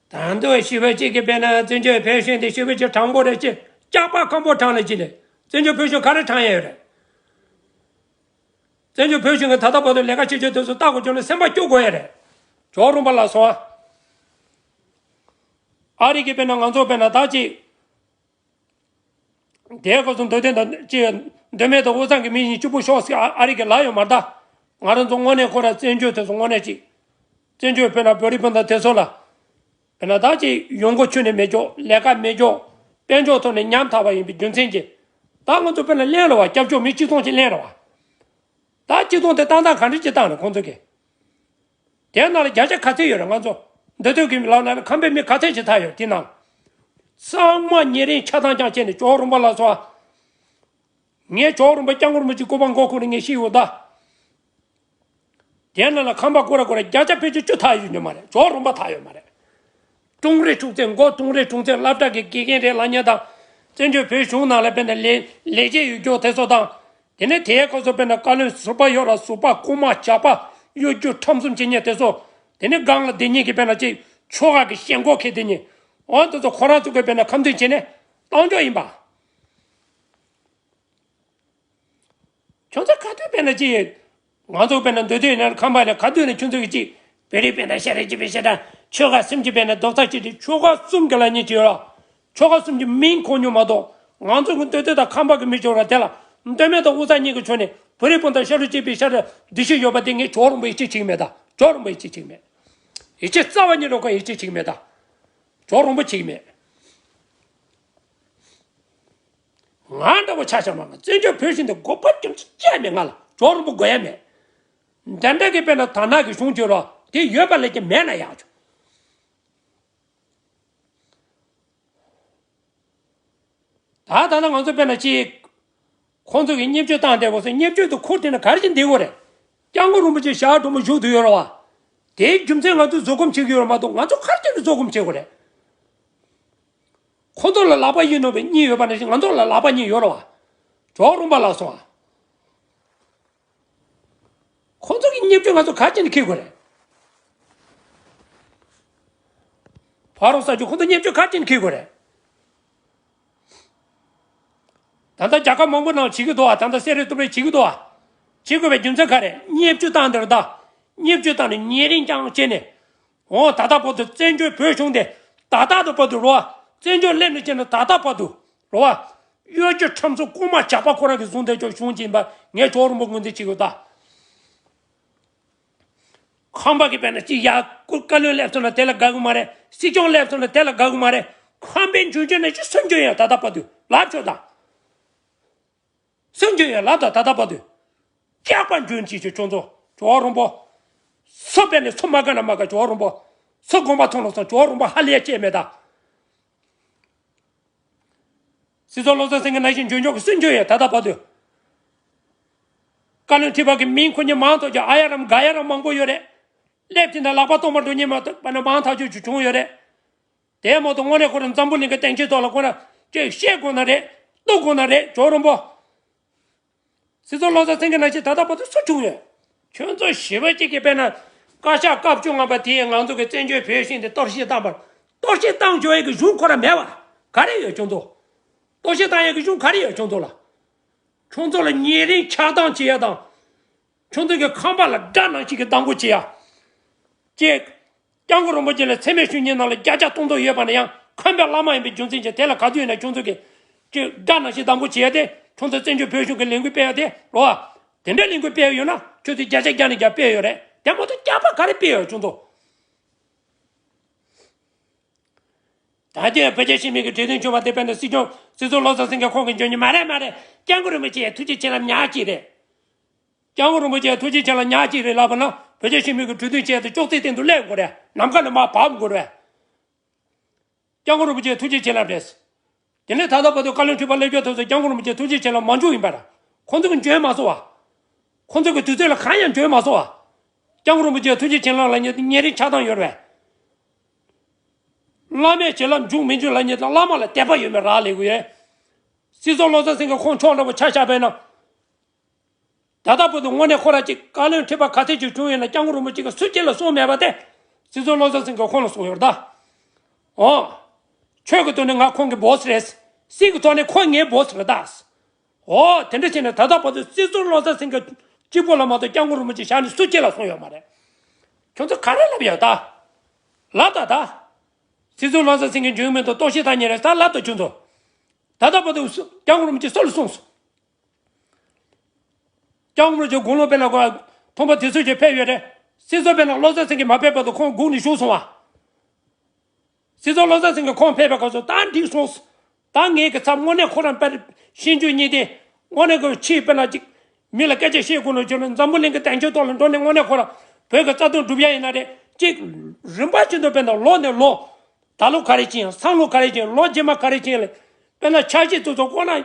ད་དུང་ཞི་བ་གཅིག་གི་དཔེར་ན་བཙན་བྱོལ་བོད་གཞུང་དེ་ཞི་བ་གཅིག་དྲང་པོ་རེད་ཅེས་སྐྱག་པ་སྐམ་པོ་དྲང་ལ་ཅི་ནས་བཙན་བྱོལ་བོད་གཞུང་ག་རེ་དྲང་ཡ་ཡོད་རེད། བཙན་བྱོལ་བོད་གཞུང་གི་ད་ལྟ་བར་དུ་ལས་ཀ་བྱེད་ཆོག་དེ་ཚོ་ལྟ་དགོས་བྱུང་ན་སེམས་པ་སྐྱོ་དགོས་ཡ་རེད། ཇོ་རུང་པ་ལ་སོང་ཨ། ཨ་རི་གི་དཔེར་ན་ང་ཚོ་དཔེར་ན་ད་ཅིག་དེའི་སྐབས་སུ་མདོ་སྟོད་དང་ཅིག་མདོ་སྨད་དང་དབུས་གཙང་གི་མི་གཉིས་གཅིག་པུ་ཤོག་ཟེར་ཨ་ཨ་རི་གི་ལབ་ཡོད་མ་རེད་ད། ང་རང་ཚོ་དངོས་གནས་ཁོ་ར་བཙན་བྱོལ་དེ་ཚོ་དངོས་གནས་ཅིག་བཙན་བྱོལ་དཔེར་ན་བོད་རིགས་སྤུན་ཟླ་དེ་ཚོ་ལ། དཔེར་ན་ད་ཅིག་ཡོང་སྒོ་ཁྱོན་ནས་མེད་ཀྱོག་ལས་ཀ་མེད་ཀྱོག་དཔལ་འབྱོར་ཐོག་ནས་ཉམ་ཐག་པ་ཡིན་པའི་རྒྱུ་མཚན་གྱིས། ད་ང་ཚོ་དཔེར་ན་གླེང་རེད་བ། སྐྱབས་བཅོལ་མི་གཅིག་སྟོང་ཅིག་གླེང་རེད་བ། ད་གཅིག་སྟོང་དེ་བཏང་སྟངས་ག་འདྲ་ཅིག་བཏང་རེད་ཁོང་ཚོ་གིས། དེའི་ནང་ལ་བརྒྱ་ཆ་ག་ཚད་ཡོད་རེད་ང་ཚོ། འདི་དུས་ཀྱི་ལག་ནང་ལ་ཁམས་པའི་མི་ག་ཚད་ཅིག་ཐར་ཡོད་དེ་ནང་། ཚང་མ་ཉེ་རིང་ཆགས་སྡང་རྐྱང་བྱས་ནས་ཇོ་རུང་པ་ལ་སོགས། ངས་ཇོ་བོ་རིན་པོ་སྐྱབས་མགོན་རིན་པོ་ཆེ་སྐུ་པར་མགོ་ཁུར་ནས་ངས་ཤི་ཡོད་ད། དེ་ནང་ལ་ཁང་པ་བསྐོར་ར་བསྐོར་ར་བརྒྱ་ཆ་ཕལ་ཆེར་བཅུ་ཐག་ཡོད་ཉོ་མ་རེད། ཇོ་བོ་རིན་པོ་ཐག་ཡོད་མ་རེད། ཀྲུང་རེ་ཀྲུང་ཙེ་མགོ་ཀྲུང་རེ་ཀྲུང་ཙེ་སློབ་གྲྭ་གི་དགེ་རྒན་རེད་ལབ་མཁན་དང་། བཙན་བྱོལ་བོད་གཞུང་ནང་ལ་དཔེར་ན་ལས་ལས་བྱེད་ཡོད་རྒྱུ་དེ་ཚོ་དང་། དེ་ནས་དེའི་སྐབས་སུ་དཔེར་ན་བཀའ་བློན་ཟུར་པ་ཡོད་ར་ཟུར་པ་རྐུན་མ་ཇག་པ་གཡོ་སྒྱུ་ཁྲམ་གསུམ་བྱེད་མཁན་དེ་ཚོ། དེ་ནས་སྒང་ལ་སྡོད་མཁན་གྱི་དཔེར་ན་ཅིག་ཆོལ་ཁ་གི་ཞེན་ཁོག་ཁེལ་སྡོད་མཁན། འོ་དེ་ཚོ་ཁོ་རང་ཚོ་གི་དཔེར་ན་ཁ་འདོན་བྱས་ནས་བཏང་ཆོག་ཡིན་པ། ཁྱོད་ཚོ་ག་དུས་དཔེར་ན་ཅི། ང་ཚོ་དཔེར་ན་འདོད་འདོད་ཡིན་ན་ཁང་པ་ལ་ག་དུས་ནས་ཁྱོད་ཚོ་གི་ཅི། བོད་རིགས་དཔེར་ན་ཤ་རེ་ཅི་བེ་ཤ་དང་ཆོལ་ཁ་གསུམ་གྱི་དཔེར་ན་རྡོག་རྩ་གཅིག་སྒྲིལ། ཆོལ་ཁ་གསུམ་གྱི་ལ་ཉེ་ཅི་ཡོད་ར། ཆོལ་ཁ་གསུམ་གྱི་མིང་གོ་མྱོང་མ་གཏོགས། ང་ཚོ་གི་འདོད་འདོད་དང་ཁང་པ་གི་མི་འབྱོར་བ་དེ་ལ་འདོད་མེད་དང་དབུ་ཚ་གཉིས་ཀྱི་ཕྱོགས་ནས་བོད་རིགས་སྤུན་ཟླ་ཤ་རུ་གཅིག་པའི་ཤ་རུ་འདི་ཤི་ཡོད་པ་དེ་ངས་ཇོ་བོ་རིན་པོ་ཡིད་ཆེས་བྱེད་ཀྱི་མེད་ད། ཇོ་བོ་རིན་པོ་ཡིད་ཆེས་བྱེད་ཀྱི་མེད། ཡིད་ཆེས་རྩ་བ་ཉིད་ནས་ཁོ་ཡིད་ཆེས་བྱེད་ཀྱི་མེད་ད། ཇོ་བོ་རིན་པོ་ཆེ་ཡིན་མེད། ང་འདྲ་པོ་ཆ་བཞག་མ་ང་བཙན་བྱོལ་བོད་གཞུང་འདི་དགོས་པ་རྒྱུ་མཚན་ཅི་ཡང་མེད། ང་ལ་ཇོ་བོ་རིན་པོ་དགོས་ཡ་མེད། འདི་འདྲ་གི་དཔེར་ན་དར་ནག་གི་གཞུང་བྱོས་རོགས་དེ་ཡོད་པ་ལས་ཀྱི་མེད་ན་ཡག་བྱུང་། ད་ད་ལྟ་ང་ཚོ་དཔེར་ན་ཅིག་ཁོང་ཚོ་གི་བརྙས་བཅོས་བཏང་བསྡད་པ་སོགས་བརྙས་བཅོས་དེ་ཁུར་དེ་ན་ག་རེ་བྱས་འདེད་དགོས་རེད། སྐྱབས་མགོན་རིན་པོ་ཆེ་ཞག་དྲུག་མ་བཞུགས་བསྡད་ཡོད་རེད་བ། དེའི་རྒྱུ་མཚན་ང་ཚོས་བཟོད་སྒོམ་བྱེད་ཀྱི་ཡོད་རེད་མ་གཏོགས་ང་ཚོ་ག་རེ་བྱས་ནས་བཟོད་སྒོམ་བྱེད་དགོས་རེད། ཁོ་ཚོ་ལ་ལག་པ་གཡས་གནོན་པའི་གཉིས་ཡོད་པ་ནང་བཞིན་ང་ཚོ་ལ་ལག་པ་གཉིས་ཡོད་རེད་བ། ཇོ་བོ་རིན་པོ་ལགས་སོ། ཁོ་ཚོ་གི་བརྙས་བཅོས་ང་ཚོ་ག་རེ་བྱས་ནས་འཁྱེར་དགོས་རེད། ཕ་རོགས་ས་ཆུ་ཁོ་ཚོ་བརྙས་བཅོས་ག་རེ་བྱས་ནས་འཁྱེར་དགོས་རེད། ད་ལྟ་རྒྱལ་ཁབ་མང་པོ་ནང་བྱེད་ཀྱི་འདུག་བ། ད་ལྟ་སེ་རེ་སྟོབས་རེ་བྱེད་ཀྱི་འདུག་བ། བྱེད་དགོས་པའི་རྒྱུ་མཚན་ག་རེ། བརྙས་བཅོས་བཏང་འདིར་ད། བརྙས་བཅོས་བཏང་ནས་ཉེ་རིང་རྐྱང་བྱས་ནས། འོ་ད་ལྟ་བར་དུ་བཙན་བྱོལ་བོད་གཞུང་དེ་ད་ལྟ་དུ་བར་དུ་རོ། བཙན་བྱོལ་སླེབས་ནས་བྱས་ནས་ད་ལྟ་བར་དུ་རོ། གཡོ་སྒྱུ་ཁྲམ་གསུམ་རྐུན་མ་ཇག་པ་ཁོ་རང་གིས་བཟུང་བསྡད་ཆོག་གཞུང་ཅིག་ཡིན་པ་ངས་ཇོ་བོ་རིན་པོ་ངོས་འཛིན་བྱེད་དགོས་ད། ཁང་པ་གི་དཔེར་ན་ཅིག་ཡ་སྐུ་བཀའ་བློན་སླེབས་སོང་ན་དེ་ལ་དགའ་གི་མ་རེད། སྲིད་སྐྱོང་སླེབས་སོང་ན་དེ་ལ་དགའ་གི་མ་རེད། ཁང་པའི་འཇོན་འཇོན་ནས་ཅི་སུ་འཇོན་ཡང་ད་ལྟ་བར་དུ་ལབ་ཆོག་ད། སུ་འཇོན་ཡང་ལབ་ད་ད་ལྟ་བར་དུ། སྐྱག་པ་འཇོན་ཅིག་ཅིག་ཁྱོད་ཚོ་ཇོ་བོ་རིན་པོ། སུ་དཔེར་ནས་སུ་མ་དགའ་ན་མ་དགའ་ཇོ་བོ་རིན་པོ། སུ་དགོངས་པ་ཚོམས་ལ་སོང་ཇོ་བོ་རིན་པོ་ཧ་ལས་ཡ་སྐྱེས་མེད་ད། སྲིད་ཚོགས་བློ་བཟང་སེང་གེ་ནང་བཞིན་འཇོན་ཆོག་གི་སུ་འཇོན་ཡང་ད་ལྟ་བར་དུ། བཀའ་བློན་ཁྲི་པ་གི་མིང་ཁོ་གཉིས་མང་ཐོག་ཀྱང་ཨ་ཡ་རམ་ག་ཡ་རམ་མང་པོ་ཡོད་རེད། སླེབས་དེ་འདྲ་ལག་པ་སྟོང་པར་འགྲོ་ཉེན་མ་ཐུབ་པ་ན་མང་ཐག་ཆོད་ཅིག་བྱུང་ཡོད་རེད། དེ་མ་གཏོགས་དངོས་གནས་ཁོ་རང་འཛམ་བུ་གླིང་གི་སྟེང་ཆེན་ཐོག་ལ་ཁོ་རང་ཅིག་བཤད་དགོས་ན་རེད། གཏུག་དགོས་ན་རེད་ཇོ་རིན་པོ། སྲིད་ཚོགས་བློ་བཟང་སེང་གེ་ནང་བཞིན་ད་ལྟ་བར་དུ་སུ་བྱུང་ཡོད། ཁྱོད་ཚོ་ཞི་བ་གཅིག་གིས་དཔེར་ན་བཀའ་ཤག་སྐབས་བཅོ་ལྔ་པ་དེས་ང་ཚོ་གི་བཙན་བྱོལ་བོད་གཞུང་དེ་གཏོར་བཤིག་བཏང་བར་གཏོར་བཤིག་བཏང་ཆོག་ཡ་གི་གཞུང་ཁོ་རང་མེད་བ། ག་རེ་ཡོད་ཁྱོད་ཚོ། གཏོར་བཤིག་བཏང་ཡ་གི་གཞུང་ག་རེ་ཡོད་ཁྱོད་ཚོ་ལ། ཁྱོད་ཚོ་ལ་ཉེ་རིང་ཆགས་སྡང་བྱེད་ཡ་དང་། ཁྱོད་ཚོ་གི་ཁང་པ་ལ་དགྲ་ནང་བཞིན་གྱི་སྡང་པོ་བྱེད་ཡ། ཅེས། སྐྱབས་མགོན་རིན་པོ་ཆེ་ལ་མཚན་སྨད་ཞུ་མཁན་ནང་ལ་བརྒྱ་ཆ་སྟོང་སྟོང་ཡོད་པ་ན་ཡང་ཁམས་པའི་བླ་མ་ཡིན་པའི་རྒྱུ་མཚན་གྱིས་དེ་ལ་ག་དུས་ཡིན་ན་ཁྱོད་ཚོ་གི་ཅིག་དགྲ་ནང་བཞིན་སྡང་པོ་བྱེད་ཡ་དེ་ཁྱོད་ཚོ་བཙན་བྱོལ་བོད་གཞུང་གི་ལས་འགུལ་སྤེལ་ཡ་དེ་རོ། དེ་འདྲའི་ལས་འགུལ་སྤེལ་ཡོད་ན་ཁྱོད་ཚོས་བརྒྱ་ཆ་བརྒྱ་ནས་བརྒྱ་སྤེལ་ཡོད་རེད། དེ་མ་གཏོགས་སྐྱག་པ་ག་རེ་སྤེལ་ཡོད་ཁྱོད་ཚོ། ད་དེ་བོད་རྒྱ་ཞི་མོལ་གྱི་གྲོས་མཐུན་བྱུང་བ་དེ་དཔེར་ན་སྲིད་སྐྱོང་སྲིད་ཚོགས་བློ་བཟང་སེང་གེ་ཁོང་གིས་འཇོན་གྱི་མ་རེད་མ་རེད། སྐྱབས་མགོན་རིན་པོ་ཆེ་ཐུགས་རྗེ་ཆེ་ལབ་ཉག་གཅིག་རེད། སྐྱབས་མགོན་རིན་པོ་ཆེ་ཐུགས་རྗེ་ཆེ་ལ་ཉག་གཅིག་རེད་ལབ་པ་ན་བོད་རྒྱ་ཞི་མོལ་གྱི་གྲོས་མཐུན་བྱས་ཏེ་ཅོག་ཙེ་སྟེང་དུ་སླེབས་དགོས་རེད། ནམ་མཁའ་ནས་མར་བབས་དགོས་རེད། སྐྱབས་མགོན་རིན་པོ་ཆེ་ཐུགས་རྗེ་ཆེ་ལབ་རེད། དེ་ནས་ད་ལྟ་བར་དུ་བཀའ་བློན་ཁྲི་པ་སླེབས་རྒྱུ་དེ་ཚོ་སྐྱབས་མགོན་རིན་པོ་ཆེ་ཐུགས་རྗེ་ཆེ་ལ་མ་འཇུག་ཡིན་པ་རེད། ཁོང་ཚོ་གིས་འཇོན་མ་སོང་བ། ཁོང་ཚོ་གི་དུས་ཚོད་ལ་གང་ཡང་འཇོན་མ་སོང་བ། སྐྱབས་མགོན་རིན་པོ་ཆེ་ཐུགས་རྗེ་ཆེ་ལབ་ལ་ཉེ་ཉེ་རིང་ཆགས་སྡང་ཡོད་རེད། བླ་མས་བྱིན་རླབས་འཇུག་མི་འཇུག་ལ་ཉེ་བླ་མ་ལ་དད་པ་ཡོད་མེད་རག་ལས་དགོས་ཡོད། སྲིད་ཚོགས་བློ་བཟང་སེང་གེ་ཁོང་མཆོག་འདྲ་པོ་ཆ་བཞག་པས་ན། ད་ལྟ་བར་དུ་དངོས་གནས་ཁོ་རང་གཅིག་བཀའ་བློན་ཁྲི་པ་ག་ཚད་ཅིག་བྱུང་ཡོད་ན་སྐྱབས་མགོན་རིན་པོ་ཆེ་གིས་སུ་གཅིག་ལ་གསུངས་མེད་པ་དེ། སྲིད་ཚོགས་བློ་བཟང་སེང་གེ་ཁོང་ལ་གསུངས་ཡོད་རེད་ད། འོ། ཆོས་ཀྱི་ཐོག་ནས་ང་ཁོང་གི་སྦོ་སི་རེད། སྲིད་ཀྱི་ཐོག་ནས་ཁོ་ངའི་སྦོ་སི་རེད་ད། འོ་དེ་འདྲ་བྱས་ནས་ད་ལྟ་བར་དུ་སྲིད་ཚོགས་བློ་བཟང་སེང་གེ་གཅིག་པོ་ལ་མ་གཏོགས་སྐྱབས་མགོན་རིན་པོ་ཆེ་བཞག་ནས་སུ་གཅིག་ལ་གསུངས་ཡོད་མ་རེད། ཁྱོད་ཚོ་ག་རེ་ལབ་ཡོད་ད། ལབ་ད་ད། སྲིད་ཚོགས་བློ་བཟང་སེང་གེ་འཇོན་མི་འདུག་གཏོར་བཤིག་བཏང་མཁན་རེད་ད་ལབ་ད་ཁྱོད་ཚོ། ད་ལྟ་བར་དུ་སྐྱབས་མགོན་རིན་པོ་ཆེ་སུ་ལ་གསུངས་སོང་། སྐྱབས་མགོན་རིན་པོ་ཆེ་དགུང་ལོ་དཔེར་ན་ཁོ་མཐོན་པོ་དེ་ཚོ་ཅིག་ཕེབས་ཡོད་རེད། སྲིད་ཚོགས་དཔེར་ན་བློ་བཟང་སེང་གེ་མ་ཕེབས་བར་དུ་ཁོང་སྒུག་ནས་བཞུགས་སོང་བ། སྲིད་ཚོགས་བློ་བཟང་སེང་གེ་ཁོང་ཕེབས་པའི་སྐབས་སུ་ད་འགྲིག་སོང་། ད་ངའི་གི་ཚབ་དངོས་གནས་ཁོ་རང་དཔེར་ཤེས་འཇོན་གཉིས་ལྡན། དངོས་གནས་ཀྱི་ཆེས་དཔེར་ན་ཅིག་མི་ལ་སྐད་ཆ་བཤད་དགོས་ནོ་ཁྱོད་ནི་འཛམ་བུ་གླིང་གི་དོན་ཆེན་ཐོག་ལ་འགྲོ་ནས་དངོས་གནས་ཁོ་རང་བོད་ཀྱི་རྩ་དོན་སྒྲུབ་ཡ་ཡིན་ན་རེད། ཅིག་རིམ་པ་བཞིན་དུ་དཔེར་ན་ལོ་ནས་ལོ། ད་ལོ་ག་རེ་བྱས་ཡང་སང་ལོ་ག་རེ་བྱས་ཡང་ལོ་རྗེས་མ་ག་རེ་བྱས་ཡང་ལ། དཔེར་ན་ཆ་ཤས་ཚོ་ཚོ་ཁོ་ན།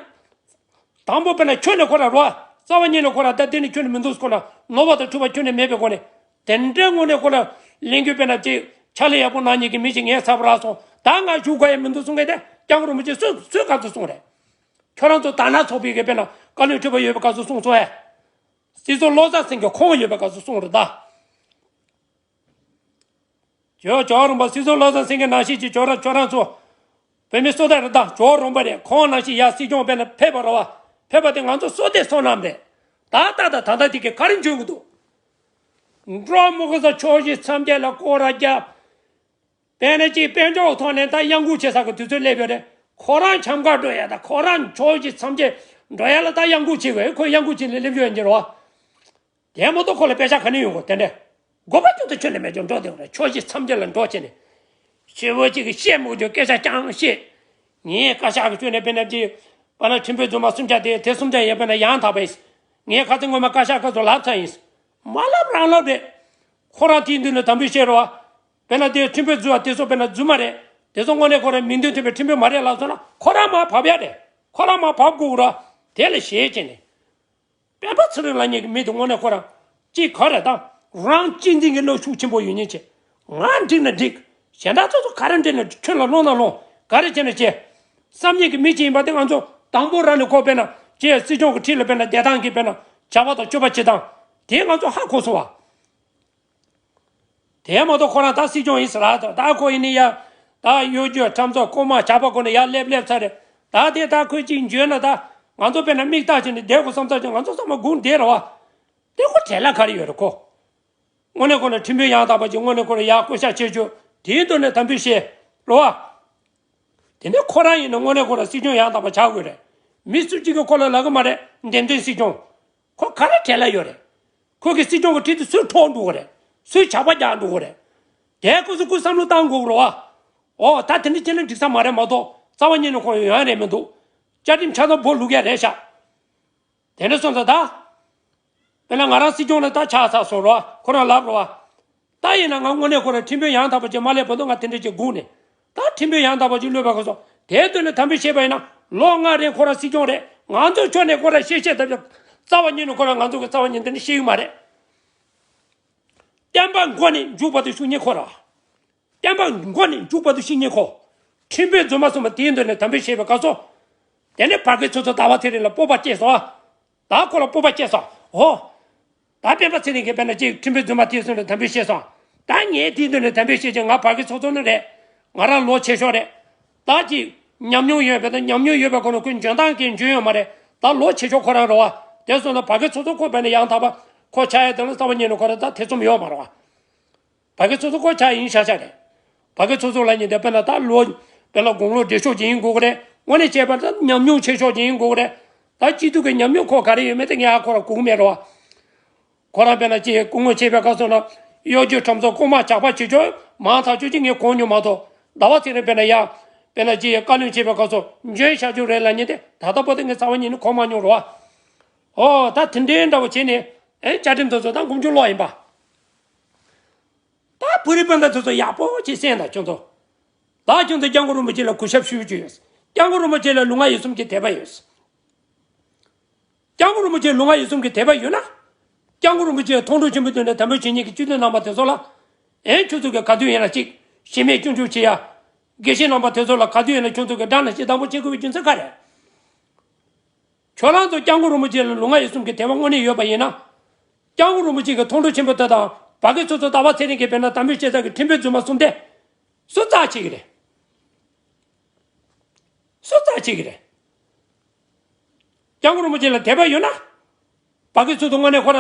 དང་པོ་དཔེར་ན་ཁྱོན་ནས་ཁོ་ར་རོ། རྩ་བ་ཉིད་ནས་ཁོ་ར་ད་དེ་ནི་ཁྱོན་ནས་མི་འདུག་ཁོ་ན་ནོར་བ་དང་འཁྲུལ་པ་ཁྱོན་ནས་མེད་པའི་སྒོ་ནས། དེ་འདྲའི་ངོ་ནས་ཁོ་ར་ལེན་རྒྱུ་དཔེར་ན་ཅིག་ཕྱག་ལས་ཡག་པོ་གནང་མཁན་གྱི་མི་ཞིག་ངའི་ཚབ་རག་སོང་། ད་ང་བཞུགས་དགོས་ཡ་མི་འདུག་གསུང་མཁན་དེ་སྐྱབས་མགོན་རིན་པོ་ཆེ་སུས་སུས་ག་ཚོད་གསུངས་རེད། ཁྱོད་རང་ཚོ་དར་ནག་ཚོགས་པའི་གི་དཔེར་ན་བཀའ་བློན་ཁྲི་པ་ཡོད་པའི་སྐབས་སུ་གསུངས་སོང་ཨེ། སྲིད་ཚོགས་བློ་བཟང་སེང་གེ་ཁོང་ཡོད་པའི་སྐབས་སུ་གསུངས་རེད་ད། ཇོ་ཇོ་རོང་པ་སྲིད་ཚོགས་བློ་བཟང་སེང་གེ་ནང་བཞིན་གྱི་ཇོ་ར་ཇོ་རང་ཚོ། བོད་མི་སུ་དར་རེད་ད་ཇོ་རོང་པ་རེད། ཁོང་ནང་བཞིན་ཡ་སྲིད་སྐྱོང་དཔེར་ན་ཕེབས་པ་རེད་བ། ཕེབས་པ་དེ་ང་ཚོ་སུ་དེ་སོང་ནམ་རེད། ད་ལྟ་ད་ད་ལྟ་དེ་གི་ག་རེ་འཇོན་གི་འདུག་འགྲོ་མི་དགོས་ས་ཕྱོགས་བཞི་མཚམས་བརྒྱད་ལ་སྐོར་ར་རྒྱབ། དཔེར་ན་ཅིག་དཔལ་འབྱོར་ཐོག་ནས་ད་གཡང་འགུག་བྱེད་ས་གི་དུས་ཚོད་སླེབས་ཡོད་རེད། ཁོ་རང་འཆམ་ག་འགྲོ་ཡ་ད་ཁོ་རང་ཕྱོགས་བཞི་མཚམས་བརྒྱད་འགྲོ་ཡ་ལ་ད་གཡང་འགུག་བྱེད་དགོས། ཁོ་གཡང་འགུག་བྱེད་ནས་སླེབས་ཡོད་ཡིན་གྱི་རེད་བ། དེ་མ་གཏོགས་ཁོ་ལ་དཔེ་ཆ་ག་ནས་ཡོང་གོ་དེ་འདྲས། དགོས་པ་ཅུང་ཙམ་ཁྱོན་ནས་མེད་ཀྱང་འགྲོ་དེ་རེད། ཕྱོགས་བཞི་མཚམས་བརྒྱད་ལ་འགྲོ་བྱས་ནས། ཞེ་བོ་གཅིག་གིས་བཤད་མོ་ཀྱང་སྐད་ཆ་རྐྱང་བཤད། ངས་བཀའ་ཤག་གི་ཁྱོན་ནས་དཔེར་ན་ཅིག་པ་ན་ཁྲིམས་དཔོན་རྫུན་མ་སུམ་ཆ་དེ་དེ་སུམ་ཆ་ཡས་དཔེར་ན་ཡང་དག་པ་ཡིན། ངས་ཁ་སང་སྔོན་མ་བཀའ་ཤག་ཁ་ཚོ་ལབ་ཚར་ཡིན། མ་ལབ་རང་ལབ་རེད། ཁོ་རང་དེའི་མདུན་ནས་དམ་འབུལ་བཤད་རོགས། དཔེར་ན་དེ་ཁྲིམས་དཔོན་རྫུན་བ་དེ་ཚོ་དཔེར་ན་རྫུན་མ་རེད། དེ་ཚོ་དངོས་གནས་ཁོ་རང་མིང་དོན་མཐུན་པའི་ཁྲིམས་དཔོན་མ་རེད་ལབ་སོང་ན་ཁོ་རང་མར་བབས་ཡ་རེད། ཁོ་རང་མར་བབས་དགོས་ར། དེ་ལ་ཞེད་བྱས་ནས། སྤེན་པ་ཚེ་རིང་ལབ་མཁན་གྱི་མི་དེ་དངོས་གནས་ཁོ་རང་གཅིག་ག་རེ་དང་རང་གཅེས་འཛིན་གྱི་བློ་ཤུགས་ཆེན་པོ་ཡོད་མཁན་བྱས། ང་འགྲིག་ན་འགྲིག་གཞན་དག་ཚོ་ཚོ་ག་རེ་འགྲིག་ན་ཁྱོད་ལ་སློང་ན་སློང་ག་རེ་བྱས་ན་བྱས། བསམ་མཁན་གྱི་མི་གཅིག་ཡིན་པ་དེ་ང་ཚོ་དང་པོ་རང་ནས་ཁོ་དཔེར་ན་ཅེས་སྲིད་སྐྱོང་གི་འཁྲིས་ལ་དཔེར་ན་བསྡད་སྟངས་ཀྱི་དཔེར་ན་བྱ་བ་དང་སྤྱོད་པ་བྱེད་སྟངས་དེ་ང་ཚོ་ཧ་གོ་སོང་བ། དེ་མ་གཏོགས་ཁོ་རང་ད་སྲིད་སྐྱོང་ཡིན་ཟེར་ལ་ད་ད་ཁོ་ཡིན་ནི་ཡ། ད་གཡོ་སྒྱུ་ཁྲམ་ཚོགས་རྐུན་མ་ཇག་པ་ཁོ་ནི་ཡར་སླེབས་སླེབས་ཚར་རེད། ད་དེ་ད་ཁོས་ཅིག་འཇོན་ན་ད་ང་ཚོ་དཔེར་ན་མིག་ལྟ་བྱས་ནས་བསྡད་དགོས་བསམ་ཚར་ཅིག་ང་ཚོ་ཚང་མ་སྒུག་བསྡད་རེད་བ། དེ་ཁོ་བྲེལ་ལ་ག་རེ་ཡོད་རེད་ཁོ། དངོས་གནས་ཁོ་ན་ཁྲིམས་དཔོན་ཡང་དག་པ་ཅིག་དངོས་གནས་ཁོ་ན་ཡར་བསྐོ་བཞག་བྱེད་ཆོག་དེའི་དོན་ནས་དམ་འབུལ་བཤད་རེད་བ། དེ་ནས་ཁོ་རང་ཡིན་ན་དངོས་གནས་ཁོ་རང་སྲིད་སྐྱོང་ཡང་དག་པ་བྱ་དགོས་རེད། མི་སུ་གཅིག་གིས་ཁོ་ལ་ལབ་གི་མ་རེད་འདེམས་ཐོན་སྲིད་སྐྱོང་། ཁོ་ག་རེ་བྲེལ་ལ་ཡོད་རེད། ཁོ་གི་སྲིད་སྐྱོང་གི་ཁྲིད་དུ་སུས་འཕྲོག་འགྲོ་གི་རེད། སུས་ཇག་པ་རྒྱག་འགྲོ་གི་རེད། དེ་ཁོ་ཚོ་ཁོས་བསམ་བློ་བཏང་དགོས་རེད་བ། ཨོ་ད་དེ་འདྲ་བྱས་ན་འགྲིག་ས་མ་རེད་མ་གཏོགས་རྩ་བ་ཉིད་ནས་ཁོ་ཡོང་ཡ་རེད་མི་འདུག་བཅའ་ཁྲིམས་ཆ་ཚང་བོ་ལུག་ཡ་རེད་ཤག་དེ་འདྲ་སོང་ཙང་ད། དཔེར་ན་ང་རང་སྲིད་སྐྱོང་ལ་ད་ཆགས་ཚར་སོང་རེད་བ་ཁོ་རང་ལབ་རེད་བ། ད་ཡིན་ན་ང་དངོས་གནས་ཁོ་རང་ཁྲིམས་དཔོན་ཡང་དག་པ་ཅིག་མ་སླེབས་བར་དུ་ང་དེ་འདྲ་ཅིག་སྒུག་ནས། ད་ཁྲིམས་དཔོན་ཡང་དག་པ་ཅིག་སླེབས་པ་ཁོ་ཚོ་དེའི་དོན་ནས་དམ་འབུལ་བྱས་པ་ཡིན་ན་ལོ་ལྔ་རིང་ཁོ་རང་སྲིད་སྐྱོང་རེད། ང་ཚོ་ཕྱོགས་ནས་ཁོ་རང་བཤད་བཤད་ཐབས་ཀྱང་རྩ་བ་ཉིད་ནས་ཁོ་རང་ང་ཚོ་གི་རྩ་བ་ཉིད་འདི་ནས་ཤེས་ཀྱི་མ་རེད། བསྟན་པ་མགོ་ནས་མཇུག་བར་དུ་ཤུགས་རྙེད་ཁོ་ར། བསྟན་པ་མགོ་ནས་མཇུག་བར་དུ་ཤུགས་རྙེད་ཁོ། ཁྲིམས་དཔོན་རྫུན་མ་གསུམ་པ་དེའི་མདུན་ནས་དམ་འབུལ་བྱས་པའི་སྐབས་སུ། དེ་ནས་བར་གྱི་ཚོ་ཚོ་ཟླ་བ་ཚེ་རིང་ལ་སྤོབས་པ་སྐྱེས་སོང་ཨ། ད་ཁོ་ལ་སྤོབས་པ་སྐྱེས་སོང་ཨོ། ད་སྤེན་པ་ཚེ་རིང་གིས་དཔེར་ན་ཅིག་ཁྲིམས་དཔོན་རྫུན་མ་དེའི་མདུན་ནས་དམ་འབུལ་བྱས་སོང་། ད་ངས་དེའི་མདུན་ནས་དམ་འབུལ་བྱས་ཀྱི་ང་བར་གྱི་ཚོ་ཚོ་ནི་རེད། ང་རང་ལོ་ཆེ་ཤོས་རེད། ད་ཅིག་ཉམས་མྱོང་ཡོད་པའི་ད་ཉམས་མྱོང་ཡོད་པའི་སྐོར་ནས་ཁོའི་འཇོན་ཐང་གི་འཇོན་ཡོད་མ་རེད། ད་ལོ་ཆེ་ཤོས་ཁོ་རང་རེད་བ། དེ་སོང་ན་བར་གྱི་ཚོ་ཚོ་ཁོ་དཔེར་ན་ཡང་དག་པ་ཁོ་ཆགས་ཡ་དེ་ལ་རྩ་བ་ཉིད་ནས་ཁོ་རང་ད་ཐེ་ཚོམ་ཡོད་མ་རེད་བ། བར་གྱི་ཚོ་ཚོ་ཁོ་ཆགས་ཡིན་ཤག་ཤག་རེད། བར་གྱི་ཚོ་ཚོ་ལ་ཉིན་དེ་དཔེར་ན་ད་ལོ་དཔེར་ན་དགུང་ལོ་བགྲེས་ཤོས་ཅིག་ཡིན་དགོས་ཀྱི་རེད། དངོས་གནས་བྱས་པ་ད་ཉམས་མྱོང་ཆེ་ཤོས་ཅིག་ཡིན་དགོས་ཀྱི་རེད། ད་སྤྱི་འཐུས་ཀྱི་ཉམས་མྱོང་ཁོ་ག་རེ་ཡོད་མེད་དེ་ངས་ཨ་ཁོ་ར་གོ་གི་མེད་རེད་བ། ཁོ་རང་དཔེར་ན་ཅིག་སྐུ་ངོ་བྱས་པའི་སྐབས་སུ་ན་གཡོ་སྒྱུ་ཁྲམ་ཚོགས་རྐུན་མ་ཇག་པ་བྱེད་ཕྱོགས་མང་ཐག་ཆོད་ཅིག་ངས་གོ་མྱོང་མ་གཏོགས་ཟླ་བ་ཚེ་རིང་དཔེར་ན་ཡ། དཔེར་ན་ཅིག་བཀའ་བློན་བྱས་པའི་སྐབས་སུ་འཇོན་ཤར་རྒྱུ་རེད་ལབ་མཁན་དེ་ད་ལྟ་བར་དུ་ངས་རྩ་བ་ཉིད་ནས་གོ་མ་མྱོང་རེད་བ། ཨོ་ད་དེ་འདྲའི་འདྲ་བོ་བྱས་ནས་ཨེ་བཅའ་ཁྲིམས་དེ་ཚོ་ད་འགུམ་རྒྱུ་ལོག་ཡིན་པ། ད་བོད་རིགས་སྤུན་ཟླ་ཚོ་ཚོ་ཡག་པོ་ཅིག་གསན་དང་ཁྱོད་ཚོ། ད་ཁྱོད་ཚོ་སྐྱབས་མགོན་རིན་པོ་ཆེ་ལ་གུས་ཞབས་ཞུ་རྒྱུ་ཡོད། སྐྱབས་མགོན་རིན་པོ་ཆེ་ལ་ལུས་ངག་ཡིད་གསུམ་གྱི་དད་པ་ཡོད། སྐྱབས་མགོན་རིན་པོ་ཆེ་ལུས་ངག་ཡིད་གསུམ་གྱི་དད་པ་ཡོད་ན། སྐྱབས་མགོན་རིན་པོ་ཆེ་མཐོང་གྲོལ་ཆེན་པོའི་མདུན་ནས་དམ་འབུལ་བྱེད་མཁན་གྱི་སྤྱི་འཐུས་རྣམ་པ་དེ་ཚོ་ལ། ཨེ་ཁྱོད་ཚོ་གི་ག་དུས་ཡིན་ན་ཅིག་གཞི་མེད་སྐྱོན་བརྗོད་བྱེད་ཡ། དགེ་བཤེས་རྣམ་པ་དེ་ཚོ་ལ་ག་དུས་ཡིན་ན་ཁྱོད་ཚོ་གི་དགྲ་ནང་བཞིན་སྡང་པོ་བྱེད་དགོས་པའི་རྒྱུ་མཚན་ག་རེ། ཁྱོད་རང་ཚོ་སྐྱབས་མགོན་རིན་པོ་ཆེ་ལ་ལུས་ངག་ཡིད་གསུམ་གྱི་དད་པ་དངོས་གནས་ཡོད་པ་ཡིན་ན། སྐྱབས་མགོན་རིན་པོ་ཆེ་གི་མཐོང་གྲོལ་ཆེན་པོ་དེ་དང་བར་གྱི་ཚོ་ཚོ་ཟླ་བ་ཚེ་རིང་གིས་དཔེར་ན་དམ་འབུལ་བྱེད་ས་གི་ཁྲིམས་དཔོན་རྫུན་མ་གསུམ་དེ། སུ་རྩ་ཆེ་གི་རེད། སུ་རྩ་ཆེ་གི་རེད། སྐྱབས་མགོན་རིན་པོ་ཆེ་ལ་དད་པ་ཡོད་ན། བར་གྱི་ཚོ་ཚོ་དངོས་གནས་ཁོ་ར།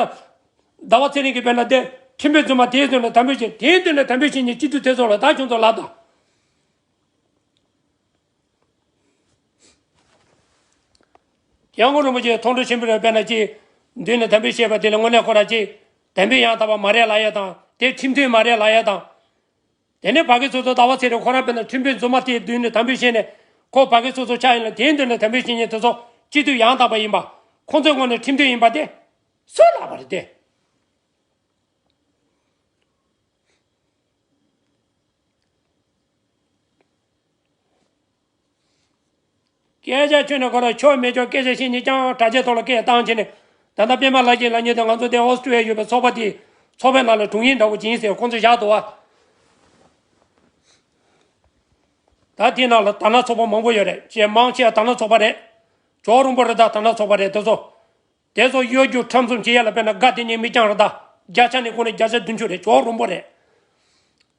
ཟླ་བ་ཚེ་རིང་གིས་དཔེར་ན་དེ་ཁྲིམས་དཔོན་རྫུན་མ་དེའི་མདུན་ལ་དམ་འབུལ་བྱེད་དེའི་མདུན་ལ་དམ་འབུལ་བྱེད་མཁན་སྤྱི་འཐུས་དེ་ཚོ་ལ་ད་ཁྱོད་ཚོ་ལབ་དང་། སྐྱབས་མགོན་རིན་པོ་ཆེ་མཐོང་གྲོལ་ཆེན་པོའི་རབ་དཔེར་ན་ཅིག་མདུན་ནས་དམ་འབུལ་བྱས་པ་དེ་ལ་དངོས་གནས་ཁོ་རང་ཅིག་དམ་འབུལ་ཡང་དག་པ་མ་རེད་ལབ་ཡ་དང་དེ་ཁྲིམས་མཐུན་མ་རེད་ལབ་ཡ་དང་། དེ་ནས་བར་གྱི་ཚོ་ཚོ་ཟླ་བ་ཚེ་རིང་ཁོ་རང་དཔེར་ན་ཁྲིམས་དཔོན་རྫུན་མ་དེའི་མདུན་ནས་དམ་འབུལ་བྱས་ནས་ཁོ་བར་གྱི་ཚོ་ཚོ་ཆགས་ཡིན་ལ་དེའི་མདུན་ནས་དམ་འབུལ་བྱེད་མཁན་དེ་ཚོ་སྤྱི་འཐུས་ཡང་དག་པ་ཡིན་པ། ཁོང་ཚོའི་ངོས་ནས་ཁྲིམས་མཐུན་ཡིན་པ་དེ་སུས་ལབ་པ་རེད་དེ། སྐད་ཆ་ཁྱོན་ནས་ཁོ་རང་ཆོ་མེད་ཆོ་སྐད་ཆ་བཤད་མཁན་རྐྱང་དྲ་རྒྱའི་ཐོག་ལ་སྐད་བཏང་བྱས་ནས། ད་ལྟ་པད་མ་ལྷ་རྒྱལ་ལབ་མཁན་དེ་ང་ཚོ་དེ་ཨོ་སི་ཀྲི་ཡ་ཡོད་པའི་ཚོགས་པ་དེའི་ཚོགས་པའི་ནང་ལ་དྲུང་ཡིག་འདྲ་བོ་ཅིག་ཡིན་ཟེར་ཁོང་ཚོས་བཞག་འདུག་བ། ད་དེའི་ནང་ལ་དར་ནག་ཚོགས་པ་མང་པོ་ཡོད་རེད། ཅེས་མང་ཆེ་བ་དར་ནག་ཚོགས་པ་རེད། ཇོ་རོང་པོ་རེད། ད་དར་ནག་ཚོགས་པ་རེད། དེ་ཚོ། དེ་ཚོ་གཡོ་སྒྱུ་ཁྲམ་གསུམ་བྱེད་ཡ་ལ་དཔེར་ན་དགའ་བདེ་གཉིས་མི་རྐྱང་རེད། ད་བརྒྱ་ཆ་ནས་ཁོ་ནས་བརྒྱ་ཆ་བདུན་ཅུ་རེད། ཇོ་རོང་པོ་རེད།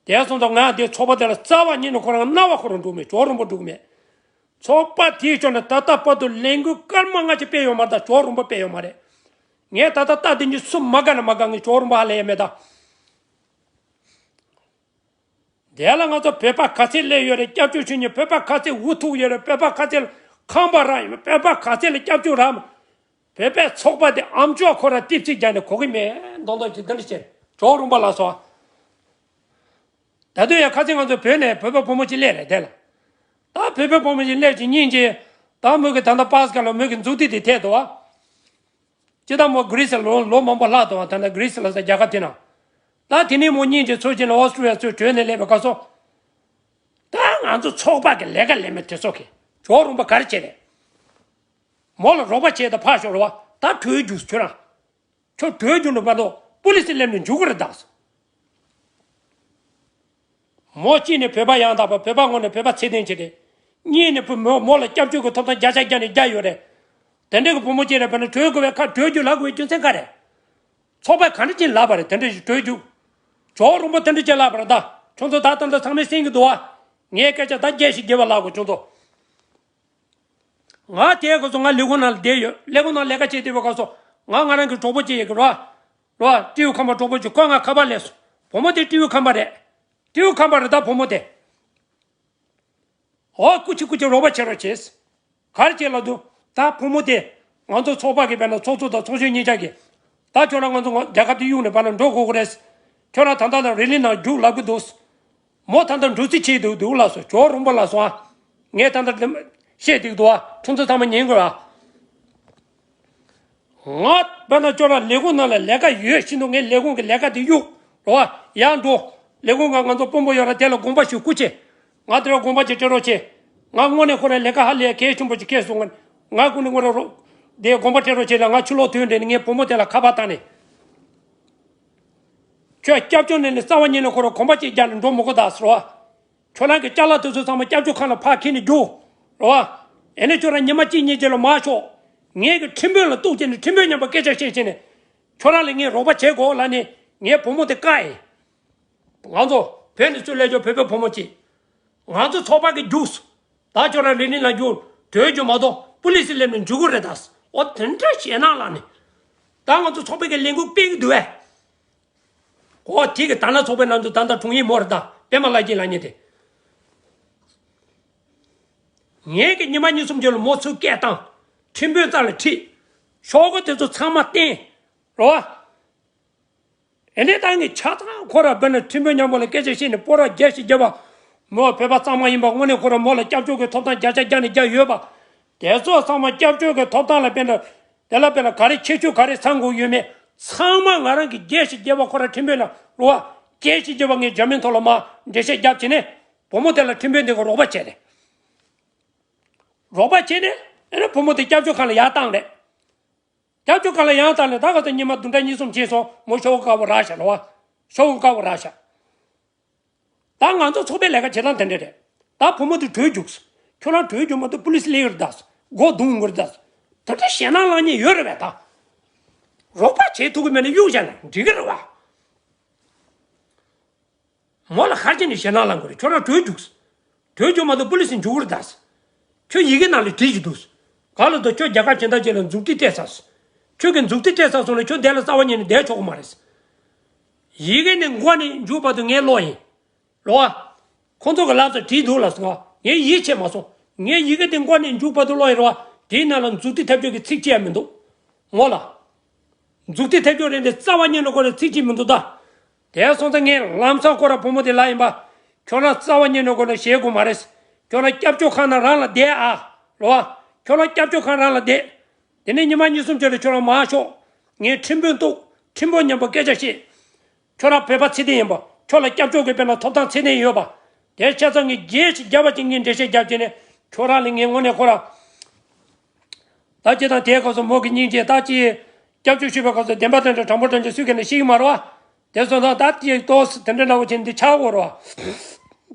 དེ་སོང་ཙང་ང་དེ་ཚོགས་པ་དེ་ལ་རྩ་བ་ཉིད་ནས་ཁོ་རང་རྣ་བ་ཁོ་རང་འགྲོ་མེད། ཇོ་རོང་པོ་འགྲོ་མེད། ཚོགས་པ་དེའི་ཕྱོགས་ནས་ད་ལྟ་བར་དུ་ལས་འགུལ་སྐར་མ་ལྔ་ཅིག་སྤེལ་ཡོད་མ་རེད། ད་ཇོ་རོང་པོ་སྤེལ་ཡོད་མ་རེད། ངས་ད་ལྟ་རྟ་དེ་གཉིས་སུ་མ་དགའ་ན་མ་དགའ། ངས་ཇོ་རོང་པོ་ཧ་ལས་ཡ་མེད་ད། དེ་ལ་ང་ཚོ་བོད་པ་ག་ཚད་སླེབས་ཡོད་རེད། སྐྱབས་བཅོལ་བྱེད་མཁན་བོད་པ་ག་ཚད་འུ་ཐུག་ཡོད་རེད། བོད་པ་ག་ཚད་ལ་ཁང་པ་རག་ཡོད་མེད། བོད་པ་ག་ཚད་ལ་སྐྱབས་བཅོལ་རག་མེད། བོད་པའི་ཚོགས་པ་དེ་ཨམ་ཅོག་ཁོ་ར་ཏིབ་ཅིག་རྒྱག་ནས་གོ་གི་མེད། མདོག་མདོག་ཅིག་འདི་འདྲ་བྱས། ཇོ་རོང་པོ་ལ་སོགས། ད་དུང་ཡང་ཁ་སང་ང་ཚོ་བོད་ནས་བོད་པ་བུ་མོ་ཅིག་སླེབས་རེད་དེ་ལ། ད་བོད་པ་བུ་མོ་ཅིག་སླེབས་ཅིག་སྙིང་རྗེ། ད་མོས་གི་ད་ལྟ་པཱ་སི་ཀ་ལ་མོས་གི་མཛུབ་ཐེལ་དེ་ཐེབས་འདུག་བ། ཅི་ད་མོ་གྷི་རི་སི་ལ་ལོ་ལོ་མང་པོ་ལྷག་འདུག་བ། ད་ལྟ་གྷི་རི་སི་ལ་ས་རྒྱལ་ཁབ་དེ་ན། ད་དེ་ནས་མོ་སྙིང་རྗེ་ཚོར་བྱས་ནས་ཨོ་སི་ཀྲི་ཡ་ཚུར་བྲོས་ནས་སླེབས་པའི་སྐབས་སུ། ད་ང་ཚོ་ཚོགས་པ་གི་ལས་ཀ་ལས་མེད་དེ་ཚོ་གི་ཇོ་རོང་པོ་ག་རེ་བྱས་རེད། མོ་ལ་རོགས་པ་བྱས་ད་ཕར་ཞོག་རེད་བ། ད་བྲོས་རྒྱུགས་ཁྱོད་རང་། ཁྱོད་བྲོས་རྒྱུགས་ནས་བར་དུ་པུ་ལི་སི་སླེབས་ནས་འཇུག་གི་རེད་ད། མོ་གཅིག་ནས་བོད་པ་ཡང་དག་པ། བོད་པ་ངོས་ནས་བོད་པ་ཚད་ལྡན་ཅིག་རེད། གཉིས་ནས་བུ་མོ་མོ་ལ་སྐྱབས་བཅོལ་གྱི་ཐོབ་ཐང་བརྒྱ་ཆ་བརྒྱ་ནས་བརྒྱ་ཡོད་རེད། དེ་འདྲ་གི་བུ་མོ་གཅིག་རེད། བོད་ནས་བྲོས་དགོས་པའི་ཁ་བྲོས་རྒྱུགས་ལབ་དགོས་པའི་རྒྱུ་མཚན་ག་རེད། ཚོགས་པས་ག་འདྲ་ཅིག་ལབ་པ་རེད། དེ་འདྲ་ཞིག་བྲོས་རྒྱུགས། ཇོ་རོང་པོ་དེ་འདྲ་ཅིག་ལབ་པ་རེད་ད། ཁྱོད་ཚོ་ད་ལྟ་འདི་ཚང་མས་གསན་གྱི་འདུག་བ། ངའི་སྐད་ཆ་ད་རྒྱས་ཤིག་རྒྱས་པ་ལབ་དགོས་ཁྱོད་ཚོ། ང་དེའི་སྐབས་སུ་ང་ལས་ཁུངས་ནང་ལ་བསྡད་ཡོད། ལས་ཁུངས་ནང་ལས་ཀ་བྱེད་བསྡད་པའི་སྐབས་སུ་ང་ང་རང་གི་གྲོགས་པོ་གཅིག་ཡོད་ཀྱི་རོ། རོ། སྤྲེའུ་ཁམས་པ་གྲོགས་པོ་གཅིག་ཁོ་ང་ཁ་པར་སླེབས་སོང་། བུ་མོ་དེ་སྤྲེའུ་ཁམས་པ་རེད། སྤྲེའུ་ཁམས་པ་རེད་ད་བུ་མོ་དེ། ཨོ་སྐུ་མཁྱེན་སྐུ་མཁྱེན་རོགས་པ་བྱེད་རོགས་བྱེད། ག་རེ་བྱེད་ལབ་དུས་ད་བུ་མོ་དེ་ང་ཚོ་ཚོགས་པ་གི་བས་ན་ཚོགས་གཙོ་དང་ཚོགས་གཞོན་གཉིས་ཆ་གི། ད་ཁྱོད་རང་ང་ཚོ་རྒྱལ་ཁབ་དེ་གཡུག་ནས་བར་ན་འགྲོ་དགོས་ཀྱི་རེད། ཁྱོད་རང་ད་ལྟ་ལ་རི་ལི་ནང་རྒྱུགས་ལབ་ཀྱི་འདུག་མོ་ད་ལྟ་འགྲོ་རྩིས་བྱེད་དུ་འདུག་ལབ་སོང་། ཇོ་རོང་པོ་ལབ་སོང་ཨ། ངས་ད་ལྟ་བཤད་འདུག་འདུག་ཨ། ཁྱོད་ཚོ་ཚང་མ་ཉན་དགོས་ཨ། ང་བས་ན་ཁྱོད་རང་ལས་ཁུངས་ནང་ལ་ལས་ཀ་ཡོད་བཞིན་དུ་ངས་ལས་ཁུངས་ཀྱི་ལས་ཀ་དེ་གཡུག་རོགས་ཨ། ཡར་འགྲོ། ལས་ཁུངས་ཀྱི་ང་ཚོ་དཔོན་པོ་ཡོད་ར་དེ་ལ་དགོངས་པ་ཞུ། སྐུ་མཁྱེན། ང་དེ་ར་དགོངས་པ་ཅིག་སྤྲད་རོགས་བྱེད། ང་དངོས་གནས་ཁོ་རང་ལས་ཀ་ཧ་ལས་གལ་ཆེན་པོ་ཅིག་སྐྱེས་སོང་། ང་ང་ཀུན་ནས་ངོ་ར་རོགས་དེ་དགོངས་པ་སྤྲད་རོགས་བྱེད་ལ། ང་ཕྱི་ལོགས་ཐོན་འདྲེ་ནས་ངའི་བུ་མོ་དེ་ལ་ཁ་པར་བཏང་ནས། ཁྱོད་སྐྱབས་བཅོལ་ནས་ནི་རྩ་བ་ཉིད་ནས་ཁོ་རང་གོམ་པ་གཅིག་རྒྱག་ནས་འགྲོ་མི་དགོས་ད་ཟེར་བ། ཁྱོད་རང་གི་ཅ་ལག་དེ་ཚོ་ཚང་མ་སྐྱབས་བཅོལ་ཁང་ལ་ཕར་ཁྱེར་ནས་རྒྱུགས་རོགས་ཨ། ཨེ་ནས་ཁྱོད་རང་ཉི་མ་གཅིག་གཉིས་རྗེས་ལ་མར་ཤོག་ངས་གི་ཁྲིམས་དཔོན་ལ་གཏུག་བྱས་ནས་ཁྲིམས་དཔོན་མཉམ་པོ་སྐད་ཆ་བཤད་བྱས་ནས། ཁྱོད་རང་ལ་ངས་རོགས་པ་བྱེད་དགོས་ལབ་ནས་ངའི་བུ་མོ་དེ་བཀག་ཡིན། ང་ཚོ་བོད་ནས་ཚུར་སླེབས་ཆོག་བོད་པའི་བུ་མོ་གཅིག་ང་ཚོ་ཚོགས་པ་གི་རྒྱུགས། ད་ཁྱོད་རང་རི་ལི་ལ་རྒྱུགས། བྲོས་རྒྱུགས་མ་གཏོགས་པུ་ལི་སི་སླེབས་ནས་འཇུག་གི་རེད་ད། འོ་དེ་འདྲ་ཞེད་སྣང་ལངས་ནས། ད་ང་ཚོ་ཚོགས་པའི་གི་ལས་འགུལ་སྤེལ་གི་འདུག་བས། ཨོ་དེ་གི་ད་ལྟ་ཚོགས་པའི་ནང་དུ་ད་ལྟ་དྲུང་ཡིག་མོ་རེད་ད། པད་མ་ལྷ་རྒྱལ་ལབ་མཁན་དེ། ངས་གི་ཉི་མ་གཉིས་གསུམ་རྗེས་ལ་མོ་ཚུར་སྐད་བཏང་། ཁྲིམས་དཔོན་རྩ་ལ་ཁྲིད། ཤོག་གུ་དེ་ཚོ་ཚང་མ་བསྟན། རོ། ཨེ་འདྲས་ད་ངས་ཆ་ཚང་ཁོ་ར་བོད་ནས་ཁྲིམས་དཔོན་མཉམ་པོ་ལ་སྐད་ཆ་བཤད་ནས་སྤོ་ར་རྒྱས་ཤིག་བརྒྱབ་པ། མོ་བོད་པ་གཙང་མ་ཡིན་པ་དངོས་གནས་ཁོ་ར་མོ་ལ་སྐྱབས་བཅོལ་གྱི་ཐོབ་ཐང་བརྒྱ་ཆ་བརྒྱ་ནས་བརྒྱ་ཡོད་པ། དེ་ཚོ་ཚང་མ་སྐྱབས་བཅོལ་གྱི་ཐོབ་ཐང་ལ་དཔེར་ན། དེ་ལ་དཔེར་ན་ག་རེ་ཁྱད་ཆོས་ག་རེ་ཚང་དགོས་ཡོད་མེད་ཚང་མ་ང་རང་གིས་རྒྱས་ཤིག་བརྒྱབ་པ། ཁོ་ར་ཁྲིམས་དཔོན་ལ་རོ་བ་རྒྱས་ཤིག་བརྒྱབ་པ། ངས་འཇར་མན་ཐོག་ལ་མར་འགྲེལ་བཤད་བརྒྱབ་བྱས་ནས་བུ་མོ་དེ་ལ་ཁྲིམས་དཔོན་དེ་ག་རོགས་པ་བྱས་ནས། རོགས་པ་བྱས་ནས་ཨེ་ན་བུ་མོ་དེ་སྐྱབས་བཅོལ་ཁང་ལ་ཡར་བཏང་རེད། སྐྱབས་བཅོལ་ཁང་ལ་ཡང་བཏང་ནས་ད་ག་ཚོད་ཉི་མ་བདུན་ཕྲག་གཉིས་གསུམ་ཕྱིན་སོང་། མོ་ཤོག་བུ་དཀར་པོ་རག་ཤག་རེད་བ། ཤོག་བུ་དཀར་པོ་རག་ཤག་ད་ང་ཚོ་ཚོགས་པའི་ལས་ཀ་བྱེད་སྟངས་དེ་འདྲ་རེད། ད་བུ་མོ་དེ་བྲོས་རྒྱུགས། ཁྱོད་རང་བྲོས་རྒྱུགས་མ་གཏོགས་པུ་ལི་སི་སླེབས་ཀྱི་རེད་ད། མགོ་རྡུང་གི་རེད་ད། དེ་འདྲ་ཞེད་སྣང་ལངས་མཁན་ཡོད་རེད་པས་ད། རོགས་པ་བྱེད་ཐུབ་ཀྱི་མེད་ན་གཡུག་བཞག་ན་འགྲིག་གི་རེད་བ། མོ་ལ་ག་རེ་བྱས་ནས་ཞེད་སྣང་ལངས་དགོས་རེད། ཁྱོད་རང་བྲོས་རྒྱུགས། བྲོས་རྒྱུགས་མ་གཏོགས་པུ་ལི་སི་འཇུག་གི་རེད་ད། ཁྱོད་ཡི་གེ་ནང་ལ་བྲིས་ཀྱི་འདུག་ག་ལ་དོ་ཁྱོད་རྒྱ་གར་གྱེན་ཐག་ཅིག་ལ་མཛུབ་ཐེལ་སྤྲད་ཚར་སོང་། ཁྱོད་ཀྱིས་མཛུབ་ཐེལ་སྤྲད་ཚར་སོང་ན་ཁྱོད་འདི་ལ་རྩ་བ་ཉིད་ནས་བསྡད་ཆོག་གི་མ་རེད། ཡི་གེ་ནི་མགོ་ནས་མཇུག་བར་དུ་ངས་ཀློག་ཡིན། ལོ་བ། ཁོང་ཚོ་གི་ལབ་ཙམ་བྲིས་འདུག་ལབ་སོང་ང་། ངས་ཡིད་ཆེས་མ་སོང་། ངས་ཡི་གེ་དེ་མགོ་ནས་མཇུག་བར་དུ་ཀློག་ཡིན་རེད་བ། དེའི་ནང་ལ་མཛུབ་ཐེལ་ཐེབས་ཆོག་གི་ཚིག་གཅིག་ཡང་མི་འདུག་མོ་ལ། མཛུབ་ཐེལ་ཐེབས་ཆོག་རེད་དེ་རྩ་བ་ཉིད་ནས་ཁོ་རང་ཚིག་གཅིག་མི་འདུག་ད། དེ་སོང་ཙང་ངས་ལམ་སང་ཁོ་ར་བུ་མོ་དེ་ལབ་ཡིན་པ། ཁྱོད་རང་རྩ་བ་ཉིད་ནས་ཁོ་རང་ཞེད་དགོས་མ་རེད། ཁྱོད་རང་སྐྱབས་བཅོལ་ཁང་ནང་རང་ལ་བསྡད་ཨ། ལོ་བ། ཁྱོད་རང་སྐྱབས་བཅོལ་ཁང་རང་ལ་བསྡད། དེ་ནས་ཉི་མ་གཉིས་གསུམ་ཅིག་ལ་ཁྱོད་རང་མར་ཤོག་ངས་ཁྲིམས་དཔོན་གཏུག་ཁྲིམས་དཔོན་མཉམ་པོ་སྐད་ཆ་བཤད། ཁྱོད་རང་བོད་པ་ཚད་ལྡན་ཡིན་པ། ཁྱོད་ལ་སྐྱབས་བཅོལ་གྱི་དཔེར་ན་ཐོབ་ཐང་ཚད་ལྡན་ཡོད་པ། དེ་ཆ་ཚང་གི་རྒྱལ་ཞིག་རྒྱབ་པ་ཅིག་ངས་འགྲེལ་བཤད་རྒྱབ་བྱས་ནས་ཁྱོད་རང་ལ་ངས་དངོས་གནས་ཁོ་ར། ད་ཅི་དང་དེའི་སྐབས་སུ་མོ་གི་སྙིང་རྗེ། ད་ཅི་སྐྱབས་བཅོལ་ཞུས་པའི་སྐབས་སུ་བདེན་པ་དོན་འགྲུབ་དྲང་པོ་དྲང་ཅིག་སུས་ཀྱང་ནི་ཤེས་ཀྱི་མ་རེད་བ། དེ་སོང་ཙང་ད་ཅི་ཏོག་ཙམ་དེ་འདྲ་འདྲ་བོ་བྱས་ནས་འདི་ཆགས་དགོས་རེད་བ།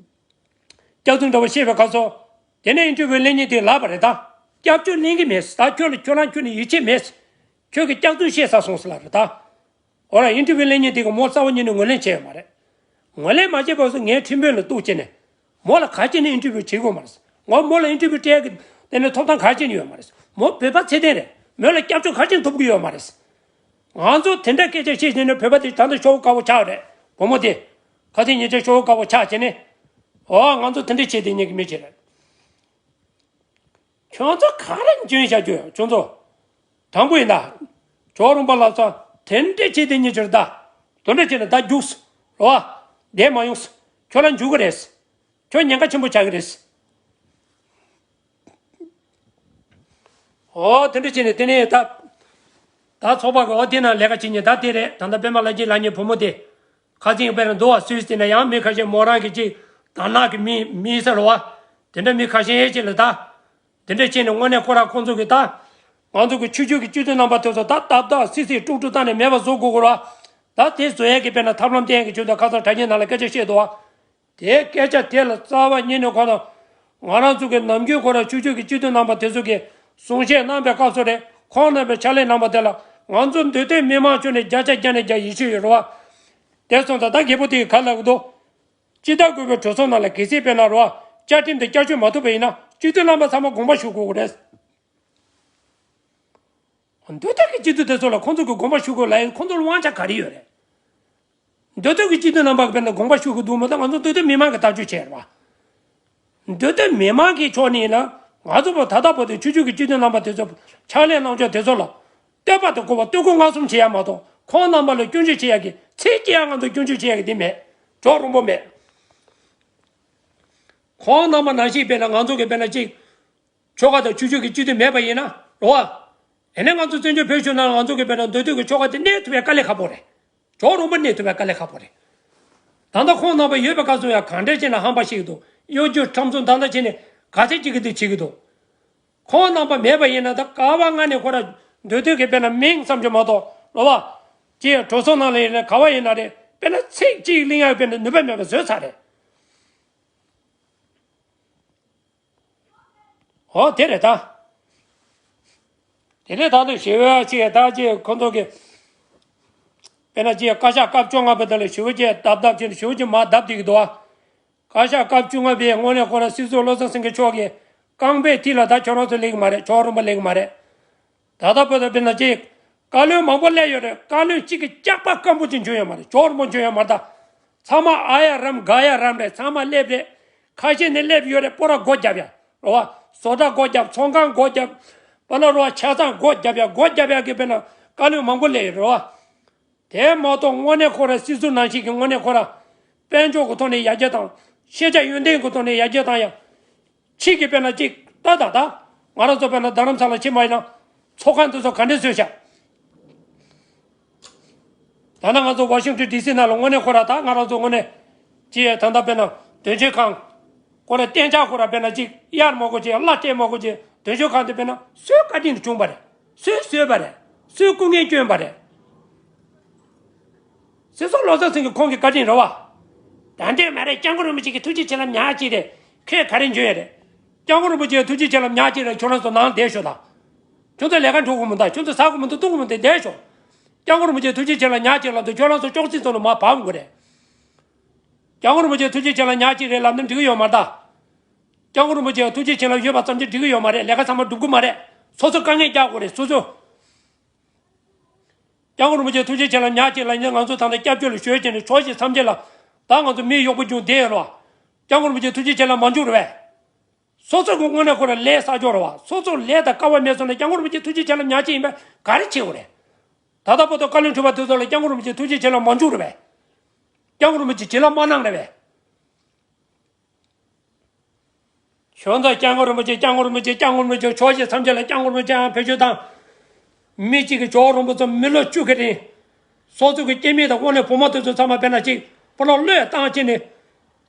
སྐྱག་རྫུན་འདྲ་བོ་བཤད་པའི་སྐབས་སུ། དེ་ནས་ཨིན་ཊར་བིའུ་ལེན་མཁན་དེས་ལབ་པ་རེད་ད། སྐྱབས་བཅོལ་ལེན་གྱི་མེད། ད་ཁྱོད་ལ་ཁྱོད་རང་ཁྱོད་ནས་ཡིད་ཆེས་མེད། ཁྱོད་ཀྱིས་སྐྱག་རྫུན་བཤད་ཚར་སོང་ཟེར་ལབ་རེད་ད། འོ་ར་ཨིན་ཊར་བིའུ་ལེན་མཁན་དེ་གིས་མོ་རྩ་བ་ཉིད་ནས་ངོས་ལེན་བྱས་ཡོད་མ་རེད། ངོས་ལེན་མ་བྱས་པ་སོང་ངས་ཁྲིམས་དཔོན་ལ་གཏུགས་བྱས་ནས། མོ་ལ་ག་བྱས་ནས་ཨིན་ཊར་བིའུ་བྱེད་དགོས་མ་རེད། ངོ་མོ་ལ་ཨིན་ཊར་བིའུ་སྤྲད་ཀྱི་དེ་ནས་ཐོབ་ཐང་ག་བྱས་ནས་ཡོད་མ་རེད། མོ་བོད་པ་ཚད་ལྡན་རེད། མོ་ལ་སྐྱབས་བཅོལ་ག་བྱས་ནས་ཐོབ་ཀྱི་ཡོད་མ་རེད། ང་ཚོ་དེ་འདྲ་སྐད་ཆ་བཤད་བྱས་ནས་བོད་པ་དེ་ད་ལྟ་ཤོག་བུ་དཀར་པོ་ཆགས་རེད། བུ་མོ་དེ། ཁ་སང་ཉེ་ཆར་ཤོག་བུ་དཀར་པོ་ཆགས་བྱས་ནས། འོ་ང་ཚོ་དེ་འདྲ་བྱས་བསྡད་མཁན་གྱི་མི་ཅིག་རེད། ཁྱོད་ཚོ་ག་རེ་འཇོན་བཞག་རྒྱུ་ཡོད་ཁྱོད་ཚོ། དྲང་པོ་ཡིན་ད། ཇོ་བོ་རོང་པ་ལགས་ཚོ་དེ་འདྲ་བྱས་བསྡད་མཁན་ཅིག་རེད་ད། དེ་འདྲ་བྱས་ན་ད་རྒྱུགས། རེད་བ། བསྡད་མ་ཡོང་། ཁྱོད་ལ་འཇུག་གི་རེད། ཁྱོད་ཉེན་ཁ་ཆེན་པོ་ཆགས་ཀྱི་རེད། འོ་དེ་འདྲ་བྱས་ནས་དེ་ནས་ད། ད་ཚོགས་པ་གི་འོ་དེ་ན་ལས་ཀ་བྱེད་མཁན་ད་དེ་རེད། ད་ལྟ་པད་མ་ལྷ་རྒྱལ་ལབ་མཁན་བུ་མོ་དེ། ཁ་སང་དཔེར་ན་འདུག་བ། སུད་སི་དེ་ན་ཡང་མི་ཁ་ཤས་མོ་རང་གི་ཅིག་དར་ནག་གི་མི་མི་ཟེར་བ། དེ་འདྲ་མི་ཁ་ཤས་ཅིག་ལ་ད། དེ་འདྲ་བྱས་ནས་དངོས་གནས་ཁོ་རང་ཁོང་ཚོ་གི་ད། ང་ཚོ་གི་ཆོས་བརྒྱུད་ཀྱི་སྤྱི་འཐུས་རྣམ་པ་དེ་ཚོ་ད་ཏག་ཏག་སི་སི་དཀྲུག་དཀྲུག་བཏང་ནས་མེད་པ་བཟོ་དགོས་དགོས་ར། ད་དེ་བཟོ་ཡས་ཀྱི་དཔེར་ན་ཐབས་ལམ་བསྟན་ཡས་ཀྱི་ཆེད་དུ་ཁ་སང་དྲ་རྒྱའི་ནང་ལ་སྐད་ཆ་བཤད་འདུག་བ། དེའི་སྐད་ཆ་དེ་ལ་རྩ་བ་ཉིད་ནས་ཁོ་ན། ང་རང་ཚོ་གི་ནམ་རྒྱུན་ཁོ་རང་ཆོས་བརྒྱུད་ཀྱི་སྤྱི་འཐུས་རྣམ་པ་དེ་ཚོ་གིས་གསུང་བཤད་གནང་པའི་སྐབས་སུ་རེད། ཁོང་གནང་པའི་ཕྱག་ལས་གནང་པ་དེ་ལ་ང་ཚོ་འདོད་དོན་མི་མང་ཕྱོགས་ནས་བརྒྱ་ཆ་བརྒྱ་ནས་བརྒྱ་ཡིད་ཆེས་ཡོད་རེད་བ། དེ་སོང་ཙང་ད་རྒད་པོ་དེ་གིས་ག་ལབ་གི་འདུག་སྤྱི་ཟླ་དགུ་པའི་གྲོས་ཚོགས་ནང་ལ་གལ་སྲིད་དཔེར་ན་རེད་བ། བཅའ་ཁྲིམས་དེ་བསྐྱར་བཅོས་མ་ཐུབ་པ་ཡིན་ན་སྤྱི་འཐུས་རྣམ་པ་ཚང་མ་དགོངས་པ་ཞུ་དགོས་ཀྱི་རེད། འདོད་དོན་གྱི་སྤྱི་འཐུས་དེ་ཚོ་ལ་ཁོང་ཚོ་གི་དགོངས་པ་ཞུ་དགོས་ལབ་ཡིན། ཁོང་ཚོ་ལ་དབང་ཆ་ག་རེ་ཡོད་རེད། འདོད་དོན་གྱི་སྤྱི་འཐུས་རྣམ་པ་གི་དཔེར་ན་དགོངས་པ་ཞུ་གི་འདུག་མ་གཏོགས་ང་ཚོ་འདོད་དོན་མི་མང་གི་ཐག་གཅོད་བྱས་རེད་བ། འདོད་དོན་མི་མང་གི་ཕྱོགས་ནས་ཡིན་ན་ང་ཚོ་བོད་ད་ལྟ་བར་དུ་ཆོས་བརྒྱུད་ཀྱི་སྤྱི་འཐུས་རྣམ་པ་དེ་ཚོ་ཕྱག་ལས་གནང་ཕྱོགས་དེ་ཚོ་ལ་བསྟོད་པ་དང་གུས་པ་སྟོད་ཁུག་ལྔ་གསུམ་བྱེད་ཡ་མ་གཏོགས་ཁོང་རྣམ་པ་ལ་སྐྱོན་བརྗོད་བྱེད་ཡ་གི་ཚིག་གཅིག་ཡང་ང་ཚོ་སྐྱོན་བརྗོད་བྱེད་ཡ་གི་དེ་མེད། ཇོ་བོ་རོང་པོ་མེད། ཁོང་རྣམ་པ་ནང་བཞིན་དཔེར་ན་ང་ཚོ་གི་དཔེར་ན་གཅིག་ཆོལ་ཁ་དང་ཆོས་བརྒྱུད་ཀྱི་སྤྱི་འཐུས་མེད་པ་ཡིན་ན་རེད་བ། ཨེ་ནས་ང་ཚོ་བཙན་བྱོལ་བོད་གཞུང་ནང་ང་ཚོ་གི་དཔེར་ན་འདོད་འདོད་ཀྱི་ཆོལ་ཁ་དེ་གནས་ཐུབ་པའི་དཀའ་ལས་ཁག་པོ་རེད། ཇོ་བོ་རོང་པོ་གནས་ཐུབ་པའི་དཀའ་ལས་ཁག་པོ་རེད། ད་ལྟ་ཁོང་རྣམ་པ་ཡོད་པའི་སྐབས་སུ་ཡང་གང་འདྲ་བྱས་ན་ཧམ་པ་བཤད་ཀྱི་འདུག་གཡོ་སྒྱུ་ཁྲམ་གསུམ་ད་ལྟ་བྱས་ནས་ག་ཚད་ཅིག་གི་དུས་བྱེད་ཀྱི་འདུག་ཁོང་རྣམ་པ་མེད་པ་ཡིན་ན་ད་ག་བ་ང་ནས་ཁོ་ར་འདོད་འདོད་ཀྱི་དཔེར་ན་མིང་ཙམ་གྱི་མ་གཏོགས་རེད་བ། ཅེས་གྲོས་ཚོགས་ནང་ལ་ཡིན་ན་ག་བ་ཡིན་ན་རེད། དཔེར་ན་ཚིག་གཅིག་གླེང་ཡག་དཔེར་ན་ནུས་པ་མེད་པ་བཟོས་ཚར་རེད། ཨོ་དེ་རེད་ད། དེ་ནས་ད་དུང་ཞི་བའི་ཅིག་ད་ཅིག་ཁོ་ཚོ་གི། དཔེར་ན་ཅིག་བཀའ་ཤག་སྐབས་བཅོ་ལྔ་པའི་དེ་ལ་ཞི་བའི་ཅིག་བརྡབ་བརྡབ་བྱས་ནས་ཞི་བའི་ཅིག་མར་བརྡབ་བསྡད་ཀྱི་འདུག་ཨ། བཀའ་ཤག་སྐབས་བཅོ་ལྔ་པའི་དངོས་གནས་ཁོ་རང་སྲིད་ཟུར་བློ་བཟང་སེང་གེ་མཆོག་གི་རྐང་པའི་མཐིལ་ལ་ད་ཁྱོད་རང་ཚོ་སླེབས་ཀྱི་མ་རེད། ཇོ་བོ་རོང་པོ་སླེབས་ཀྱི་མ་རེད། ད་ལྟ་བར་དུ་དཔེར་ན་ཅིག་བཀའ་བློན་མང་པོ་སླེབས་ཡོད་རེད། བཀའ་བློན་གཅིག་གི་སྐྱག་པ་སྐམ་པོ་ཅིག་འབྱོན་ཡོད་མ་རེད། ཇོ་བོ་རོང་པོ་འབྱོན་ཡོད་མ་རེད་ད། ཚང་མ་ཨ་ཡ་རམ་ག་ཡ་རམ་རེད། ཚང་མ་སླེབས་རེད། ཁ་ཤས་ནི་སླེབས་ཡོད་རེད། སྤོ་ར་སྒོ་བརྒྱབ་ཡ་རེད་བ། བཟོ་གྲྭ་སྒོ་བརྒྱབ། ཚོང་ཁང་སྒོ་བརྒྱབ། པ་ལ་རོ་བ་ཆ་ཚང་སྒོ་བརྒྱབ་ཡ། སྒོ་བརྒྱབ་ཡ་གི་དཔེར་ན་བཀའ་བློན་མང་པོ་སླེབས་ཡོད་རེད་བ། དེ་མ་གཏོགས་དངོས་གནས་ཁོ་ར་སྲིད་ཟུར་ནང་བཞིན་གྱི་དངོས་གནས་ཁོ་ར་དཔལ་འབྱོར་གྱི་ཐོག་ནས་ཡར་རྒྱས་དང་། ཤེས་བྱ་ཡོན་ཏན་གྱི་ཐོག་ནས་ཡར་རྒྱས་དང་ཡང་། ཕྱིས་ཀྱི་དཔེར་ན་གཅིག་ལྟ་ད་ད། ང་རང་ཚོ་དཔེར་ན་རྡ་རམ་ས་ལ་ཕྱིན་པ་ཡིན་ན། ཚོགས་ཁང་དེ་ཚོ་ག་འདྲས་བཟོས་ཤག་ད་ནང་ང་ཚོ་ཝ་ཤིང་ཊོན་ཌི་སི་ནང་ལ་དངོས་གནས་ཁོ་ར་ད་ང་རང་ཚོ་དངོས་གནས། ཅི་ཡ་ད་ལྟ་དཔེར་ན་དོན་གཅོད་ཁང་། ཁོ་ར་གཏན་འཇགས་ཁོ་ར་དཔེར་ན་གཅིག་གཡར་མ་དགོས་ཅིག་གླ་སྤྲད་མ་དགོས་ཅིག་དོན་གཅོད་ཁང་དེ་དཔེར་ན་སུའི་བཀའ་དྲིན་དུ་བྱུང་བ་རེད། སུས་བཟོས་པ་རེད། སུའི་སྐུ་ངལ་བསྐྱོན་པ་རེད། སྲིད་ཟུར་བློ་བཟང་སེང་གེ་ཁོང་གི་བཀའ་དྲིན་རེད་བ། ད་འདྲས་མ་རེད། སྐྱབས་མགོན་རིན་པོ་ཆེ་གི་ཐུགས་རྗེ་ཆེ་ལ་ཉག་གཅིག་རེད། ཁྱོད་ག་རེ་འཇོན་ཡ་རེད། སྐྱབས་མགོན་རིན་པོ་ཆེའི་ཐུགས་རྗེ་ཆེ་ལ་ཉག་གཅིག་རེད། ཁྱོད་རང་ཚོ་ནང་བསྡད་ཤོག་ད། ཁྱོད་ཚོ་ལས་ཀ་འགྲོ་གི་མི་འདུག་ཁྱོད་ཚོ་ཟ་གི་མི་འདུག་འཐུང་གི་མི་འདུག་བསྡད་ཤོག་སྐྱབས་མགོན་རིན་པོ་ཆེའི་ཐུགས་རྗེ་ཆེ་ལ་ཉག་གཅིག་ལབ་དུས་ཁྱོད་རང་ཚོ་ཅོག་ཙེ་ཚོ་ནས་མར་བབས་དགོས་རེད། སྐྱབས་མགོན་རིན་པོ་ཆེའི་ཐུགས་རྗེ་ཆེ་ལ་ཉག་གཅིག་རེད་ལབ་ན་འགྲིག་གི་ཡོད་མ་རེད་ད། སྐྱབས་མགོན་རིན་པོ་ཆེའི་ཐུགས་རྗེ་ཆེ་ལ་ཡོད་པ་ཙམ་གྱིས་འགྲིག་གི་ཡོད་མ་རེད། ལས་ཀ་ཚང་མ་འགྲུབ་གི་མ་རེད། སོ་སོ་དཀའ་ངལ་རྒྱག་དགོས་རེད། སོ་སོ། སྐྱབས་མགོན་རིན་པོ་ཆེའི་ཐུགས་རྗེ་ཆེ་ལ་ཉག་གཅིག་ལབ་ན་ང་ཚོ་ད་ལྟ་སྐྱབས་བཅོལ་ལ་བཞུགས་བྱས་ནས་ཕྱོགས་བཞི་མཚམས་བརྒྱད་ལ་ད་ང་ཚོ་མི་གཡོག་པོ་བྱུང་བསྡད་ཡོད་རེད་བ། སྐྱབས་མགོན་རིན་པོ་ཆེའི་ཐུགས་རྗེ་ཆེ་ལ་མ་འཇུག་རེད་བས། སོ་སོ་གི་དངོས་གནས་ཁོ་རང་ལས་བསགས་ཆོག་རེད་བ། སོ་སོ་ལས་དང་དཀའ་བ་མེད་སོང་ན་སྐྱབས་མགོན་རིན་པོ་ཆེའི་ཐུགས་རྗེ་ཆེ་ལ་ཉག་གཅིག་ཡིན་པས་ག་རེ་བྱེད་དགོས་རེད། ད་ལྟ་བར་དུ་བཀའ་བློན་ཁྲི་པ་དེ་ཚོ་ལ་སྐྱབས་མགོན་རིན་པོ་ཆེའི་ཐུགས་རྗེ་ཆེ་ལ་མ་འཇུག་རེད་བས། སྐྱབས་མགོན་རིན་པོ་ཆེ་བྱིན་རླབས་མ་གནང་རེད་བས། བྱས་ཙང་སྐྱབས་མགོན་རིན་པོ་ཆེ། སྐྱབས་མགོན་རིན་པོ་ཆེ། སྐྱབས་མགོན་རིན་པོ་ཆེ། ཕྱོགས་བཞི་མཚམས་བརྒྱད་ལ་སྐྱབས་མགོན་རིན་པོ་ཆེའང་ཕེབས་ཤོག་དང་། མི་གཅིག་གིས་ཇོ་བོ་རིན་པོ་ཆེ་མི་ལོ་བཅུ་གི་རིང་། སོ་སོ་གི་སྐྱེ་དམན་དང་དབང་ལས་བུ་མོ་དེ་ཚོ་ཚང་མ་དཔེར་ན་གཅིག་སྤོ་ལོ་བློས་བཏང་བྱས་ནས།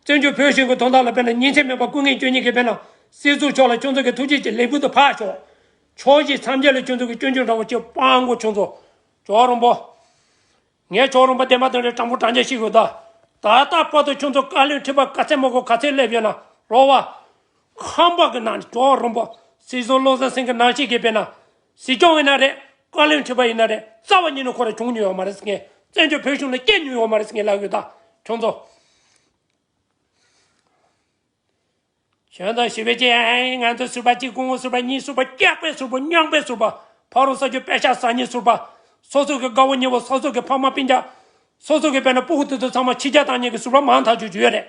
བཙན་བྱོལ་བོད་གཞུང་གི་དོན་དག་ལ་དཔེར་ན་ཉིན་མཚན་མེད་པར་སྐུ་ངལ་སྐྱོན་མཁན་གྱི་དཔེར་ན་སྲིད་ཟུར་མཆོག་ལ་ཁྱོད་ཚོ་གི་ཐུགས་རྗེ་ཆེ་ལེགས་འབུལ་དུ་ཕར་ཞོག་ཕྱོགས་བཞི་མཚམས་བརྒྱད་ལ་ཁྱོད་ཚོ་གི་སྐྱོན་བརྗོད་འདྲ་བོ་ཅིག་སྤང་དགོས། ཁྱོད་ཚོ་ཇོ་བོ་རིན་པོ། ངས་ཇོ་བོ་རིན་པོ་བདེན་པ་དང་རེ་དྲང་པོ་དྲང་བརྒྱ་ཞིག་ཡོད་ད། ད་ལྟ་བར་དུ་ཁྱོད་ཚོ་བཀའ་བློན་ཁྲི་པ་ག་ཚད་མང་པོ་ག་ཚད་སླེབས་ཡོད་ན་རོ་བ། ཁམས་པ་གི་ནང་ཇོ་བོ་རིན་པོ། སྲིད་ཟུར་བློ་བཟང་སེང་གེ་ནང་བཞིན་གྱི་དཔེར་ན། སྲིད་སྐྱོང་ཡིན་ན་རེད། བཀའ་བློན་ཁྲི་པ་ཡིན་ན་རེད། རྩ་བ་ཉིད་ནས་ཁོ་རང་བྱུང་མྱོང་ཡོད་མ་རེད་ཟེར་མཁན། བཙན་བྱོལ་བོད་གཞུང་ལ་སྐྱེས་མྱོང་ཡོད་མ་རེད་ཟེར་མཁན་ལབ་ཡོད་ད། ཁྱོད་ཚོ། གཞོན་དང་ཞི་བའི་ཅི་ཨེ་ང་ཚོ་ཟུར་པ་གཅིག་སྐུ་ངོ་ཟུར་པ་གཉིས་ཟུར་པ་སྐྱག་པའི་ཟུར་པ་མྱང་པའི་ཟུར་པ་ཕ་རོ་ས་ཆུ་པད་ཤག་ཟ་མཁན་ཟུར་པ། སོ་སོ་གི་དགའ་བོ་ཉེ་བོ་སོ་སོ་གི་ཕ་མ་སྤུན་ཀྱག་སོ་སོ་གི་དཔེར་ན་སྤུ་གུ་དེ་ཚོ་ཚང་མ་ཕྱི་རྒྱལ་བཏང་མཁན་གྱི་ཟུར་པ་མང་ཐག་ཆོད་ཆོད་ཡོད་རེད།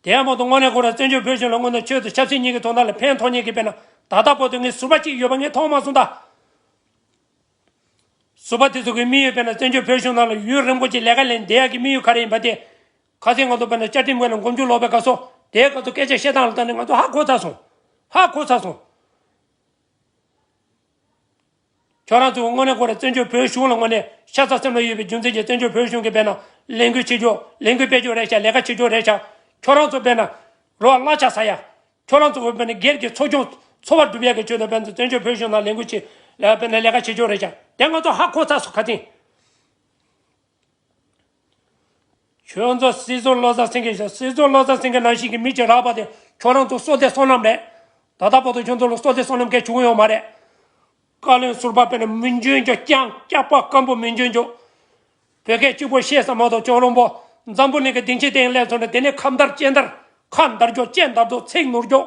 དེ་ཡང་མ་གཏོགས་དངོས་གནས་ཁོ་རང་བཙན་བྱོལ་བོད་གཞུང་ལ་དངོས་གནས་ཆོས་དང་ཆབ་སྲིད་གཉིས་ཀྱི་དོན་དག་ལ་ཕན་ཐོགས་མཁན་གྱི་དཔེར་ན་ད་ལྟ་བར་དུ་ངས་ཟུར་པ་གཅིག་ཡོད་པ་ངས་མཐོང་མ་སོང་ད། ཟུར་པ་དེ་ཚོ་གི་དམིགས་ཡུལ་དཔེར་ན་བཙན་བྱོལ་བོད་གཞུང་ནང་ལ་ཡུན་རིང་པོ་ཅིག་ལས་ཀ་ལས་བསྡད་ཡག་གི་དམིགས་ཡུལ་ག་རེ་ཡིན་པ་དེ། ཁ་སང་ང་ཚོ་དཔེར་ན་བཅའ་ཁྲིམས་སྒང་ལ་མགོ་མཇུག་ལོག་པའི་སྐབས་སུ་དེའི་སྐབས་སུ་སྐད་ཆ་བཤད་སྟངས་ལ་ལྟ་ནས་ང་ཚོ་ཧ་གོ་ཚར་སོང་། ཧ་གོ་ཚར་སོང་། ཁྱོད་རང་ཚོ་དངོས་གནས་ཁོ་རང་བཙན་བྱོལ་བོད་གཞུང་ལ་དངོས་གནས་ཤ་ཚ་སེམས་ལ་ཡོད་པའི་རྒྱུ་མཚན་གྱིས་བཙན་བྱོལ་བོད་གཞུང་གི་དཔེར་ན་ལས་འགུལ་བྱེད་ཕྱོགས་ལས་འགུལ་སྤེལ་ཕྱོགས་རེད་ཤག་ལས་ཀ་བྱེད་ཕྱོགས་རེད་ཤག་ཁྱོད་རང་ཚོ་དཔེར་ན་རོ་གླ་ཆ་ཟ་ཡ། ཁྱོད་རང་ཚོ་དཔེར་ན་སྒེར་གྱི་འཚོ་སྐྱོང་འཚོ་བ་སྒྲུབ་ཡ་གི་ཆེད་དུ་དཔེར་ན་བཙན་བྱོལ་བོད་གཞུང་ནང་ལས་འགུལ་བྱེད་ལ་དཔེར་ན་ལས་ཀ་བྱེད་ཕྱོགས་རེད་ཤག་དེ་ང་ཚོ་ཧ་གོ་ཚར་སོང་ཁ་སང་། ཁྱོད་ཚོ་སྲིད་ཟུར་བློ་བཟང་སེང་གེ་ཞིག་སྲིད་ཟུར་བློ་བཟང་སེང་གེ་ནང་བཞིན་གྱི་མི་གཅིག་རག་པ་དེ་ཁྱོད་རང་ཚོ་བསོད་བདེ་བསོད་ནམས་རེད། ད་ལྟ་བར་དུ་ཁྱོད་ཚོ་ལ་བསོད་བདེ་བསོད་ནམས་གང་ཡང་བྱུང་ཡོད་མ་རེད། བཀའ་བློན་ཟུར་པ་དཔེར་ན་མི་འཇོན་རྒྱུ་རྐྱང་སྐྱག་པ་སྐམ་པོ་མི་འཇོན་རྒྱུ། བོད་སྐད་གཅིག་པོ་ཤེས་ས་མ་གཏོགས་ཇོ་བོ་རིན་པོ། འཛམ་བུ་གླིང་གི་སྡིངས་ཆའི་སྟེང་སླེབས་སོང་ན་དེ་ནས་ཁ་འདར་ལྕེ་འདར་ཁ་འདར་རྒྱུ་ལྕེ་འདར་རྒྱུ་ཚིག་ནོར་རྒྱུ།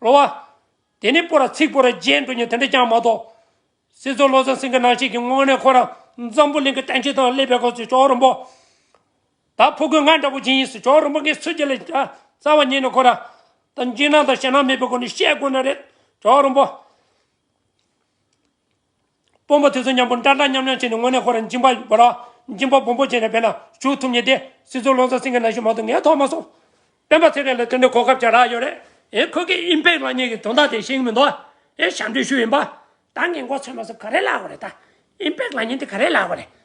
རེད་བ། དེ་ནས་པོ་ར་ཚིག་པོ་ར་བརྗེད་འགྲོ་མཁན་དེ་འདྲ་རྐྱང་མ་གཏོགས། སྲིད་ཟུར་བློ་བཟང་སེང་གེ་ནང་བཞིན་གྱི་དངོས་གནས་ཁོ་ར་འཛམ་བུ་གླིང་གི་སྟེང་ཆེན་དང་སླེབས་པའི་སྐབས་སུ་ཇོ་བོ་རིན་པོ། ད་ཕྲུ་གུ་ང་འདྲ་པོ་ཅིག་ཡིན་ཟེར་ཇོ་བོ་རིན་པོ་ངས་ཚུར་རྒྱབ་ལ་རྩ་བ་ཉིད་ནས་ཁོ་ར། ད་འཇིགས་སྣང་དང་ཞེད་སྣང་མེད་པའི་སྒོ་ནས་བཤད་དགོས་ན་རེད། ཇོ་བོ་རིན་པོ། དཔོན་པོ་དེ་ཚོ་མཉམ་པོ་འདྲ་འདྲ་མཉམ་མཉམ་བྱས་ནས་དངོས་གནས་ཁོ་ར་འཇིམ་པ་བ་ར། འཇིམ་པ་སྦོམ་པོ་བྱས་ནས་དཔེར་ན་བཞུགས་ཐུབ་མཁན་དེ་སྲིད་ཟུར་བློ་བཟང་སེང་གེ་ནང་བཞིན་མ་གཏོགས་ངས་མཐོང་མ་སོང་། སྤེན་པ་ཚེ་རིང་ལ་དེ་འདྲའི་གོ་སྐབས་ཅིག་རག་ཡོད་རེད། ཨེ་ཁོ་གིས་ཨིམ་པེག་ལབ་མཁན་གྱི་དོན་དག་དེ་ཤེས་ཀྱི་མི་འདུག་ཨེ་ཞབས་འདྲེན་ཞུས་ཡིན་པ། ད་ངས་མགོ་ཚོས་མ་སོང་ག་རེ་ལབ་དགོས་རེད་ད། ཨིམ་པེག་ལབ་མཁན་དེ་ག་རེ་ལབ་དགོས་རེད།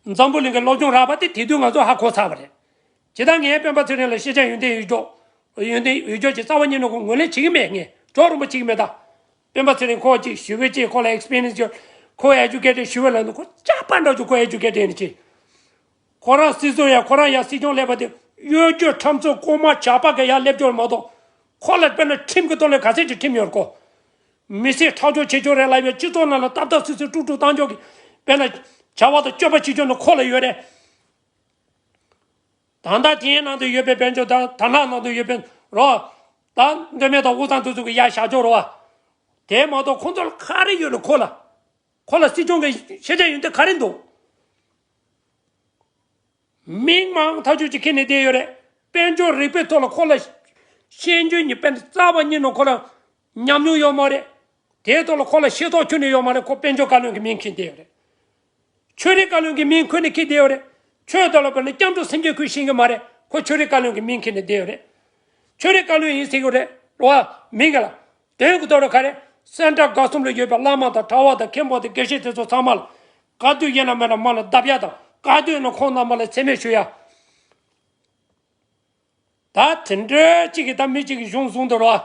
འཛམ་བུ་གླིང་གི་སློབ་སྦྱོང་རག་པ་དེ་དེ་དུས་ང་ཚོ་ཧ་གོ་ཚར་བ་རེད། ཇི་ལྟར་ངས་སྤེན་པ་ཚེ་རིང་ལ་ཤེས་བྱ་ཡོན་ཏན་ཡོད་རྒྱུ། ཡོན་ཏན་ཡོད་རྒྱུ་ཅིག་རྩ་བ་ཉིད་ནས་ཁོ་ངོས་ལེན་བྱེད་ཀྱི་མེད། ངས་ཇོ་བོ་རིན་པོ་བྱེད་ཀྱི་མེད་ད། སྤེན་པ་ཚེ་རིང་ཁོ་ཅིག་ཞི་བའི་ཅིག་ཁོ་ལ་ཨེག་སི་པི་རི་ཡན་སི་ཡོད། ཁོ་ཨེ་ཇུ་ཀེ་ཊེཌ་ཞི་བའི་ལ་འདུག་ཁོ་ཅག་པ་འདྲ་ཅིག་ཁོ་ཨེ་ཇུ་ཀེ་ཊེཌ་ཡིན་ཅིག་ཁོ་རང་སྲིད་ཟུར་ཡ་ཁོ་རང་ཡ་སྲིད་སྐྱོང་སླེབས་པ་དེ་གཡོ་སྒྱུ་ཁྲམ་ཚོང་རྐུན་མ་ཇག་པ་གི་ཡ་སླེབས་ཀྱི་ཡོད་མ་གཏོགས། ཁོ་ལ་དཔེར་ན་ཁྲིམས་ཀྱི་ཐོག་ལ་ག་ཚད་ཅིག་ཁྲིམས་ཡོད་རེད་ཁོ། མི་སེར་ཁྲག་སྦྱོར་བྱེད་ཆོག་རེད་ལབ་ཡོད། སྤྱི་ཚོགས་ནང་ལ་སྟབས་སྟབས་སུ་སུ་དཀྲུག་དཀྲུག་བཏང་ཆོག་གི། དཔེར་ན། བྱ་བ་དང་སྤྱོད་པ་བྱེད་ཆོག་ནི་ཁོ་ལ་ཡོད་རེད། ད་ལྟ་དེའི་ནང་དུ་ཡོད་པའི་དཔལ་འབྱོར་དང་དར་ནག་ནང་དུ་ཡོད་པའི་རོ། ད་མདོ་སྨད་དང་དབུས་གཙང་དེ་ཚོ་གི་ཡར་བཞག་ཆོག་རོ་བ། དེ་མ་གཏོགས་ཁོ་ཚོ་ལ་ག་རེ་ཡོད་ནི་ཁོ་ལ། ཁོ་ལ་སྲིད་སྐྱོང་གི་ཤེས་བྱ་ཡོན་ཏན་ག་རེ་འདུག་མི་མང་ཐག་ཆོད་ཅིག་ཁྱེར་ནས་བསྡད་ཡོད་རེད། དཔལ་འབྱོར་རིག་པའི་ཐོག་ལ་ཁོ་ལ་ཤེས་འཇོན་གྱི་དཔལ་རྩ་བ་ཉིད་ནས་ཁོ་ལ་ཉམས་མྱོང་ཡོད་མ་རེད། དེའི་ཐོག་ལ་ཁོ་ལ་ཤེས་རྟོགས་ཁྱོན་ནས་ཡོད་མ་རེད། ཁོ་དཔལ་འབྱོར་བཀའ་བློན་གྱི་མིང་འཁྱེར་བསྡད་ཡོད་རེད། ཆོས་རིག་བཀའ་བློན་གྱི་མིང་འཁྱེར་ནས་འཁྱེར་བསྡད་ཡོད་རེད། ཆོས་དོན་ལ་དཔེར་ན་སྐྱབས་འགྲོ་སེམས་བསྐྱེད་ཁུལ་ཤེས་ཀྱི་མ་རེད། ཁོ་ཆོས་རིག་བཀའ་བློན་གྱི་མིང་འཁྱེར་ནས་བསྡད་ཡོད་རེད། ཆོས་རིག་བཀའ་བློན་ཡིན་ཟེར་གྱི་རེད་རོ། མིང་ག་ལ། དོན་གྱི་ཐོག་ལ་ག་རེ། སེ་འབྲས་དགའ་གསུམ་ལ་ཡོད་པའི་བླ་མ་དང་གྲྭ་བ་དང་མཁན་པོ་དང་དགེ་བཤེས་དེ་ཚོ་ཚང་མ་ལ། ག་དུས་ཡིན་ན་མིན་ན་མ་ལ་བརྡབ་ཡ་དང་ག་དུས་ཡིན་ན་ཁོང་རྣམ་པ་ལ་མཚན་སྨད་ཞུ་ཡ། ད་དེ་འདྲ་གཅིག་གིས་ད་མི་གཅིག་གིས་གཞུང་བཟུང་འདུག་རོ།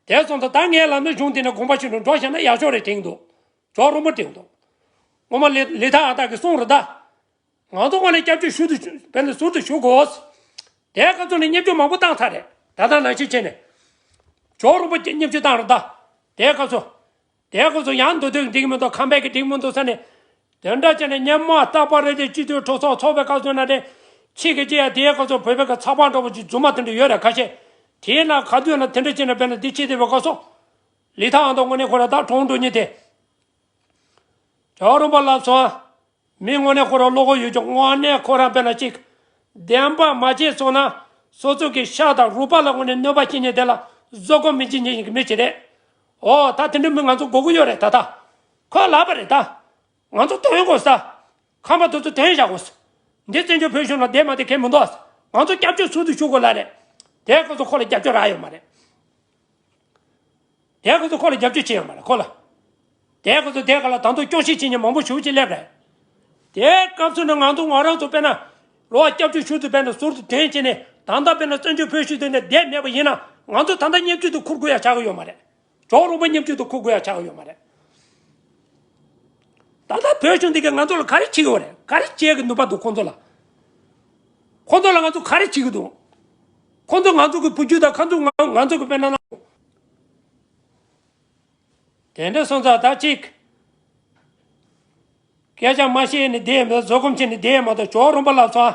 དེ་སོང་ཙང་ད་ངས་ལབ་ན་གཞུང་དེ་ནས་དགོངས་པ་ཞུ་ནས་འགྲོ་བཞག་ན་ཡག་ཤོས་རེད་དྲན་གྱི་འདུག་ཇོ་བོ་རིན་པོ་དྲན་གྱི་འདུག་ངོ་མ་ལི་ལི་ཐང་ཨ་སྟག་གིས་གསུངས་རེད་ད། ང་ཚོ་དངོས་གནས་སྐྱབས་བཅོལ་ཞུ་དུ་བས་ནས་ཟུར་དུ་ཞུ་དགོས། དེའི་སྐབས་སུ་ནས་བརྙས་བཅོས་མང་པོ་བཏང་ཚར་རེད། ད་ལྟ་ནང་བཞིན་བྱས་ནས། ཇོ་བོ་རིན་པོ་ཆེ་བརྙས་བཅོས་བཏང་རེད་ད། དེའི་སྐབས་སུ། དེའི་སྐབས་སུ་ཡང་མདོ་སྟོད་འགྲིག་མི་འདུག་ཁམས་པའི་གི་འགྲིག་མི་འདུག་ཟེར་ནས། དེ་འདྲ་བྱས་ནས་སྔོན་མ་རྟག་པར་རེ་རེ་སྤྱི་འཐུས་གྲོས་ཚོགས་ཚོགས་པའི་སྐབས་སུ་ན་རེ། ཕྱི་གི་ཅི་ཡ་དེའི་སྐབས་སུ་བོད་པའི་གི་ཚགས་པར་འདྲ་པོ་ཅིག་རྫུན་མ་དེ་འདྲ་ཡོད་རེད་ཁ་ཤས། དེའི་ནང་ག་དུས་ན་དེ་འདྲ་བྱས་ནས་བས་ན་འདི་ཕྱི་དེ་བའི་སྐབས་སུ། ལི་ཐང་ཨ་མདོ་དངོས་གནས་ཁོ་ར་ད་གྲོངས་འགྲོ་ཉིན་དེ། ཇོ་བོ་རིན་པོ་ལབ་སོང་། མི་དངོས་གནས་ཁོ་རང་བློ་ཁོག་ཡོད་ཀྱང་དངོས་གནས་ཁོ་རང་དཔེར་ན་ཅིག་བདེན་པ་མ་བྱས་སོང་ན། སོ་སོ་གི་ཤ་དང་རུས་པ་ལ་དངོས་གནས་གནོད་པ་བྱེད་མཁན་དེ་ལ་བཟོད་སྒོམ་མི་བྱེད་མཁན་གྱི་མི་ཅིག་རེད། ཨོ་ད་དེ་འདྲ་མི་ང་ཚོ་དགོས་ཀྱི་ཡོད་རེད་ད་ད། ཁོས་ལབ་པ་རེད་ད། ང་ཚོ་དོན་དགོས་ས། ཁམས་པ་དེ་ཚོ་དོན་བཞག་དགོས་ས། འདི་བཙན་བྱོལ་བོད་གཞུང་ལ་བསྡད་མ་བསྡད་ཁྱད་མི་འདུག་ང་ཚོ་སྐྱབས་བཅོལ་ཟུར་དུ་ཞུ་དགོས་ལ་རེད། དེ་ཁོ་ཚོ་ཁོ་ལ་རྒྱབ་སྐྱོར་རག་ཡོད་མ་རེད། དེ་ཁོ་ཚོ་ཁོ་ལ་རྒྱབ་སྐྱོར་བྱེད་ཡོད་མ་རེད་ཁོ་ལ། དེ་ཁོ་ཚོ་དེ་ག་ལ་ད་དུང་སྐྱོན་བཤད་བྱེད་མཁན་མང་པོ་ཞེ་པོ་ཅིག་སླེབས་རེད། དེའི་སྐབས་སུ་ནི་ང་ཚོ་ང་རང་ཚོ་དཔེར་ན། རོ་བ་སྐྱབས་བཅོལ་ཞུ་དུས་དཔེར་ན་ཟུར་དུ་དོན་བྱས་ནས་ད་ལྟ་དཔེར་ན་བཙན་བྱོལ་བོད་གཞུང་དེ་ནས་བསྡད་མེད་པ་ཡིན་ན་ ང་ཚོ་ད་ལྟ་བརྙས་བཅོས་དེ་འཁུར་དགོས་ཡ་ཆགས་ཀྱི་ཡོད་མ་རེད། ཇོ་རོང་པ་བརྙས་བཅོས་དེ་འཁུར་དགོས་ཡ་ཆགས་ཀྱི་ཡོད་མ་རེད། ད་ལྟ་བོད་གཞུང་འདི་གས་ང་ཚོ་ལ་ག་རེ་བྱེད་ཀྱི་ཡོད་རེད། ག་རེ་བྱེད་ཀྱི་ནུས་པ་འདུག་ཁོང་ཚོ་ལ། ཁོང་ཚོ་ལ་ང་ཚོ་ག་རེ་བྱེད་ཀྱི་འདུག་ཁོང་ཚོ་ང་ཚོ་གི་བུ་རྒྱུད་དང་ཁོང་ཚོ་ང་ང་ཚོ་གི་དཔེར་ན་ན། དེ་འདྲ་སོང་ཙང་ད་ཅིག་སྐད་ཆ་མ་བཤད་ནས་བསྡད་མ་གཏོགས། བཟོད་སྒོམ་བྱས་ནས་བསྡད་མ་གཏོགས། ཇོ་རོང་པ་ལགས་སོ།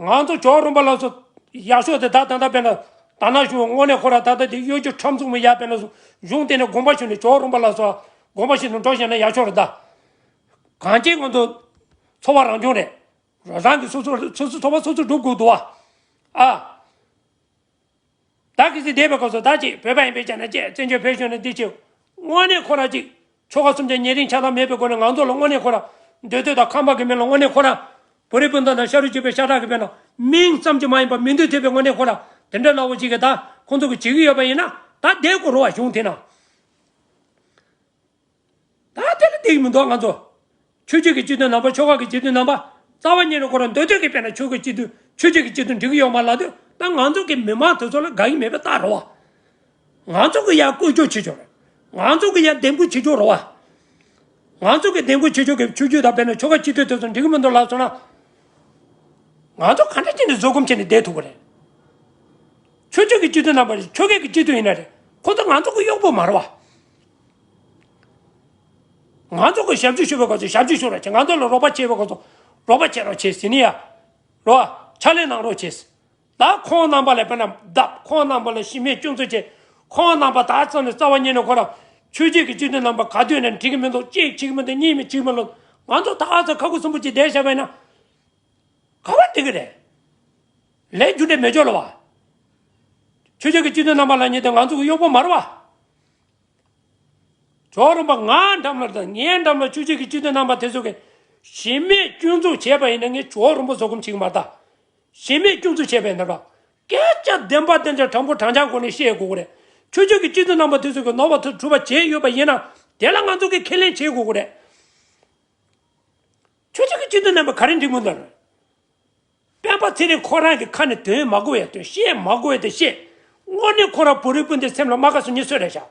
ང་ཚོ་ཇོ་རོང་པ་ལགས་སོ། ཡག་ཤོས་དེ་ད་ད་ལྟ་དཔེར་ན་ད་ན་གཞུང་དངོས་གནས་ཁོ་ར་ད་ལྟ་དེ་གཡོ་སྒྱུ་ཁྲམ་ཚུགས་མི་ཡ་དཔེར་ན་གཞུང་དེ་ནས་དགོངས་པ་ཞུས་ནས་ཇོ་རོང་པ་ལགས་སོ། དགོངས་པ་ཞུས་ནས་འགྲོ་བཞག་ན་ཡག་ཤོས་རེད་ད། གང་ཅི་ང་ཚོ་འཚོ་བ་རང་སྐྱོང་རེད། རང་གི་སོ་སོ་སོ་སོ་འཚོ་བ་སོ་སོ་སྒྲུབ་དགོས་འདུག་བ། ཨ། ད་གལ་སྲིད་བསྡད་པའི་སྐབས་སུ་ད་ཅིག་བོད་པ་ཡིན་པའི་ཆ་ནས་ཅིག་བཙན་བྱོལ་བོད་གཞུང་ནས་འདི་ཅིག་དངོས་གནས་ཁོ་རང་ཅིག་ཆོལ་ཁ་གསུམ་གྱི་ཉེ་རིང་ཆགས་སྡང་མེད་པའི་སྒོ་ནས་ང་ཚོ་ལ་དངོས་གནས་ཁོ་རང་འདོད་འདོད་དང་ཁ་འབག་གི་མི་ལ་དངོས་གནས་ཁོ་རང་བོད་རིགས་སྤུན་ཟླ་དང་ཤ་རུས་གཅིག་པའི་ཤ་ཁྲག་གི་དཔེར་ན་མིང་ཙམ་གྱིས་མ་ཡིན་པ་མི་འདོད་ཐེབས་པའི་དངོས་གནས་ཁོ་རང་དེ་འདྲ་ལབ་པ་ཅིག་གིས་ད་ཁོང་ཚོ་གིས་བྱེད་ཀྱི་ཡོད་པ་ཡིན་ན་ད་བསྡད་དགོས་རེད་བ། གཞུང་དེ་ན། ད་དེ་ལ་བསྡད་ཀྱི་མི་འདུག་ང་ཚོ། ཆོས་བརྒྱུད་ཀྱི་སྤྱི་འཐུས་རྣམ་པ། ཆོལ་ཁ་གི་སྤྱི་འཐུས་རྣམ་པ། རྩ་བ་ཉིད་ནས་ཁོ་རང་འདོད་འདོད་ཀྱི་དཔེར་ན་ཆོལ་ཁའི་སྤྱི་འཐུས། ཆོས་བརྒྱུད་ཀྱི་སྤྱི་འཐུས་འགྲིག་གི་ཡོད་མ་ལབ་དུས་ད་ང་ཚོ་གི་མི་མང་དེ་ཚོ་ལ་དགའ་གི་མེད་པའི་རྟགས་རེད་བ། ང་ཚོ་གི་ཡར་བསྐོ་སྒྱུར་བྱེད་ཆོག་རེད། ང་ཚོ་གི་ཡར་འདེམས་བསྐོ་བྱེད་ཆོག་རེད་བ། ང་ཚོ་གི་འདེམས་བསྐོ་བྱེད་ཆོག་གི་ཆོས་བརྒྱུད་དང་དཔེར་ན་ཆོལ་ཁ་སྤྱི་འཐུས་དེ་ཚོ་འགྲིག་གི་མི་འདུག་ལབ་སོང་ན། ང་ཚོ་ག་འདྲ་བྱས་ནས་བཟོད་སྒོམ་བྱས་ནས་བསྡད་ཐུབ་ཀྱི་རེད། ཆོས་བརྒྱུད་ཀྱི་སྤྱི་འཐུས་རྣམ་པ་རེད། ཆོལ་ཁའི་གི་སྤྱི་འཐུས་ཡིན་ན་རེད། ཁོ་ཚོ་ང་ཚོ་གི་གཡོག་པོ་མ་རེད་བ། ང་ཚོ་གི་ཞབས་ཕྱི་ཞུ་བའི་སྐབས་སུ་ཞབས་ཕྱི་ཞུ་རོགས་བྱེད། ང་ཚོ་ལ་རོགས་པ་བྱེད་པའི་སྐབས་སུ་རོགས་པ་བྱེད་རོགས་བྱེད་ཟེར་ནི་ཡ། རོགས་ཕྱག་ལས་གནང་རོགས་བྱེད། ད་ཁོང་རྣམ་པ་ལ་དཔེར་ན་བརྡབ། ཁོང་རྣམ་པ་ལ་གཞི་མེད་སྐྱོན་འཛུགས་བྱེད། ཁོང་རྣམ་པ་ད་ཙམ་ནས་རྩ་བ་ཉིད་ནས་ཁོ་རང་ཆོས་བརྒྱུད་ཀྱི་སྤྱི་འཐུས་རྣམ་པ་ག་དུས་ནས་འགྲིག་གི་མི་འདུག་གཅིག་བྱེད་ཀྱི་མི་འདུག་གཉིས་མི་བྱེད་ཀྱི་མི་འདུག་ང་ཚོ་ད་ཚོ་ཁ་ཁུ་སུམ་པོ་ཅིག་བསྡད་བཞག་པ་ཡིན་ན། ག་པར་འགྲིག་གི་རེད། ལས་རྒྱུ་འབྲས་མེད་ཆོག་ལ་བ། ཆོས་བརྒྱུད་ཀྱི་སྤྱི་འཐུས་རྣམ་པ་ལབ་མཁན་དེ་ང་ཚོ་གི་གཡོག་པོ་མ་རེད་བ། ཇོ་རོང་པ་ང་འགྲམ་ལ་དང་ངའི་འགྲམ་ལ་ཆོས་བརྒྱུད་ཀྱི་སྤྱི་འཐུས་རྣམ་པ་དེ་ཚོ་གིས་གཞི་མེད་སྐྱོན་འཛུགས་བྱས་པ་ཡིན་ན་ངས་ཇོ་རོང་པ་བཟོད་སྒོམ་བྱེད་ཀྱི་མ་རེད་ད། གཞི་མེད་སྐྱོན་འཛུགས་བྱས་པ་ཡིན་ན་ར། སྐད་ཆ་བདེན་པ་བདེན་ཆ་དྲང་པོ་དྲང་འཆར་སྒོ་ནས་བཤད་དགོས་ཀྱི་རེད། ཆོས་བརྒྱུད་ཀྱི་སྤྱི་འཐུས་རྣམ་པ་དེ་ཚོ་གིས་ནོར་བ་དེ་གྲུབ་པ་བྱས་ཡོད་པ་ཡིན་ན་དེ་ལ་ང་ཚོ་གིས་ཁས་ལེན་བྱེད་དགོས་ཀྱི་རེད། ཆོས་བརྒྱུད་ཀྱི་སྤྱི་འཐུས་རྣམ་པ་ག་རེ་འགྲིག་མི་འདུག་སྤེན་པ་ཚེ་རིང་ཁོ་རང་གི་ཁ་ནས་འདོན་མ་དགོས་ཡ་འདོན། བཤད་མ་དགོས་ཡ་དེ་བཤད། དངོས་གནས་ཁོ་རང་བོད་རིགས་སྤུན་ཟླའི་སེམས་ལ་རྨ་ཁ་བཟོ་མཁན་སུ་རེད་ཤག་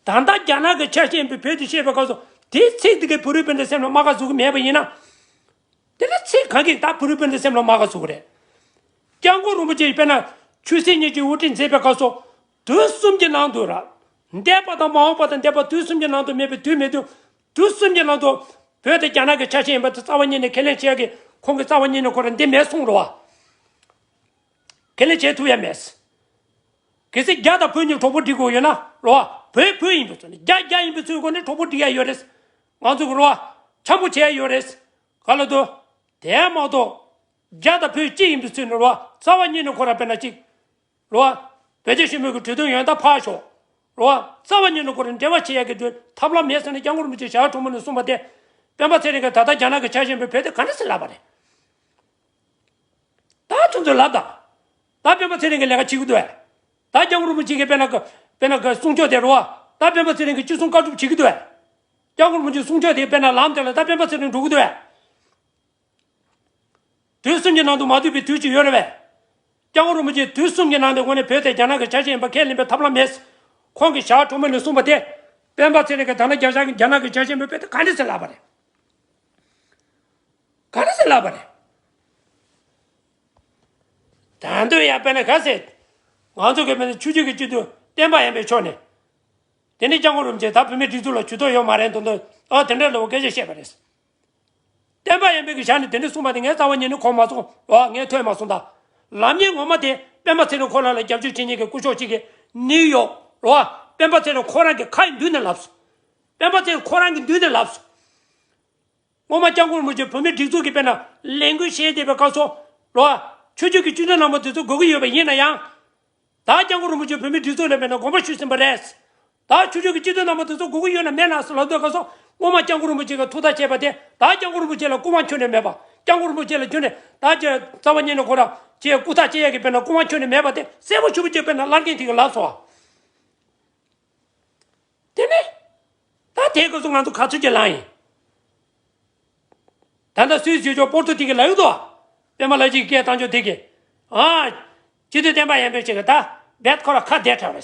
ད་ལྟ་རྒྱ་ནག་གི་ཆ་ཤས་ཡིན་པའི་བོད་དེ་བཤད་པའི་སྐབས་སུ་དེའི་ཚིག་དེ་གས་བོད་རིགས་སྤུན་ཟླའི་སེམས་ལ་རྨ་ཁ་བཟོ་གི་མེད་པ་ཡིན་ན། དེ་ལ་ཚིག་གང་གིས་ད་བོད་རིགས་སྤུན་ཟླའི་སེམས་ལ་རྨ་ཁ་བཟོ་གི་རེད། སྐྱབས་མགོན་རིན་པོ་ཆེ་དཔེར་ན་ཆོས་སྲིད་གཉིས་ཀྱི་དབུ་ཁྲིད་མཛད་པའི་སྐབས་སུ་དུས་གསུམ་གྱི་ནང་དུ་ར། འདས་པ་དང་མ་འོངས་པ་དང་འདས་པ་དུས་གསུམ་གྱི་ནང་དུ་མེད་པའི་དུས་མེད་དུས། དུས་གསུམ་གྱི་ནང་དུ་བོད་དེ་རྒྱ་ནག་གི་ཆ་ཤས་ཡིན་པ་དེ་རྩ་བ་ཉིད་ནས་ཁས་ལེན་བྱེད་ཡ་གི་ཁོང་གི་རྩ་བ་ཉིད་ནས་ཁོ་རང་འདི་མེད་གསུངས་རེད་བ། ཁས་ལེན་བྱེད་ཐུབ་ཡ་མེད། གལ་སྲིད་རྒྱ་དང་བོད་གཉིས་གྲོགས་པོ་སྒྲིག་དགོས་ཡོད་ན་རེད་བ། བོད་བོད་ཡིན་པའི་ཚུལ་ནས་རྒྱ་རྒྱ་ཡིན་པའི་ཚུལ་སྒོ་ནས་གྲོགས་པོ་སྒྲིག་ཡ་ཡོད་རེད། ང་ཚོ་གི་རེད་བ། འཆམ་པོ་བྱེད་ཡ་ཡོད་རེད། ག་ལ་དུ། དེ་མ་གཏོགས། རྒྱ་དང་བོད་གཅིག་ཡིན་པའི་ཚུལ་ནས་རེད་བ། རྩ་བ་ཉིད་ནས་ཁོ་རང་དཔེར་ན་གཅིག་རེད་བ། བོད་རྒྱ་ཞི་མོལ་གྱི་གྲོས་མཐུན་ཡོད་ན་ད་ཕར་ཞོག་རེད་བ། རྩ་བ་ཉིད་ནས་ཁོ་རང་འབྲེལ་བ་བྱེད་ཡག་གི་དུས་ཐབས་ལམ་མེད་ཟེར་ནས་སྐྱབས་མགོན་རིན་པོ་ཆེ་ཞལ་དྲོན་མོ་ནས་གསུངས་པ་དེ། སྤེན་པ་ཚེ་རིང་གིས་ད་ལྟ་རྒྱ་ནག་གི་ཆ་ཤས་ཡིན་པའི་བོད་དེ་ག་འདྲ་སེ་ལབ་པ་རེད། ད་ཁྱོད་ཚོས་ལབ་དང་། ད་སྤེན་པ་ཚེ་རིང་གིས་ལས་ཀ་བྱེད་ཀྱི་འདུག་ཨེ། ད་སྐྱབས་མགོན་རིན་པོ་ཆེ་གིས་དཔེར་ན་དཔེར་ན་གསུང་ཆོས་དེ་རེད་བ། ད་སྤེན་པ་ཚེ་རིང་གིས་ཅི་གསུང་བཀའ་སྒྲུབ་བྱེད་ཀྱི་འདུག་ཨེ། སྐྱབས་མགོན་རིན་པོ་ཆེ་གསུང་ཆོས་དེ་དཔེར་ན་ལམ་དེ་ལ་ད་སྤེན་པ་ཚེ་རིང་འགྲོ་གི་འདུག་ཨེ། དུས་གསུམ་གྱི་ནང་དུ་མ་འདུས་པའི་དུས་ཅིག་ཡོད་རེད་པས། སྐྱབས་མགོན་རིན་པོ་ཆེས་དུས་གསུམ་གྱི་ནང་དུ་དངོས་གནས་བོད་དེ་རྒྱ་ནག་གི་ཆ་ཤས་ཡིན་པ་ཁས་ལེན་པའི་ཐབས་ལམ་མེད། ཁོང་གིས་ཞལ་དྲོན་མོ་ནས་གསུངས་པ་དེ། སྤེན་པ་ཚེ་རིང་གིས་ད་ལྟ་རྒྱ་ནག་རྒྱ་ནག་གི་ཆ་ཤས་ཡིན་པའི་བོད་དེ་ག་འདྲ་སེ་ལབ་པ་རེད། ག་འདྲ་སེ་ལབ་པ་རེད། ད་འདོད་ཡ་དཔེར་ན་ག་ཟེ། ང་ཚོ་གི་དཔེར་ན་ཆོས་བརྒྱུད་ཀྱི་སྤྱི་འཐུས་བསྟན་པ་ཡན་པའི་ཕྱོགས་ནས། དེ་ནས་སྐྱབས་མགོན་རིན་པོ་ཆེ་ད་བོད་མིའི་སྒྲིག་འཛུགས་ལ་ཇུས་གཏོགས་ཡོད་མ་རེད་མདོག་མདོག་ཨ་དེ་འདྲ་ལོ་སྐད་ཆ་བཤད་པ་རེད། བསྟན་པ་ཡན་པའི་གི་ཞག་ནས་དེ་འདྲ་གསུངས་པ་དེ་ངས་རྩ་བ་ཉིད་ནས་གོ་མ་སོང་བ། ངས་ཐོས་མ་སོང་ད། ལབ་མཁན་ངོ་མ་དེ་སྤེན་པ་ཚེ་རིང་ཁོ་རང་ལ་རྒྱབ་སྐྱོར་བྱེད་མཁན་གྱི་སྐུ་ཞབས་གཅིག་གིས་ནིའུ་ཡོག་རོ་བ། སྤེན་པ་ཚེ་རིང་ཁོ་རང་གི་ཁ་ཡི་མདུན་ནས་ལབ་སོང་། སྤེན་པ་ཚེ་རིང་ཁོ་རང་གི་མདུན་ནས་ལབ་སོང་། སྔོན་མ་སྐྱབས་མགོན་རིན་པོ་ཆེ་བོད་མིའི་སྒྲིག་འཛུགས་ཀྱི་དཔེར་ན་ལས་འགུལ་བྱས་བསྡད་པའི་སྐབས་སུ་རོ་བ། ཆོས་བརྒྱུད་ཀྱི་སྤྱི་འཐུས་རྣམ་པ་དེ་ཚོ་དགོས་ཀྱི་ཡོད་པ་ཡིན་ན་ཡང་། ད་སྐྱབས་མགོན་རིན་པོ་ཆེ་བོད་མིའི་སྒྲིག་འཛུགས་ལ་མེད་ན་དགོངས་པ་ཞུས་ཟིན་པ་རེད། ད་ཆོས་ཕྱོགས་ཀྱི་སྤྱི་འཐུས་རྣམ་པ་དེ་ཚོ་དགོས་ཀྱི་ཡོད་ན་མེད་ན་ཟེར་ལབ་དུས་སྐབས་སུ་སྔོན་མ་སྐྱབས་མགོན་རིན་པོ་ཆེ་གིས་ཐུགས་ཐག་བཅད་པ་དེ་ད་སྐྱབས་མགོན་རིན་པོ་ཆེ་ལ་སྐུ་དབང་ཁྱོན་ནས་མེད་པ། སྐྱབས་མགོན་རིན་པོ་ཆེ་ལ་ཁྱོན་ནས་ད་ཅི་རྩ་བ་ཉིད་ནས་ཁོ་རང་ཅི་སྐུ་ཐག་བཅད་ཡག་གི་དཔེར་ན་སྐུ་དབང་ཁྱོན་ནས་མེད་པ་དེ་གསལ་པོ་ཞེ་པོ་ཅིག་དཔེར་ན་བླ་རྒན་དེ་གིས་ལབ་སོང་བ། དེ་ནས་ད་དེའི་སྐབས་སུ་ང་ཚོ་ག་ཚོད་ཀྱི་ལངས་ཡིན། ད་ལྟ་སུད་སི་ཆོས་ཕྱོགས་པོར་ཏོ་དེ་གིས་ལབ་ཡོད་དོ། པད་མ་ལགས་ཀྱིས་སྐད་བཏང་ཆོག་དེ་གིས། ཨ། སྤྱི་འཐུས་བསྟན་པ་ཡན་པའི་ཆེད་ཀྱི་ད། རྦད་ཁོ་ར་ཁ་བདེ་དྲགས་རེད།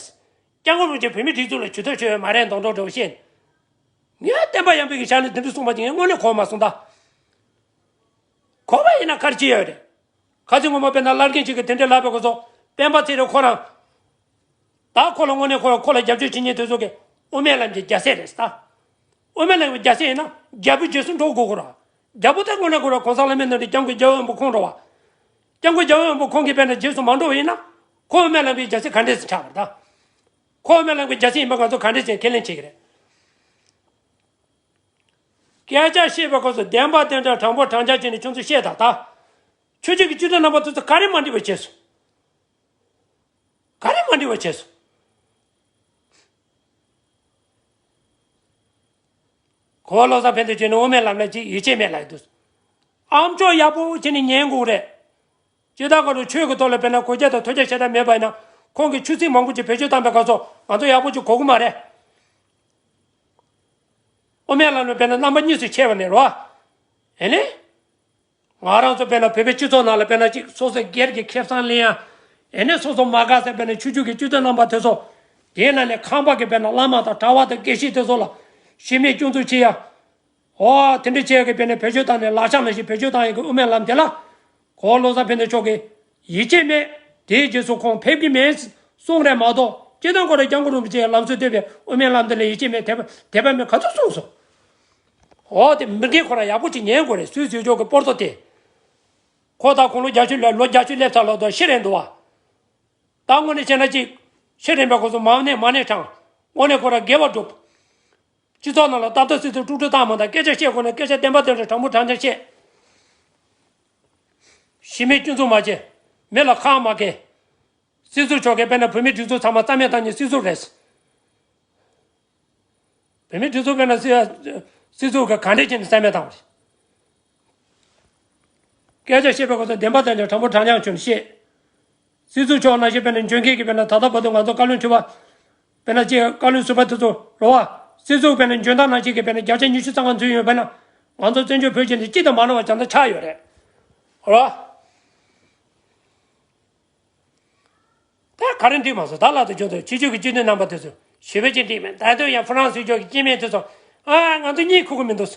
སྐྱབས་མགོན་རིན་པོ་ཆེ་བོད་མིའི་སྒྲིག་འཛུགས་ལ་ཇུས་གཏོགས་བྱས་ཡོད་མ་རེད་མདོག་མདོག་འདྲ་བོ་བཤད། ངས་བསྟན་པ་ཡར་འཕེལ་གྱི་ཞལ་ནས་འདི་འདྲ་གསུངས་པ་ཅིག་ངས་དངོས་གནས་གོ་མ་སོང་ད། གོ་བ་ཡིན་ན་ག་རེ་བྱེད་ཡོད་རེད། ཁ་སང་སྔོན་མ་དཔེར་ན་བླ་རྒན་ཅིག་གིས་དེ་འདྲ་ལབ་པའི་སྐབས་སུ་སྤེན་པ་ཚེ་རིང་ཁོ་རང་། ད་ཁོ་ལ་དངོས་གནས་ཁོ་ཁོ་ལ་རྒྱབ་སྐྱོར་བྱེད་མཁན་དེ་ཚོ་གིས་དབུ་མའི་ལམ་གྱི་རྒྱལ་སྲས་རེད་ད། དབུ་མའི་ལམ་གྱི་རྒྱལ་སྲས་ཡིན་ན་རྒྱལ་པོའི་རྗེས་སུ་འགྲོ་དགོས་ཀྱི་རེད། རྒྱལ་པོ་དེ་དངོས་གནས་ཁོ་རང་གོང་ས་ལྷ་མིའི་རྣམ་འདྲེན་སྐྱབས་མགོན་རྒྱལ་བ་དབང་པོ་ཁོང་རེད་བ། སྐྱབས་མགོན་རྒྱལ་བ་དབང་པོ་ཁོང་གིས་དཔེར་ན་རྗེས་སུ་མ་འགྲོ་བ་ཡིན་ན། ཁོ་དབུ་མའི་ལམ་གྱི་རྒྱལ་སྲས་ག་འདྲས་སེ་ཆགས་པ་རེད་ད། ཁོ་དབུ་མའི་ལམ་གྱི་རྒྱལ་སྲས་ཡིན་པ་ང་ཚོ་ག་འདྲས་སེ་ཁས་ལེན་བྱེད་ཀྱི་རེད། སྐད་ཆ་བཤད་པའི་སྐབས་སུ་བདེན་པ་བདེན་དྲང་དྲང་པོ་དྲང་རྐྱང་བྱས་ནས་ཁྱོད་ཚོས་བཤད་དང་ད། ཆོས་བརྒྱུད་ཀྱི་སྤྱི་འཐུས་རྣམ་པ་ཚོས་ག་རེ་མ་འགྲིག་པ་བྱས་སོང་། ག་རེ་མ་འགྲིག་པ་བྱས་སོང་། གོང་མ་བློ་བཟང་ཕན་བདེ་མཆོག་ནི་དབུ་མའི་ལམ་ལ་ཅིག་ཡིད་ཆེས་མེད་ལབ་ཀྱི་འདུག་ཨ་མཆོག་ཡག་པོ་བྱས་ནས་ཉན་དགོས་རེད། སྤྱིར་བཏང་ཁོ་ཚོ་ཆོས་ཀྱི་ཐོག་ལ་དཔེར་ན་གུས་བཀུར་དང་ཐུགས་རྗེ་ཆེ་དྲགས་མེད་པ་ཡིན་ན་ཁོང་གིས་ཆོས་སྲིད་མང་པོ་ཅིག་བེད་སྤྱོད་བཏང་པའི་སྐབས་སུ་ང་ཚོ་ཡག་པོ་ཅིག་གོ་གི་མ་རེད། དབུ་མའི་ལམ་ལ་དཔེར་ན་རྣམ་པ་གཉིས་སུ་ཕྱེ་བ་ནས་རོ། ཨེ་ནི། ང་རང་ཚོ་དཔེར་ན་བོད་པའི་སྤྱི་ཚོགས་ནང་ལ་དཔེར་ན་ཅིག་སོ་སོའི་སྒེར་གྱི་ཁེ་བཟང་ལེན་ཡ། ཨེ་ནས་སོ་སོ་མ་དགའ་ཟེར་དཔེར་ན་ཆོས་བརྒྱུད་ཀྱི་སྤྱི་འཐུས་རྣམ་པ་དེ་ཚོ། དེའི་ནང་ནས་ཁམས་པ་གི་དཔེར་ན་བླ་མ་དང་གྲྭ་བ་དང་དགེ་བཤེས་དེ་ཚོ་ལ་གཞི་མེད་སྐྱོན་འཛུགས་བྱེད་ཡ། ཨོ་དེ་འདྲ་བྱེད་ཡ་གི་དཔེར་ན་བེད་སྤྱོད་བཏང་ནས་ལག་ཆ་ནང་བཞིན་བེད་སྤྱོད་བཏང་ཡ་གི་དབུ་མའི་ལམ་དེ་ལ། གོང་བློ་བཟང་ཕན་བདེ་མཆོག་གིས་ཡིད་ཆེས་མེད། དེའི་རྗེས་སུ་ཁོང་ཕེབས་ཀྱི་མེད་གསུངས་རེད་མ་གཏོགས་སྤྱིར་བཏང་ཁོ་རང་སྐྱབས་མགོན་རིན་པོ་ཆེའི་ལམ་སྲོལ་བཏོད་པའི་དབུ་མའི་ལམ་དེ་ལ་ཡིད་ཆེས་མེད་དད་པ་དད་པ་མེད་ག་ཚོད་གསུངས་སོང་། འོ་དེ་མི་རྒན་ཁོ་རང་ཡག་པོ་ཅིག་ཉན་དགོས་རེད། སུའི་ཟེར་ཕྱོགས་ཀྱི་པོར་ཏོ་དེ། ཁོ་ད་དགུང་ལོ་བརྒྱད་ཅུ་ལ་ལོ་བརྒྱད་ཅུ་སླེབས་ཚར་ལོ་དོ་ཤི་རན་འདུག་བ། ད་དངོས་གནས་བྱས་ན་ཅིག་ཤི་རན་པའི་སྐབས་སུ་མ་ཎི་མ་ཎི་བགྲང་། དངོས་གནས་ཁོ་རང་དགེ་བ་སྒྲུབ། སྤྱི་ཚོགས་ནང་ལ་ཏག་ཏག་སི་སི་དཀྲུག་དཀྲུག་བཏང་མ་ད་སྐད་ཆ་བཤད་དགོས་ན་སྐད་ཆ་བདེན་པ་བདེན་དྲང་དྲང་པོ་དྲང་དྲང་བཤད། གཞི་མེད་སྐྱོན་འཛུགས་མ་བྱེད། མི་ལ་ཁག་མ་གེ། སྲིད་ཟུར་མཆོག་གིས་དཔེར་ན་བོད་མིའི་སྒྲིག་འཛུགས་ཚང་མ་རྩ་མེད་བཏང་ཉིན་སྲིད་ཟུར་རེད། བོད་མིའི་སྒྲིག་འཛུགས་དཔེར་ན་སྲིད་སྲིད་ཟུར་ག་ག་འདྲས་བྱས་ནས་རྩ་མེད་བཏང་བ་རེད། སྐད་ཆ་བཤད་པའི་སྐབས་སུ་བདེན་པ་དང་དྲང་པོ་དྲང་རྐྱང་བྱུང་བཤད། སྲིད་ཟུར་མཆོག་ནང་བཞིན་དཔེར་ན་འཇོན་མཁན་གྱི་དཔེར་ན་ད་ལྟ་བར་དུ་ང་ཚོ་བཀའ་བློན་ཁྲི་པ། དཔེར་ན་ཅིག་བཀའ་བློན་ཟུར་པ་དེ་ཚོ་རོ་བ། སྲིད་ཟུར་དཔེར་ན་འཇོན་ཐང་ནང་བཞིན་གྱི་དཔེར་ན་བརྒྱ་ཆ་ཉི་ཤུ་རྩ་ལྔ་འཛུལ་ཡོད་པས་ན། ང་ཚོ་བཙན་བྱོལ་བོད་ཀྱི་འདི་སྤྱི་དང་མ་འདྲ་བ་ཅང་ད་ཆགས་ཡོད་རེད། རོ་བ། ད་ག་རེ་འགྲིག་མ་སོང་ད་ལ་དུ་ཁྱོད་ཚོ་ཕྱི་ཕྱོགས་ཀྱི་སྤྱི་འཐུས་རྣམ་པ་དེ་ཚོ་ཞུ་བའི་ཅི་འགྲིག་མེད། ད་དུང་ཡང་ཧྥ་རན་སི་ཕྱོགས་ཀྱི་སྐྱེ་དམན་དེ་ཚོ་ཨ་ང་ཚོ་གཉིད་ཁུག་གི་མི་འདུག་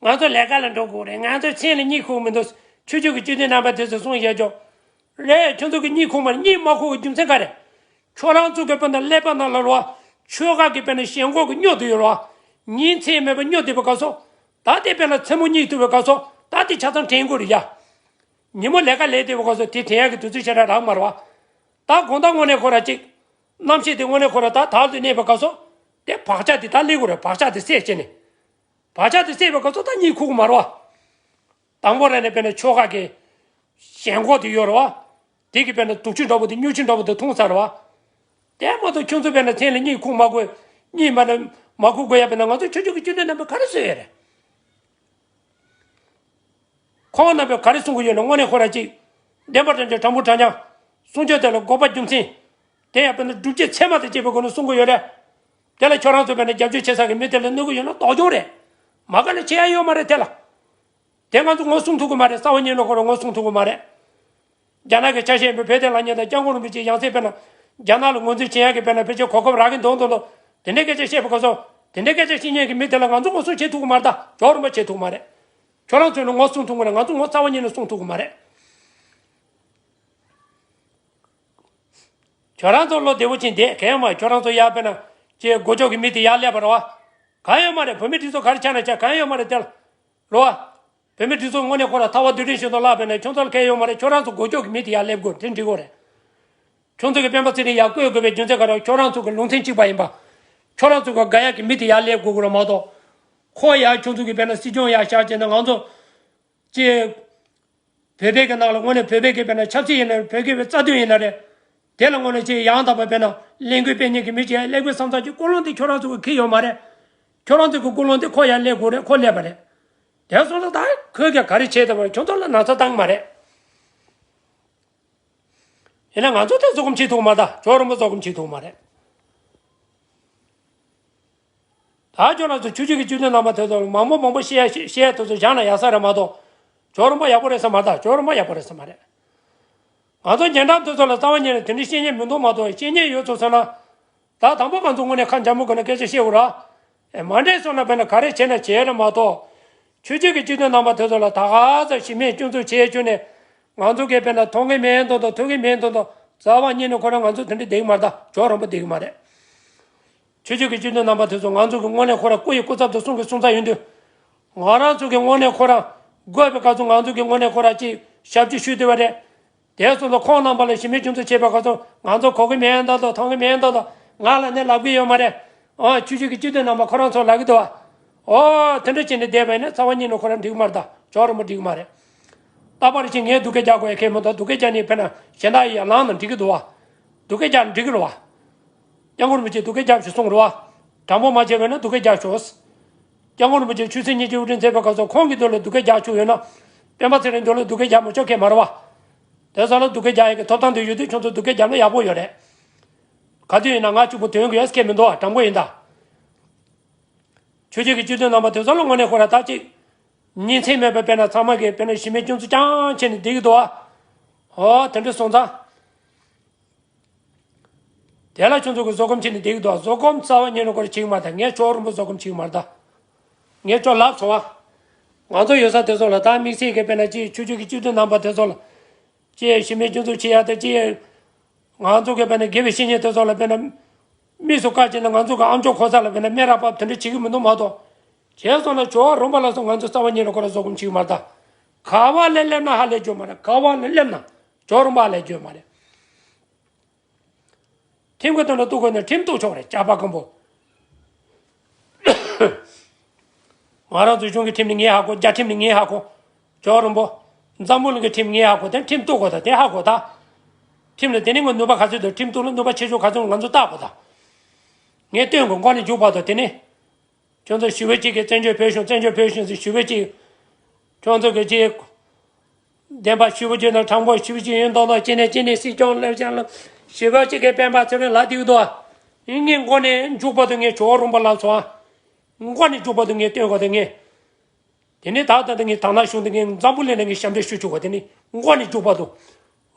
ང་ཚོ་ལས་ཀ་ལ་འགྲོ་དགོས་རེད། ང་ཚོ་མཚན་ལ་གཉིད་ཁུག་གི་མི་འདུག་ཕྱི་ཕྱོགས་ཀྱི་སྤྱི་འཐུས་རྣམ་པ་དེ་ཚོ་གསུང་བཤད་ཆོག་རེད། ཁྱོད་ཚོ་གི་གཉིད་ཁུག་མ་རེད། གཉིད་མ་ཁུག་གི་རྒྱུ་མཚན་ག་རེད། ཁྱོད་རང་ཚོ་གི་དཔེར་ན་ཀླད་པ་ནང་ལ་རོ་བ། ཆོལ་ཁ་གི་དཔེར་ན་ཞེན་ཁོག་གི་སྨྱོ་དེ་ཡོད་རོ་བ། ཉིན་མཚན་མེད་པར་སྨྱོ་བསྡད་པའི་སྐབས་སུ། ད་དེ་དཔེར་ན་མཚན་མོ་གཉིད་ཐུབ་པའི་སྐབས་སུ་ད་དེ་ཆ་ཚང་དྲན་དགོས་རེད་ཡ། ཉིན་མོ་ལས་ཀ་ལས་བསྡད་པའི་སྐབས་སུ་དེ་དྲན་ཡག་གི་དུས་ཚོད་ཞེ་དྲག་རག་མ་རེད་བ། ད་དགོང་དག་དངོས་གནས་ཁོ་ར་གཅིག་རྣམ་ཤེས་དེ་དངོས་གནས་ཁོ་ར་ད་དག་ཏུ་གནས་པའི་སྐབས་སུ། དེ་བག་ཆགས་དེ་ད་སླེབས་དགོས་རེད། བག་ཆགས་དེ་སད་བྱས་ནས། བག་ཆགས་དེ་སད་པའི་སྐབས་སུ་ད་གཉིད་ཁུག་གི་མ་རེད་བ། དང་པོ་ར་ནས་དཔེར་ན་ཆོལ་ཁ་གི་ཞེན་ཁོག་དེ་ཡོད་རེད་བ། དེ་གི་དཔེར་ན་དུག་ཆུ་འདྲ་པོ་དེ་སྨྱུག་ཆུ་འདྲ་པོ་དེ་འཐུང་ཚར་རེད་བ། དེ་མ་གཏོགས་ཁྱོད་ཚོ་དཔེར་ན་མཚན་ལ་གཉིད་ཁུག་མ་དགོས། གཉིད་མ་ན་མ་ཁུག་དགོས་ཡ། དཔེར་ན་ང་ཚོ་ཆོས་ཕྱོགས་ཀྱི་སྤྱི་འཐུས་རྣམ་པས་ག་རེ་བཟོས་ཡོད་རེད། ཁོང་རྣམ་པས་ག་རེ་གསུང་གི་ཡོད་ན་དངོས་གནས་ཁོ་ར་གཅིག་བདེན་པ་དྲང་རྐྱང་དྲང་པོ་དྲང་རྐྱང་། གསུང་ཆོས་དེ་ལ་དགོས་པ་རྒྱུ་མཚན། དེ་ཡང་དཔེར་ན་སྒྲུབ་བྱེད་ཚད་མ་དང་བཅས་པའི་སྒོ་ནས་གསུང་གི་ཡོད་རེད། དེ་ལ་ཁྱོད་རང་ཚོ་དཔེར་ན་རྒྱབ་སྐྱོར་བྱེད་ས་གི་མི་དེ་ལ་གནོད་གི་ཡོད་ན་ལྡོག་སྦྱོང་རེད། མ་དགའ་ན་བྱེད་ཡ་ཡོད་མ་རེད་དེ་ལ། དེ་ང་ཚོ་ངོ་སྲུང་ཐུབ་གི་མ་རེད། རྩ་བ་ཉིད་ནས་ཁོ་རང་ངོ་སྲུང་ཐུབ་གི་མ་རེད། རྒྱ་ནག་གི་ཆ་ཤས་ཡིན་པའི་བོད་དེ་ལ་ཉེ་དང་སྐྱབས་མགོན་རིན་པོ་ཆེ་ཡང་སེ་དཔེར་ན། རྒྱ་ནག་ལ་ངོས་འཛིན་བྱེད་ཡག་གི་དཔེར་ན་ཕལ་ཆེར་གོ་སྐབས་རག་གི་འདུག་འདུག་འདུག་དེ་འདྲའི་སྐད་ཆ་བཤད་པའི་སྐབས་སུ། དེ་འདྲའི་སྐད་ཆ་བཤད་མཁན་གྱི་མི་དེ་ལ་ང་ཚོ་ངོ་སྲུང་བྱེད་ཐུབ་གི་མ་རེད། ད་ཇོ་རིན་པ་བྱེད་ཐུབ་གི་མ་རེད། ཁྱོད་རང་ཚོས་ནི་ངོ་སྲུང་ཐུབ་གི་མ་རེད། ང་ཚོ་ངོ་རྩ་བ་ཉིད་ནས་སྲུང་ཐུབ་གི་མ་རེད། ཁྱོད་རང་ཚོ་བློ་བདེ་བོ་ཅིག་བསྡད་གལ་ཡོད་མ་རེད། ཁྱོད་རང་ཚོ་ཡར་དཔེར་ན་ཅེས་འགོ་ཕྱོགས་ཀྱི་མི་དེ་ཡར་སླེབས་པ་རེད་བ། གང་ཡོད་མ་རེད། བོད་མི་དེ་ཚོ་ག་རེ་ཆགས་ན་ཆགས་གང་ཡོད་མ་རེད་དེ་ལ། རེད་བ། བོད་མི་དེ་ཚོ་དངོས་གནས་ཁོ་ར་ཐར་པ་རྡུལ་ཕྲན་བཞིན་དུ་བརླག་པས་ན་ཁྱོད་ཚོ་ལ་གལ་ཡོད་མ་རེད། ཁྱོད་རང་ཚོ་འགོ་ཕྱོགས་ཀྱི་མི་དེ་ཡར་སླེབས་དགོས་དེ་འགྲིག་གོ་རེད། ཁྱོད་ཚོ་གི་སྤེན་པ་ཚེ་རིང་ཡར་བསྐོས་དགོས་པའི་རྒྱུ་མཚན་ག་རེ། ཁྱོད་རང་ཚོ་གི་ལུང་ཚན་གཅིག་པ་ཡིན་པ། ཁྱོད་རང་ཚོ་གི་དགའ་ཡག་གི་མི་དེ་ཡར་སླེབས་དགོས་ཀྱི་རེད་མ་གཏོགས། ཁོ་ཡར་ཁྱོད་ཚོ་གི་དཔེར་ན་སྲིད་སྐྱོང་ཡར་བཞག་བྱས་ན་ང་ཚོ། ཅེས། བོད་པའི་གི་ནང་ལ་དངོས་གནས་བོད་པའི་གི་དཔེར་ན་ཆབ་སྲིད་ཡིན་ན་རེད། བོད་ཀྱི་བའི་རྩ་དོན་ཡིན་ན་རེད། དེ་ལ་དངོས་གནས་ཅེས་ཡང་དག་པ་དཔེར་ན་གླེང་དགོས་དཔེ་ཉིད་ཀྱི་མི་ཅེས་སླེབས་དགོས་བསམ་ཚར་གྱི་ཀུན་སློང་དེ་ཁྱོད་རང་ཚོ་གི་ཁེ་ཡོད་མ་རེད། ཁྱོད་རང་ཚོ་གི་ཀུན་སློང་དེ་ཁོ་ཡར་སླེབས་དགོས་རེད། ཁོ་སླེབས་པ་རེད། དེ་སོང་ཙང་ད་ཁོས་ཀྱང་ག་རེ་བྱས་ཐུབ་པ་རེད། ཁྱོད་ཚོ་ལ་ན་ཚ་བཏང་མ་རེད། ཡིན་ན་ང་ཚོ་དེ་བཟོད་སྒོམ་བྱེད་ཐུབ་མ་ད་ཇོ་རིན་པོ་བཟོད་སྒོམ་བྱེད་ཐུབ་མ་རེད། ད་ཁྱོད་རང་ཚོ་ཆོས་བརྒྱུད་ཀྱི་སྤྱི་འཐུས་རྣམ་པ་དེ་ཚོ་མང་པོ་མང་པོ་བཤད་བཤད་དེ་ཚོ་བཞག་ན་ཡག་ས་རེད་མ་གཏོགས། ཇོ་རིན་པོ་ཡག་པོ་རེད་ས་མ་རེད། ད་ཇོ་རིན་པོ་ཡག་པོ་རེད་ས་མ་རེད། ང་ཚོ་རྒན་གྲས་དེ་ཚོ་ལ་རྩ་བ་ཉིད་ནས་དེ་འདྲའི་བཤད་མཁན་མི་འདུག་མ་གཏོགས། བཤད་མཁན་ཡོད་ཚོད་ཟེར་ན། ད་དང་པོ་ང་ཚོ་དངོས་གནས་ཁ་འཇམ་པོ་སྒོ་ནས་སྐད་ཆ་བཤད་དགོས་ར། ཨེ་མ་འདྲེས་སོང་ན་དཔེར་ན་ག་རེ་བྱས་ན་བྱས་རེད་མ་གཏོགས། ཆོས་བརྒྱུད་ཀྱི་སྤྱི་འཐུས་རྣམ་པ་དེ་ཚོ་ལ་ད་ག་ཚོད་གཞི་མེད་སྐྱོན་འཛུགས་བྱས་བྱུང་ནས། ང་ཚོ་གིས་དཔེར་ན་མཐོང་གི་མེད་མདོག་མདོག་ཐོས་ཀྱི་མེད་མདོག་མདོག་རྩ་བ་ཉིད་ནས་ཁོ་རང་ང་ཚོ་དེ་འདྲ་བསྡད་ཀྱི་མ་རེད་ད། ཇོ་རིན་པོ་བསྡད་ཀྱི་མ་རེད། ཆོས་བརྒྱུད་ཀྱི་སྤྱི་འཐུས་རྣམ་པ་དེ་ཚོ་ང་ཚོ་གི་དངོས་གནས་ཁོ་རང་སྐུ་ཡི་སྐུ་ཚབ་དང་གསུང་གི་གསུང་ཚབ་ཡིན་དུས། ང་རང་ཚོ་གི་དངོས་གནས་ཁོ་རང་དགོས་པའི་སྐབས་སུ་ང་ཚོ་གི་དངོས་གནས་ཁོ་རང་ཅིག་ཞབས་ཕྱི་ཞུ་བསྡད་པ་རེད། དེ་སོང་ཙང་ཁོང་རྣམ་པ་ལ་གཞི་མེད་སྐྱོན་འཛུགས་བྱས་པའི་སྐབས་སུ་ང་ཚོ་གོ་གི་མེད་མདོག་མདོག་མཐོང་གི་མེད་མདོག་མདོག་ང་ལ་ནི་ལབ་གི་ཡོད་མ་རེད། ཨོ་ཆོས་བརྒྱུད་ཀྱི་སྤྱི་འཐུས་རྣམ་པ་ཁོ་རང་ཚོ་ལབ་གི་འདུག་བ། ཨོ་དེ་འདྲ་བྱས་ནས་བསྡད་པ་ཡིན་ན་རྩ་བ་ཉིད་ནས་ཁོ་རང་འགྲིག་གི་མ་རེད་ད། ཇོ་རིན་པོ་འགྲིག་གི་མ་རེད། ད་བར་ཕྱིན་ངས་སྡུག་སྐད་རྒྱག་དགོས་ཡ་གང་ཡང་མི་འདུག་སྡུག་སྐད་རྒྱག་ནས་དཔེར་ན་གཞན་དག་ཡིས་ཡར་ལངས་ན་འགྲིག་གི་འདུག་བ། སྡུག་སྐད་རྒྱག་ན་འགྲིག་གི་རེད་བ། སྐྱབས་མགོན་རིན་པོ་ཆེ་སྡུག་སྐད་རྒྱབ་ཤོག་གསུངས་རེད་བ། དྲང་པོ་མ་བྱས་པ་ཡིན་ན་སྡུག་སྐད་རྒྱབ་ཤོག་སྐྱབས་མགོན་རིན་པོ་ཆེ་ཆོས་སྲིད་གཉིས་ཀྱི་དབུ་ཁྲིད་མཛད་པའི་སྐབས་སུ་ཁོང་གི་མདུན་ལ་སྡུག་སྐད་རྒྱག་ཆོག་ཡོད་ན། སྤེན་པ་ཚེ་རིང་མདུན་ལ་སྡུག་སྐད་རྒྱག་མི་ཆོག་མཁན་མ་རེད་བ། དེ་ཚོ་ལ་སྡུག་སྐད་རྒྱག་ཡག་གི་ཐོབ་ཐང་དེ་ཡོད་དུས་ཁྱོད་ཚོ་སྡུག་སྐད་རྒྱབ་ན་ཡག་པོ་ཡོད་རེད། ག་དུས་ཡིན་ན་ང་གཅིག་པུ་དོན་གྱི་ཡོད་སྐད་མི་འདུག་བ། དྲང་པོ་ཡིན་ད། ཆོས་བརྒྱུད་ཀྱི་སྤྱི་འཐུས་རྣམ་པ་དེ་ཚོ་ལ་དངོས་གནས་ཁོ་ར་ད་ཅིག་ཉིན་མཚན་མེད་པར་དཔེར་ན་ཚང་མ་གིས་དཔེར་ན་གཞི་མེད་སྐྱོན་འཛུགས་རྐྱང་བྱས་ནས་བསྡད་ཀྱི་འདུག་བ། ཨོ་དེ་འདྲ་སོང་ཙང་། དེ་ལ་ཁྱོད་ཚོ་གིས་བཟོད་སྒོམ་བྱས་ནས་བསྡད་ཀྱི་འདུག་བཟོད་སྒོམ་རྩ་བ་ཉིད་ནས་ཁོ་ར་བྱེད་ཀྱི་མ་རེད་ད། ངས་ཇོ་རིན་པོ་བཟོད་སྒོམ་བྱེད་ཀྱི་མ་རེད་ད། ངས་ཁྱོད་ལབ་སོང་བ། ང་ཚོ་ཡོད་ས་དེ་ཚོ་ལ་ད་དམིགས་བསལ་གྱི་དཔེར་ན་ཅིག་ཆོས་བརྒྱུད་ཀྱི་སྤྱི་འཐུས་རྣམ་པ་དེ་ཚོ་ལ། ཅིག་གཞི་མེད་སྐྱོན་འཛུགས་བྱེད་ཡག་དེ་ཅིག་ང་ཚོ་གིས་དཔེར་ན་དགེ་བའི་བཤེས་གཉེན་དེ་ཚོ་ལ་དཔེར་ན། དམིགས་སུ་བཀར་བྱས་ན་ང་ཚོ་གི་ཨ་མཆོག་གོ་ས་ལ་དཔེར་ན་སྨད་ར་བབས་དེ་འདྲ་བྱེད་ཀྱི་མི་འདུག་མ་གཏོགས། བྱས་སོང་ན་ཇོ་བོ་རིན་པོ་ལ་སོགས་ང་ཚོ་རྩ་བ་ཉིད་ནས་ཁོ་ར་བཟོད་སྒོམ་བྱེད་ཀྱི་མ་རེད་ད། ག་བ་ལ་སླེབས་ན་ཧ་ལས་རྒྱུ་མ་རེད། ག་བ་ལ་སླེབས་ན་ཇོ་བོ་རིན་པོ་ཧ་ལས་རྒྱུ་མ་རེད། ཁྲིམས་ཀྱི་དོན་ལ་གཏུག་དགོས་ན་ཁྲིམས་གཏུག་ཆོག་རེད། ཇག་པ་སྐམ་པོ། ང་རང་ཚོའི་གཞུང་གི་ཁྲིམས་ནི་ངས་ཧ་གོ། རྒྱལ་ཁྲིམས་ནི་ངས་ཧ་གོ། ཇོ་བོ་རིན་པོ། འཛམ་བུ་གླིང་གི་ཁྲིམས་ངས་ཧ་གོ། དེ་ཁྲིམས་གཏུག་དགོས་ད། དེ་ཧ་གོ་ད། ཁྲིམས་ལ་དེ་ནི་ངས་ནུས་པ་ག་ཚོད་འདུག་ཁྲིམས་གཏུག་ན་ནུས་པ་ཆེ་ཆུང་ག་ཚོད་ང་ཚོ་བལྟ་དགོས་ད། ངས་སྟོན་དགོས། མགོ་ནས་མཇུག་བར་དུ་དེ་ནི། ཁྱོད་ཚོ་ཞི་བའི་གཅིག་གིས་བཙན་བྱོལ་བོད་གཞུང་། བཙན་བྱོལ་བོད་གཞུང་ཟེར་ཞི་བའི་གཅིག་ཁྱོད་ཚོ་གི་གཅིག་བདེན་པ་ཞུ་བ་བརྗོད་ན་དྲང་པོ་ཞུ་བ་ཅིག་ཡིན་མདོག་མདོག་བྱས་ནས་ཅི་ནས་སྲིད་སྐྱོང་སླེབས་ཀྱང་ལ་ཞི་བའི་གཅིག་གིས་སྤེན་པ་ཚེ་རིང་ལབ་བསྡད་ཀྱི་འདུག་ཨ་ངས་མགོ་ནས་མཇུག་བར་དུ་ངས་ཇོ་བོ་རིན་པོ་ལབ་སོང་ཨ། མགོ་ནས་མཇུག་བར་དུ་ངས་སྟོན་དགོས་དེ་ངས། དེ་ནས་ད་ལྟ་འདི་ངས་དང་ན་གཞུང་འདི་ངས་འཛམ་བུ་གླིང་ལ་ངས་ཞབས་འདྲེན་ཞུ་ཆོག་གོ་དེ་ནས་མགོ་ནས་མཇུག་བར་དུ།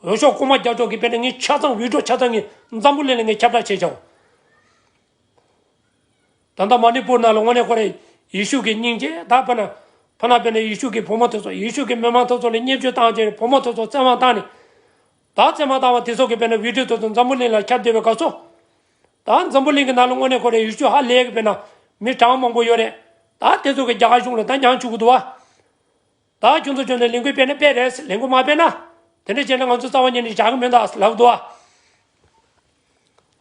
འོས་ཤོག་རྐུ་མ་རྒྱག་ཕྱོགས་ཀྱི་དཔེར་ན་ངས་ཆ་ཚང་འོས་སྒྲུབ་ཆ་ཚང་ངས་འཛམ་བུ་གླིང་ལ་ངས་ཁྱབ་བསྒྲགས་བྱས་བྱའོ། ད་ལྟ་མ་ཎི་པུར་ནང་ལ་དངོས་གནས་ཁོ་རེ་ཡེ་ཤུ་གི་སྙིང་རྗེ་ད་ཕ་ན། ཕ་ན་དཔེར་ན་ཡེ་ཤུ་གི་བུ་མོ་དེ་ཚོ་ཡེ་ཤུ་གི་མི་མང་དེ་ཚོ་ལ་བརྙས་བཅོས་བཏང་བྱས་བུ་མོ་དེ་ཚོ་བཙན་དབང་བཏང་ནས། ད་བཙན་དབང་བཏང་བ་དེ་ཚོ་གི་དཔེར་ན་བི་ཌིའོ་དེ་ཚོ་འཛམ་བུ་གླིང་ལ་ཁྱབ་བསྡད་པའི་སྐབས་སུ། ད་འཛམ་བུ་གླིང་གི་ནང་ལ་དངོས་གནས་ཁོ་རེ་ཡེ་ཤུ་ཧ་ལས་གི་དཔེར་ན་མི་གྲངས་མང་པོ་ཡོད་རེད། ད་དེ་ཚོ་གི་རྒྱ་གར་གཞུང་ལ་ད་མྱངས་བཅུག་གི་འདུག་བ། ད་ཁྱོད་ཚོ་ཁྱོད་ནས་ལས་འགུལ་སྤེལ་ན་སྤེལ་རེད། ལས་འགུལ་མ་སྤེལ་ན། དེ་འདྲ་བྱས་ན་ང་ཚོ་རྩ་བ་ཉིད་ནས་བཞག་གི་མིན་ད་ལབ་འདུག་ཨ།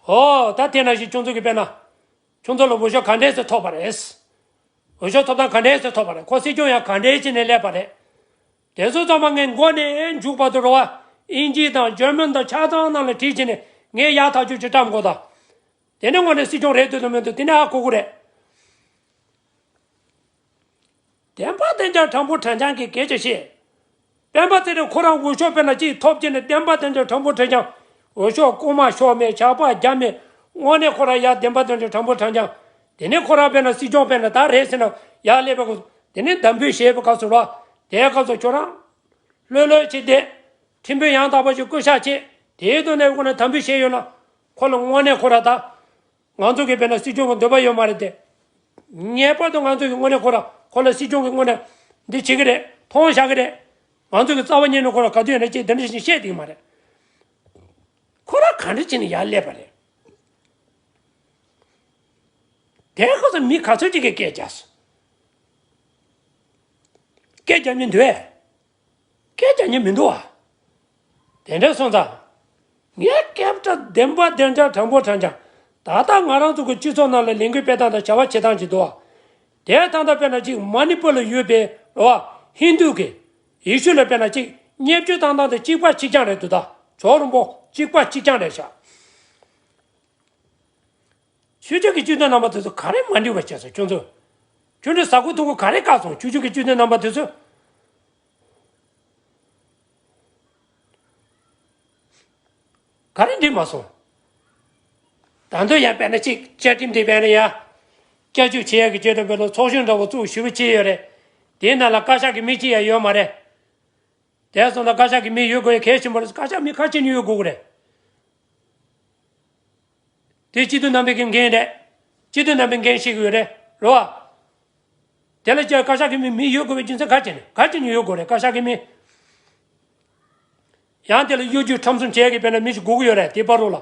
ཨོ་ད་དེ་ནང་བཞིན་ཁྱོད་ཚོ་གི་དཔེར་ན། ཁྱོད་ཚོ་ལ་འོས་ཤོག་ག་འདྲས་སེ་ཐོབ་པ་རེད། འོས་ཤོག་ཐོབ་ཐང་ག་འདྲས་སེ་ཐོབ་པ་རེད། ཁོ་སྲིད་སྐྱོང་ཡང་ག་འདྲས་བྱས་ནས་སླེབས་པ་རེད། དེ་ཚོ་ཚང་མ་ངས་མགོ་ནས་མཇུག་བར་དུ་རེད་བ། ཨིན་ཇི་དང་འཇར་མན་དང་ཆ་ཚང་ནང་ལ་བྲིས་བྱས་ནས་ངས་ཡག་ཐག་ཆོད་ཅིག་བཀྲམ་དགོས་ད། དེ་ནས་དངོས་གནས་སྲིད་སྐྱོང་རེད་འདུག་དང་མི་འདུག་དེ་ནས་ཧ་གོ་གི་རེད། བདེན་པ་བདེན་རྐྱང་དྲང་པོ་དྲང་རྐྱང་གི་སྐད་ཆ་བཤད། སྤེན་པ་ཚེ་རིང་ཁོ་རང་འོས་ཤོག་དཔེར་ན་གཅིག་ཐོབ་ཀྱི་ནས་བདེན་པ་བདེན་རྐྱང་དྲང་པོ་དྲང་རྐྱང་། འོས་ཤོག་རྐུ་མ་ཤོར་མེད། ཇག་པ་རྒྱབ་མེད། དངོས་གནས་ཁོ་རང་ཡ་བདེན་པ་བདེན་རྐྱང་དྲང་པོ་དྲང་རྐྱང་། དེ་ནས་ཁོ་རང་དཔེར་ན་སྲིད་སྐྱོང་དཔེར་ན་ད་རེད་ཟེར་ན་ཡར་སླེབས་པ་གོ། དེ་ནས་དམ་འབུལ་བྱེད་པའི་སྐབས་སུ་རོ། དེའི་སྐབས་སུ་ཁྱོད་རང་། ལྷོད་ལྷོད་བྱས་ཏེ། ཁྲིམས་དཔོན་ཡང་དག་པ་ཞིག་བསྐོ་བཞག་བྱས། དེའི་ཐོག་ནས་ཁོ་ན་དམ་འབུལ་བྱས་ཡོད་ན། ཁོ་ལ་དངོས་གནས་ཁོ་རང་ད། ང་ཚོ་གི་དཔེར་ན་སྲིད་སྐྱོང་གི་འདོད་པ་ཡོད་མ་རེད་དེ། ངེས་པར་དུ་ང་ཚོ་གི་དངོས་གནས་ཁོ་ར་ཁོ་ལ་སྲིད་སྐྱོང་གི་དངོས་གནས་འདི་བྱེད་ཀྱི་རེད། མཐོང་བཞག་གི་རེད། ང་ཚོ་གི་རྩ་བ་ཉིད་ནས་ཁོ་ར་ག་དུས་ཡིན་ན་ཅིག་དེ་འདྲ་ཞིག་བཤད་ཐུབ་ཀྱི་མ་རེད། ཁོ་ར་ག་འདྲ་བྱས་ནས་ཡར་སླེབས་པ་རེད། དེ་ཁོ་ཚོ་མི་ག་ཚོད་ཅིག་གིས་སྐད་རྒྱག་སོང་། སྐད་རྒྱག་མི་འདུག་ཨེ། སྐད་རྒྱག་མཁན་མི་འདུག་བ། དེ་འདྲ་སོང་ཙང་། ངས་སྐད་གྲགས་བདེན་པ་བདེན་རྐྱང་དྲང་པོ་དྲང་རྐྱང་། ད་ལྟ་ང་རང་ཚོ་གི་སྤྱི་ཚོགས་ནང་ལ་ལས་འགུལ་སྤེལ་སྟངས་དང་བྱ་བ་བྱེད་སྟངས་ཅིག་འདུག་བ། དེ་ད་ལྟ་དཔེར་ན་ཅིག་མ་ཎི་པུར་ལ་ཡོད་པའི་རོ་བ་ཧིན་དུ་གི་ཡེ་ཤུ་ལ་དཔེར་ན་ཅིག་བརྙས་བཅོས་བཏང་སྟངས་དེ་གཅིག་པ་གཅིག་རྐྱང་རེད་འདུག་ད་ཇོ་རིན་པོ་གཅིག་པ་གཅིག་རྐྱང་རེད་ཤག་ཆོས་བརྒྱུད་ཀྱི་སྤྱི་འཐུས་རྣམ་པ་དེ་ཚོ་ག་རེ་མ་འགྲིག་པ་བྱས་སོང་ཁྱོད་ཚོ། ཁྱོད་ཚོས་ཟ་ཁུ་འཐུང་ཁུ་ག་རེ་བཀག་སོང་། ཆོས་བརྒྱུད་ཀྱི་སྤྱི་འཐུས་རྣམ་པ་དེ་ཚོ། ག་རེ་འགྲིག་མ་སོང་། ད་དུང་ཡང་དཔེར་ན་གཅིག་བཅའ་ཁྲིམས་དེ་དཔེར་ན་ཡང་། བསྐྱར་བཅོས་བྱེད་ཡག་གི་བཅའ་ཁྲིམས་དཔེར་ན་ཚོགས་ཆུང་འདྲ་བོ་བཙུགས་ཞུ་བ་བྱས་ཡོད་རེད། དེའི་ནང་ལ་བཀའ་ཤག་གི་མི་གཅིག་ཡང་ཡོད་མ་རེད། དེ་སོང་ད་བཀའ་ཤག་གི་མི་ཡོད་དགོས་གལ་ཆེན་པོ་རེད། བཀའ་ཤག་མི་ག་ཅི་ནས་ཡོད་དགོས་ཀྱི་རེད། དེ་སྤྱི་འཐུས་རྣམ་པའི་གི་འགན་རེད། སྤྱི་འཐུས་རྣམ་པའི་འགན་བཞེས་ཀྱི་ཡོད་རེད། རེད་བ། དེ་ལ་བཅར་བཀའ་ཤག་གི་མི་མི་ཡོད་དགོས་པའི་རྒྱུ་མཚན་ག་ཅི་ནས་ག་ཅི་ནས་ཡོད་དགོས་རེད། བཀའ་ཤག་གི་མི། ཡང་དེ་ལ་གཡོ་སྒྱུ་ཁྲམ་གསུམ་བྱས་ཀྱི་དཔེར་ན་མི་ཞིག་དགོས་ཀྱི་ཡོད་རེད། དེ་བར་རོ་ལ།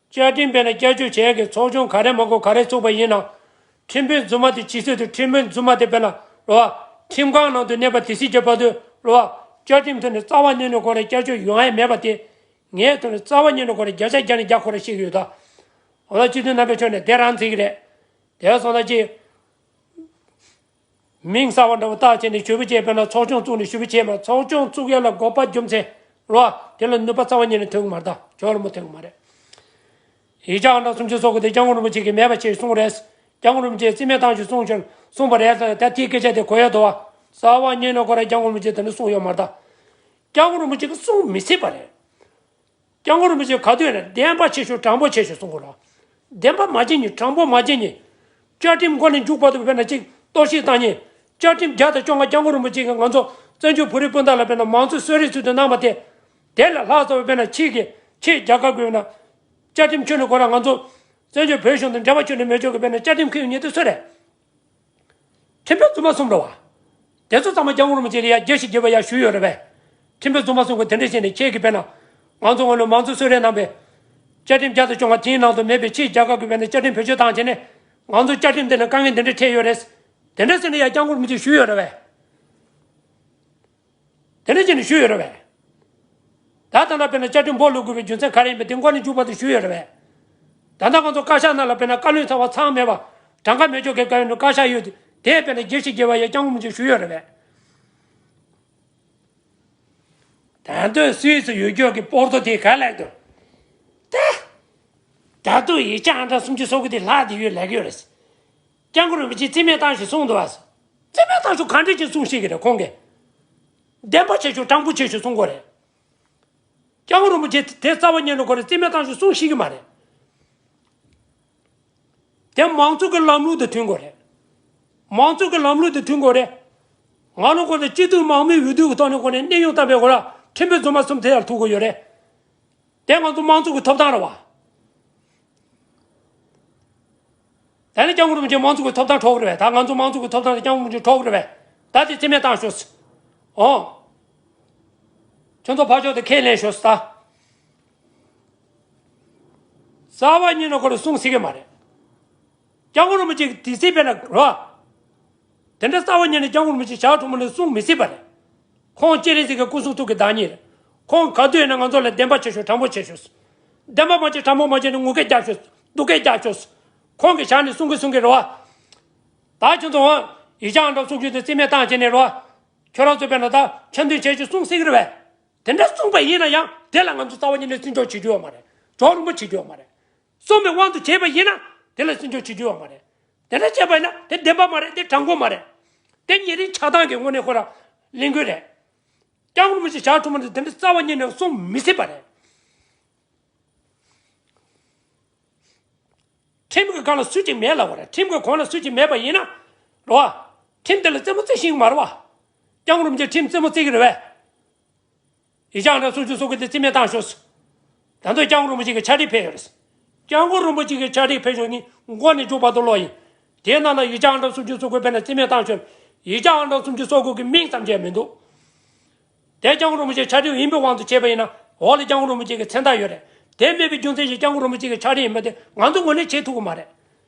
བཅའ་ཁྲིམས་དཔེར་ན་བསྐྱར་བཅོས་བྱས་ཀྱི་ཚོགས་ཆུང་ག་རེ་མ་དགོས་ག་རེ་བཙུགས་པ་ཡིན་ན། ཁྲིམས་དཔོན་རྫུན་མ་དེ་ཇི་སྲིད་དུ་ཁྲིམས་དཔོན་རྫུན་མ་དེ་དཔེར་ན་རོ་བ། ཁྲིམས་ཁང་ནང་དུ་གནས་པ་དེ་སྲིད་ཀྱི་བར་དུ་རོ་བ། བཅའ་ཁྲིམས་ཐོག་ནས་རྩ་བ་ཉིད་ནས་ཁོ་རང་བསྐྱར་བཅོས་ཡོང་ཡ་མེད་པ་དེ། ངས་ཐོག་ནས་རྩ་བ་ཉིད་ནས་ཁོ་རང་བརྒྱ་ཆ་བརྒྱ་ནས་བརྒྱ་ཁོ་རང་བཤད་ཀྱི་ཡོད་ད། འོ་ན་སྤྱི་འཐུས་རྣམ་པའི་ཕྱོགས་ནས་དེ་རང་འཚིག་གི་རེད། དེ་སོང་ན་ཅི། མིང་གསར་བ་འདྲ་བོ་བཏགས་བྱས་ནས་ཞུ་བ་བྱས་པས་ན་ཚོགས་ཆུང་བཙུགས་ནས་ཞུ་བ་བྱས་མ། ཚོགས་ཆུང་བཙུགས་ཡ་ལ་དགོས་པ་རྒྱུ་མཚན་རོ། དེ་ལ་ནུས་པ་རྩ་བ་ཉིད་ནས་ཐོན་གི་མ་རེད་ད། ཇོ་རིན་པོ་ཐོན་གི་མ་རེད། ཡིག་ཆ་ཨང་གྲངས་སུམ་ཅུ་སོ་དགུ་དེ་སྐྱབས་མགོན་རིན་པོ་ཆེ་གིས་མེད་པ་བྱས་གསུངས་རེད། སྐྱབས་མགོན་རིན་པོ་ཆེས་རྩིས་མེད་བཏང་ཞིག་གསུངས་ཞིག་གསུངས་པ་རེད་ད། ད་དེའི་སྐད་ཆ་དེ་གོ་ཡ་འདུག་བ། རྩ་བ་ཉིད་ནས་ཁོ་རང་སྐྱབས་མགོན་རིན་པོ་ཆེ་དེ་འདྲ་གསུངས་ཡོད་མ་རེད་ད། སྐྱབས་མགོན་རིན་པོ་ཆེ་གིས་གསུངས་མི་སྲིད་པ་རེད། སྐྱབས་མགོན་རིན་པོ་ཆེ་ག་དུས་ནས་བདེན་པ་ཆེ་ཤོས་དྲང་པོ་ཆེ་ཤོས་གསུང་དགོས་ར། བདེན་པ་མ་བྱེད་ཉིན་དྲང་པོ་མ་བྱེད་ཉིན། བཅའ་ཁྲིམས་མགོ་ནས་མཇུག་བར་དུ་དཔེར་ན་གཅིག་གཏོར་བཤིག་བཏང་ཉིན། བཅའ་ཁྲིམས་བརྒྱ་དང་བཅོ་ལྔ་སྐྱབས་མགོན་རིན་པོ་ཆེ་གིས་ང་ཚོ་བཙན་བྱོལ་བོད་རིགས་སྤུན་ཟླ་ལ་དཔེར་ན་མང་གཙོའི་གསོལ་རས་ཚུལ་དུ་གནང་བ་དེ། དེ་ལས་ལྷག་ཙམ་དཔེར་ན་ཕྱིས་ཀྱི་ཕྱིས་རྒྱ་གར་དགོས་ན། བཅའ་ཁྲིམས་ཁྱོན་ནས་ཁོ་རང་ང་ཚོ་བཙན་བྱོལ་བོད་གཞུང་དང་འབྲེལ་བ་ཁྱོན་ནས་མེད་ཆོག་གི་དཔེར་ན་བཅའ་ཁྲིམས་འཁྱེར་ཡོང་ཉིན་དེ་སུ་རེད། ཁྲིམས་དཔོན་རྫུན་མ་གསུམ་རེད་བ། དེ་ཚོ་ཚང་མ་སྐྱབས་མགོན་རིན་པོ་ཆེ་ལ་ཡ་རྒྱལ་ཞིང་རྒྱས་པ་ཡ་ཞུས་ཡོད་རེད་པས། ཁྲིམས་དཔོན་རྫུན་མ་གསུམ་གྱིས་དེ་འདྲ་བྱས་ནས་ཁྱེད་ཀྱིས་དཔེར་ན། ང་ཚོ་སྔོན་ལ་མང་གཙོ་གསོལ་རས་གནང་བའི། བཅའ་ཁྲིམས་བརྒྱ་དང་བཅོ་ལྔ་དེའི་ནང་དུ་མེད་པའི་ཕྱིས་རྒྱ་གར་གྱིས་དཔེར་ན་བཅའ་ཁྲིམས་བེད་སྤྱོད་བཏང་བྱས་ནས། ང་ཚོ་བཅའ་ཁྲིམས་དེ་ནང་དཀའ་ངལ་འདི་འདྲ་འཕྲད་ཡོད་རེད། དེ་འདྲ་ཟེར་ནས་ཡ་སྐྱབས་མགོན་རིན་པོ་ཆེས་ཞུས་ཡོད་རེད་པས། དེ་འདྲ་བྱས་ནས་ཞུས་ཡོད་རེད་པས། ད་ལྟ་ན་དཔེར་ན་བཅའ་ཁྲིམས་སྦོ་ལུག་དགོས་པའི་རྒྱུ་མཚན་ག་རེ་ཡིན་པ་དེ་མགོ་ནས་མཇུག་བར་དུ་ཞུས་ཡོད་རེད་པས། ད་ལྟ་ང་ཚོ་བཀའ་ཤག་ནང་ལ་དཔེར་ན་བཀའ་བློན་ཚང་བ་ཚང་མེད་པ། གྲངས་ཀ་མེད་ཆོག་གི་བཀའ་བློན་བཀའ་ཤག་ཡོད་དེ། དེ་དཔེར་ན་རྒྱལ་ཞིང་རྒྱས་པ་ཡ་སྐྱབས་མགོན་རིན་པོ་ཆེས་ཞུས་ཡོད་རེད་པས། ད་དུང་སུད་སི་ཡུལ་སྐྱོར་གྱི་པོར་ཏོ་དེ་ག་ལེགས་འདུག་ད་ད་དུང་ཡིག་ཆ་ཨང་གྲངས་སུམ་ཅུ་སོ་དགུ་དེ་ལྷག་བསྡད་ཡོད་ལབ་ཀྱི་ཡོད་རེད། སྐྱབས་མགོན་རིན་པོ་ཆེས་རྩིས་མེད་བཏང་ཞིག་གསུངས་འདུག་ཨ། རྩིས་མེད་བཏང་ཞིག་ག་འདྲ་ཅིག་གསུངས་ཤེས་ཀྱི་རེད་ཁོང་གིས། བདེན་པ་ཆེ་ཤོས་དྲང་པོ་ཆེ་ཤོས་གསུང་དགོས་རེད། སྐྱབས་མགོན་རིན་པོ་ཆེས་དེ་རྩ་བ་ཉིད་ནས་ཁོ་རང་རྩིས་མེད་བཏང་ཞིག་གསུངས་ཤེས་ཀྱི་མ་རེད། དེ་མང་གཙོ་གི་ལམ་ལུགས་དང་མཐུན་དགོས་རེད། མང་གཙོ་གི་ལམ་ལུགས་དང་མཐུན་དགོས་རེད། ང་ལོ་ཁོ་ནས་སྤྱི་འཐུས་མང་མོས་འོས་བསྡུ་གི་ཐོག་ནས་ཁོ་ནས་གནས་དབྱུང་བཏང་པའི་ཁོ་རང་ཁྲིམས་དཔོན་རྫུན་མ་གསུམ་དེ་ཡར་ཐུག་གི་ཡོད་རེད། དེ་ང་ཚོ་མང་གཙོ་གི་ཐོབ་ཐང་རེད་བ། ད་ནི་སྐྱབས་མགོན་རིན་པོ་ཆེ་མང་གཙོ་གི་ཐོབ་ཐང་འཕྲོག་གི་རེད་པས། ད་ང་ཚོ་མང་གཙོ་གི་ཐོབ་ཐང་དེ་སྐྱབས་མགོན་རིན་པོ་ཆེས་འཕྲོག་གི་རེད་པས། ད་དེ་རྩིས་མེད་བཏང་ཤོག་ཨོ། ཁྱོད་ཚོ་ཕར་ཕྱོགས་དེ་ཁས་ལེན་ཤོག་ཟེར། རྩ་བ་ཉིད་ནས་ཁོ་རང་གསུང་སྲིད་ཀྱི་མ་རེད། སྐྱབས་མགོན་རིན་པོ་ཆེ་གིས་དེ་སྲིད་དཔེར་ན་རོ། དེ་འདྲ་རྩ་བ་ཉིད་ནས་སྐྱབས་མགོན་རིན་པོ་ཆེ་ཞག་དྲུག་མ་ནས་གསུང་མི་སྲིད་པ་རེད། ཁོང་སྤྱན་རས་གཟིགས་ཀྱི་སྐུ་གསུང་ཐུགས་ཀྱི་བདག་ཉིད་རེད། ཁོང་ག་དུས་ཡིན་ན་ང་ཚོ་ལ་བདེན་པ་བྱེད་ཤོག་དྲང་པོ་བྱེད་ཤོག་བདེན་པ་མ་བྱེད་དྲང་པོ་མ་བྱེད་ན་ངུ་སྐད་རྒྱག་ཤོག་སྡུག་སྐད་རྒྱག་ཤོག་ཁོང་གི་ཞལ་ནས་གསུང་གི་གསུང་གི་རེད་བ། ད་ཁྱོད་ཚོ་འོང་། ཡིག་ཆ་ཨང་གྲངས་སུམ་ཅུ་དེ་རྩིས་མེད་བཏང་བྱས་ནས་རེད་བ། ཁྱོད་རང་ཚོ་དཔེར་ན་ད་ཆ་འདོན་བྱས་ཀྱི་གསུང་སྲིད་ཀྱི་རེད་བས། དེ་འདྲ་གསུངས་པ་ཡིན་ན་ཡང་དེ་ལ་ང་ཚོ་རྩ་བ་ཉིད་ནས་བརྩི་འཇོག་བྱེད་རྒྱུ་ཡོད་མ་རེད། ཇོ་རིན་པོ་ཆེས་བྱེད་རྒྱུ་ཡོད་མ་རེད། གསུངས་པའི་དབང་དུ་བྱས་པ་ཡིན་ན་དེ་ལ་བརྩི་འཇོག་བྱེད་རྒྱུ་ཡོད་མ་རེད། དེ་འདྲ་བྱས་པ་ཡིན་ན་དེ་བདེན་པ་མ་རེད། དེ་དྲང་པོ་མ་རེད། དེ་ཉེ་རིང་ཆགས་སྡང་གི་ངོས་ནས་ཁོ་རང་ལེན་དགོས་རེད། སྐྱབས་མགོན་རིན་པོ་ཆེ་ཞག་དྲུག་མ་ནས་དེ་འདྲ་རྩ་བ་ཉིད་ནས་གསུང་མི་སྲིད་པ་རེད། ཁྲིམས་ཀྱི་སྒང་ལ་སུ་གཅིག་མེད་ལབ་པ་རེད། ཁྲིམས་ཀྱི་གོང་ལ་སུ་གཅིག་མེད་པ་ཡིན་ན། རེད་བ། ཁྲིམས་དེ་ལ་རྩེད་མོ་རྩེ་ཤེས་ཀྱི་མ་རེད་བ། སྐྱབས་མགོན་རིན་པོ་ཆེས་ཁྲིམས་རྩེད་མོ་རྩེ་གི་རེད་བས། ཡིག་ཆ་ཨང་གྲངས་སུམ་ཅུ་སོ་དགུ་དེ་རྩིས་མེད་བཏང་ཤོག་ད་དུང་སྐྱབས་མགོན་རིན་པོ་ཆེ་གི་ཕྱག་བྲིས་ཕེབས་ཡོད་རེད། སྐྱབས་མགོན་རིན་པོ་ཆེ་གི་ཕྱག་བྲིས་ཕེབས་ཤོག་ནི་མགོ་ནས་མཇུག་བར་དུ་ཀློག་ཡིན། དེའི་ནང་ལ་ཡིག་ཆ་ཨང་གྲངས་སུམ་ཅུ་སོ་དགུ་དཔེར་ན་རྩིས་མེད་བཏང་ཤོག་ཡིག་ཆ་ཨང་གྲངས་སུམ་ཅུ་སོ་དགུ་གི་མིང་ཙམ་ཅིག་མི་འདུག་དེ་སྐྱབས་མགོན་རིན་པོ་ཆེའི་ཕྱག་བྲིས་ཡིན་པའི་དབང་དུ་བྱས་པ་ཡིན་ན་འོག་ལ་སྐྱབས་མགོན་རིན་པོ་ཆེ་གི་མཚན་རྟགས་ཡོད་རེད། དེ་མེད་པའི་རྒྱུ་མཚན་གྱིས་སྐྱབས་མགོན་རིན་པོ་ཆེ་གི་ཕྱག་བྲིས་ཡིན་པ་དེ་ང་ཚོ་ངོས་ནས་བྱེད་ཐུབ་ཀྱི་མ་རེད།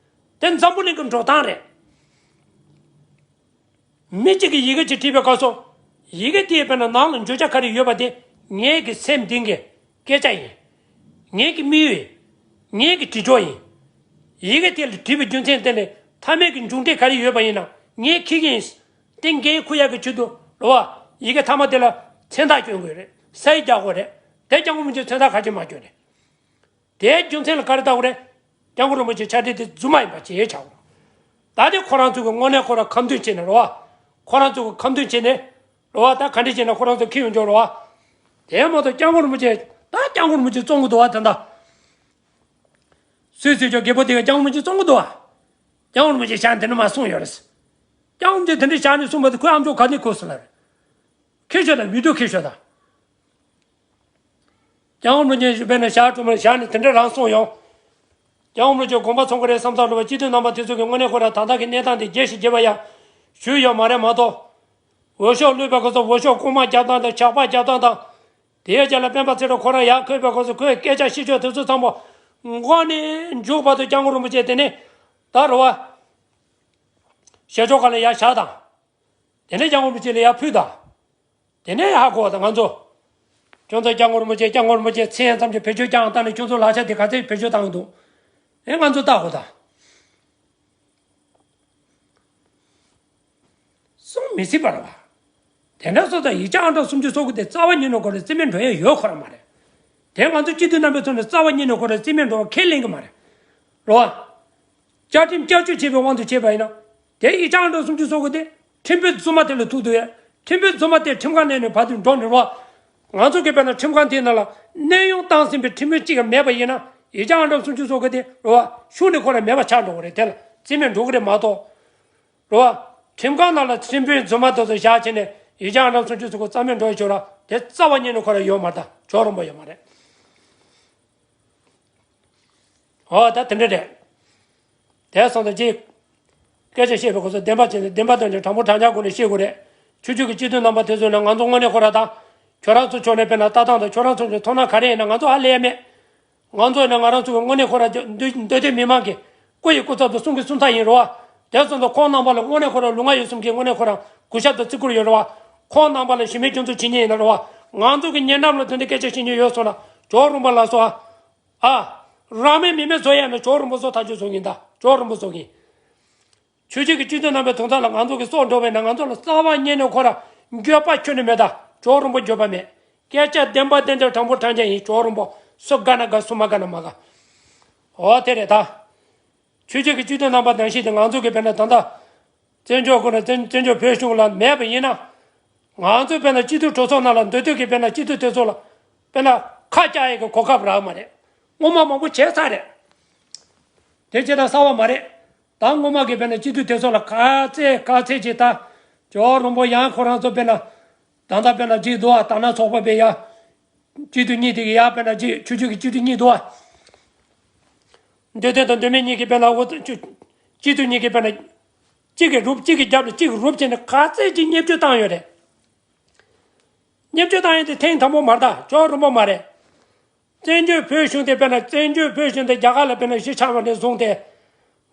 དེ་འཛམ་བུ་གླིང་གི་འགྲོ་སྟངས་རེད། མི་གཅིག་གིས་ཡི་གེ་ཅིག་བྲིས་པའི་སྐབས་སུ། ཡི་གེ་དེའི་དཔེར་ན་ནང་ལ་བརྗོད་བྱ་ག་རེ་ཡོད་པ་དེ་ངེད་ཀྱི་སེམས་གཏིང་གི་སྐད་ཆ་ཡིན། ངེད་ཀྱི་དམིགས་ཡུལ། ངེད་ཀྱི་དྲི་གྲོགས་ཡིན། ཡི་གེ་དེ་ལ་བྲིས་པའི་རྒྱུ་མཚན་དེ་ལས་མཐའ་མའི་གི་མཇུག་འབྲས་ག་རེ་ཡོད་པ་ཡིན་ན་ངས་འཁྱེར་གྱི་ཡིན། དེ་འགན་འཁུར་ཡག་གི་ཆེད་དུ་རེད་བ། ཡི་གེ་མཐའ་མ་དེ་ལ་མཚན་རྟགས་སྐྱོན་དགོས་རེད། ས་ཡིག་རྒྱག་དགོས་རེད། དེ་སྐྱབས་མགོན་རིན་པོ་ཆེས་མཚན་རྟགས་ག་ཅི་མ་སྐྱོན་རེད། དེའི་རྒྱུ་མཚན་ལ་ག་རེ་བལྟ་དགོས་རེད། སྐྱབས་མགོན་རིན་པོ་ཆེའི་ཕྱག་བྲིས་དེ་རྫུན་མ་ཡིན་པ་བྱས་ཆགས་དགོས། ད་དེ་ཁོ་རང་ཚོ་གི་དངོས་གནས་ཁོ་རང་ཁ་འདོན་བྱས་ནས་རེད་བ། ཁོ་རང་ཚོ་གི་ཁ་འདོན་བྱས་ནས་རེད་བ། ད་ག་འདྲ་བྱས་ན་ཁོ་རང་ཚོ་འཁྱེར་ཡོང་ཆོག་རེད་བ། དེ་མ་གཏོགས་སྐྱབས་མགོན་རིན་པོ་ཆེ་ད་སྐྱབས་མགོན་རིན་པོ་ཆེ་བཙོང་གི་འདུག་བ། ད་ད་སུད་སི་ཕྱོགས་རྒད་པོ་དེ་ག་སྐྱབས་མགོན་རིན་པོ་ཆེ་བཙོང་གི་འདུག་བ། སྐྱབས་མགོན་རིན་པོ་ཆེ་ཞག་འདི་འདྲ་མ་གསུངས་ཡོད་རེད། སྐྱབས་མགོན་རིན་པོ་ཆེ་དེ་འདྲ་བཞག་ནས་གསུངས་པ་དེ་ཁོའི་ཨ་མཆོག་ག་ནས་གོ་སོང་ལ་རེད། ཁྱེར་ཤོག་དང་། བི་ཌིའོ་ཁྱེར་ཤོག་དང་། སྐྱབས་མགོན་རིན་པོ་ཆེ་དཔེར་ན་ཞག་དྲུག་མ་བཞག་ནས་དེ་འདྲ་རང་གསུངས་ཡོང་། སྐྱབས་མགོན་རིན་པོ་ཆེ་དགོངས་པ་ཚོམ་གི་རེད་བསམ་ས་འགྲོ་བ། སྤྱི་འཐུས་རྣམ་པ་དེ་ཚོ་གི་དངོས་གནས་ཁོ་རང་ད་ལྟ་གི་གནས་སྟངས་དེ་རྒྱས་ཤིག་རྒྱས་པ་ཡ་ཞུས་ཡོད་མ་རེད་མ་གཏོགས། འོས་ཤོག་བླུགས་པའི་སྐབས་སུ་འོས་ཤོག་རྐུན་མ་རྒྱག་སྟངས་དང་ཇག་པ་རྒྱག་སྟངས་དང་། དེའི་རྗེས་ལ་སྤེན་པ་ཚེ་རིང་ཁོ་རང་ཡར་འཁོད་པའི་སྐབས་སུ་ཁོའི་སྐད་ཆ་བཤད་ཕྱོགས་དེ་ཚོ་ཚང་མ་མགོ་ནས་མཇུག་བར་དུ་སྐྱབས་མགོན་རིན་པོ་ཆེ་དེ་ནས་ད་རུ་བ་ཞལ་ཕྱོགས་སྒང་ལ་ཡར་བཞག་དང་། དེ་ནས་སྐྱབས་མགོན་རིན་པོ་ཆེ་ལ་ཡར་ཕུལ་དང་། དེ་ནས་ཧ་གོ་བ་དང་ང་ཚོ། ཁྱོད་ཚོ་སྐྱབས་མགོན་རིན་པོ་ཆེ་སྐྱབས་མགོན་རིན་པོ་ཆེ་མཚན་ཙམ་གྱིས་བེད་སྤྱོད་རྐྱང་བཏང་ནས་ཁྱོད་ཚོ་ལག་ཆ་དེ་ག་ཚད་བེད་སྤྱོད་བཏང་གི་འདུག་ཨེ་ང་ཚོ་ལྟ་དགོས་དང་། གསུང་མི་སྲིད་པ་རེད་བ། དེ་འདྲ་སོང་ཙང་ཡིག་ཆ་ཨང་གྲངས་སུམ་ཅུ་སོ་དགུ་དེ་རྩ་བ་ཉིད་ནས་ཁོ་རང་རྩིས་མེད་འགྲོ་ཡ་ཡོད་ཁོ་རང་མ་རེད། དེ་ང་ཚོ་སྤྱི་འཐུས་རྣམ་པའི་ཐོག་ནས་རྩ་བ་ཉིད་ནས་ཁོ་རང་རྩིས་མེད་འགྲོ་བ་ཁས་ལེན་གི་མ་རེད། རེད་བ། བཅའ་ཁྲིམས་བསྐྱར་བཅོས་བྱས་པའི་དབང་དུ་བྱས་པ་ཡིན་ན། དེ་ཡིག་ཆ་ཨང་གྲངས་སུམ་ཅུ་སོ་དགུ་དེ་ཁྲིམས་དཔོན་རྫུན་མ་དེ་ལ་ཐུག་འདུག་ཡ། ཁྲིམས་དཔོན་རྫུན་མ་དེ་ཁྲིམས་ཁང་ནང་ནས་ཕར་དུ་འགྲོ་ནས་རོགས། ང་ཚོ་གིས་དཔེར་ན་ཁྲིམས་ཁང་དེའི་ནང་ལ་གནས་དབྱུང་བཏང་ཟིན་པའི་ཁྲིམས་དཔོན་གཅིག་ཀྱང་མེད་པ་ཡིན་ན། ཡིག་ཆ་ཨང་གྲངས་སུམ་ཅུ་སོ་དགུ་དེ་རོགས་ཤུགས་ནས་ཁོ་རང་མེད་པ་ཆགས་འགྲོ་གི་རེད། དེ་ལ་རྩིས་མེད་འགྲོ་གི་རེད་མ་གཏོགས། རོགས། ཁྲིམས་ཁང་ནང་ལ་ཁྲིམས་དཔོན་རྫུན་མ་དེ་ཚོ་བཞག་བྱས་ནས་ཡིག་ཆ་ཨང་གྲངས་སུམ་ཅུ་སོ་དགུ་རྩ་མེད་འགྲོ་ཡི་ཆོག་ར། དེ་རྩ་བ་ཉིད་ནས་ཁོ་རང་ཡོད་མ་རེད། ད་ཇོ་རིན་པོ་ཡོད་མ་རེད། ཨོ་ད་དེ་འདྲ་རེད། དེ་སོང་ཙང་ཅིག་སྐད་ཆ་བཤད་པའི་སྐབས་སུ་བདེན་པ་བྱས་ནས་བདེན་པ་དོན་གྱི་དྲང་པོ་དྲང་རྐྱང་སྒོ་ནས་བཤད་དགོས་རེད། ཆོས་བརྒྱུད་ཀྱི་སྤྱི་འཐུས་རྣམ་པ་དེ་ཚོ་ནས་ང་ཚོ་དངོས་གནས་ཁོ་ར་དང་། ཁྱོད་རང་ཚོ་ཕྱོགས་ནས་དཔེར་ན་ལྟ་སྟངས་དང་ཁྱོད་རང་ཚོ་གི་མཐོང་སྣང་ག་རེ་ཡིན་ན་ང་ཚོ་ཧ་ལས་ཡ་མེད། ང་ཚོ་ནས་ང་རང་ཚོ་གི་དངོས་གནས་ཁོ་ར་འདོད་འདོད་དོན་མི་མང་གི་སྐུ་ཡི་སྐུ་ཚབ་ཏུ་གསུང་གི་གསུང་ཚབ་ཡིན་རེད་བ། དེ་སོང་ཙང་ཁོང་རྣམ་པ་ལ་དངོས་གནས་ཁོ་ར་ལུས་ངག་ཡིད་གསུམ་གྱི་དངོས་གནས་ཁོ་ར་གུས་ཞབས་དང་བརྩི་བཀུར་ཡོད་རེད་བ། ཁོང་རྣམ་པ་ལ་ཞུ་མེད་སྐྱོན་འཛུགས་བྱེད་མཁན་ཡིན་ན་རེད་བ། ང་ཚོ་གི་ཉེ་འགྲམ་ལ་དེ་འདྲའི་སྐད་ཆ་བཤད་མཁན་ཡོད་སོང་ན་ཇོ་རིན་པོ་ལ་སོགས། ཨ། རང་མེད་མི་མེད་བཟོ་ཡ་ན་ཇོ་རིན་པོ་བཟོ་ཐག་ཆོད་བཟོ་གིན། ད་ཇོ་རིན་པོ་བཟོ་གིན། ཆོས་བརྒྱུད་ཀྱི་སྤྱི་འཐུས་རྣམ་པའི་དོན་དག་ལ་ང་ཚོ་གི་སྲོག་འགྲོ་བས་ན་ང་ཚོ་ལ་རྩ་བ་ཉིད་ནས་ཁོ་ར་འགྱོད་པ་ཁྱོན་ནས་མེད། ད་ཇོ་རིན་པོ་འགྱོད་པ་མེད། སྐད་ཆ་བདེན་པ་བདེན་དང་དྲང་པོ་དྲང་རྐྱང་ཡིན། ཇོ་རིན་པོ་སུ་དགའ་ན་དགའ། སུ་མ་དགའ་ན་མ་དགའ། ཨོ་དེ་རེད་ད། ཆོས་བརྒྱུད་ཀྱི་སྤྱི་འཐུས་རྣམ་པ་ནང་བཞིན་དེ་ང་ཚོ་གི་དཔེར་ན་ད་ལྟ། བཙན་བྱོལ་ཁོ་ན་བཙན་བཙན་བྱོལ་བོད་གཞུང་ལ་མེད་པ་ཡིན་ན། ང་ཚོས་དཔེར་ན་སྤྱི་འཐུས་གྲོས་ཚོགས་ནང་ལ་འདོད་འདོད་ཀྱི་དཔེར་ན་སྤྱི་འཐུས་དེ་ཚོ་ལ་དཔེར་ན་ཁ་བཀྱག་ཡས་ཀྱི་གོ་སྐབས་རག་མ་རེད། སྔོན་མ་མང་པོ་བྱས་ཚར་རེད། དེ་བྱས་ན་གསར་བ་མ་རེད། ད་སྔོན་མ་གི་དཔེར་ན་སྤྱི་འཐུས་དེ་ཚོ་ལ་ག་ཚད་ག་ཚད་ཅིག་ད། ཇོ་རིན་པོ་ཡང་ཁོ་རང་ཚོ་དཔེར་ན། ད་ལྟ་དཔེར་ན་ཅིག་འདུག་ཨ། དར་ནག་ཚོགས་པ་པའི་ཡ། སྤྱི་འཐུས་གཉིས་དེ་གི་ཡ་དཔེར་ན་ཅིག་ཆོས་བརྒྱུད་ཀྱི་སྤྱི་འཐུས་གཉིས་འདུག་ཨ། འདོད་དོན་དང་འདོད་མེད་གཉིས་ཀྱི་དཔེར་ན་འོ་ཚོ་སྤྱི་འཐུས་གཉིས་ཀྱི་དཔེར་ན། གཅིག་གིས་རུབ་གཅིག་གིས་རྒྱབ་ལ་གཅིག་གིས་རུབ་བྱས་ནས་ག་ཚད་ཅིག་བརྙས་བཅོས་བཏང་ཡོད་རེད། བརྙས་བཅོས་བཏང་ཡོད་དེ་ཐེངས་དང་པོ་མ་རེད། ད་ཇོ་རིན་པོ་མ་རེད། བཙན་བྱོལ་བོད་གཞུང་དེ་དཔེར་ན་བཙན་བྱོལ་བོད་གཞུང་དེ་རྒྱ་གར་ལ་དཔེར་ན་གཞིས་ཆགས་པ་ནས་བཟུང་སྟེ།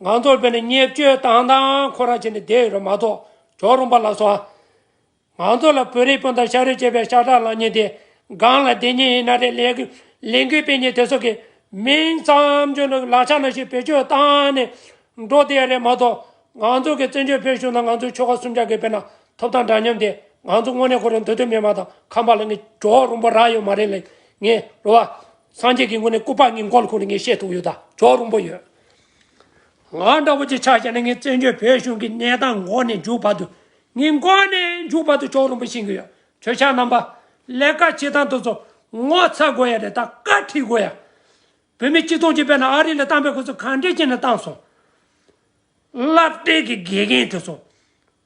ང་ཚོར་དཔེར་ན་བརྙས་བཅོས་བཏང་སྟངས་ཁོ་རང་བྱས་ནས་བསྡད་ཡོད་རེད་མ་གཏོགས་ཇོ་རིན་པོ་ལ་སོགས། ང་ཚོ་ལ་བོད་རིགས་སྤུན་ཟླ་ཤ་རུས་གཅིག་པའི་ཤ་ཁྲག་ལངས་མཁན་དེ་སྒང་ལ་བསྡད་མཁན་ཡིན་ན་རེད། ལས་འགུལ་ལས་འགུལ་སྤེལ་མཁན་དེ་ཚོ་གི་མིང་ཙམ་ཅོ་ནས་ལག་ཆ་ནང་བཞིན་བེད་སྤྱོད་བཏང་ནས་འགྲོ་བསྡད་ཡ་རེད་མ་གཏོགས། ང་ཚོ་གི་བཙན་བྱོལ་བོད་གཞུང་ནང་ང་ཚོའི་ཆོལ་ཁ་གསུམ་ཆ་གི་དཔེར་ན་ཐོབ་ཐང་འདྲ་མཉམ་དེ་ང་ཚོ་དངོས་གནས་ཁོ་རང་འདོད་དོན་མི་མང་དང་ཁམས་པ་ལ་ངས་ཇོ་རིན་པོ་རག་ཡོད་མ་རེད་ལ། ངས་རེད་བ། སངས་རྒྱས་ཀྱི་ངོས་ནས་སྐུ་པར་ངས་མགོ་ལ་ཁུར་ནས་ངས་བཤད་ཐུབ་ཡོད། ད་ཇོ་རིན་པོ་ཡོད། ང་འདྲ་བོ་ཅིག་ཆ་བཞག་ན་ངས་བཙན་བྱོལ་བོད་གཞུང་གི་གནས་སྟངས་མགོ་ནས་མཇུག་བར་དུ། ངས་མགོ་ནས་མཇུག་བར་དུ་ཇོ་རིན་པོ་ཤེས་ཀྱི་ཡོད། ཁྱོད་ཆ་རྣམ་པ། ལས་ཀ་བྱེད་སྟངས་དེ་ཚོ་ངོ་ཚ་དགོས་ཡ་རེད། ད་བཀའ་ཁྲིད་དགོས་ཡ། བོད་མི་སྤྱི་ཚོགས་ཀྱི་དཔེར་ན་ཨ་རི་ལ་བཏང་པའི་སྐབས་སུ་གང་འདྲས་བྱས་ནས་བཏང་སོང་། སློབ་གྲྭའི་གི་དགེ་རྒན་དེ་ཚོ།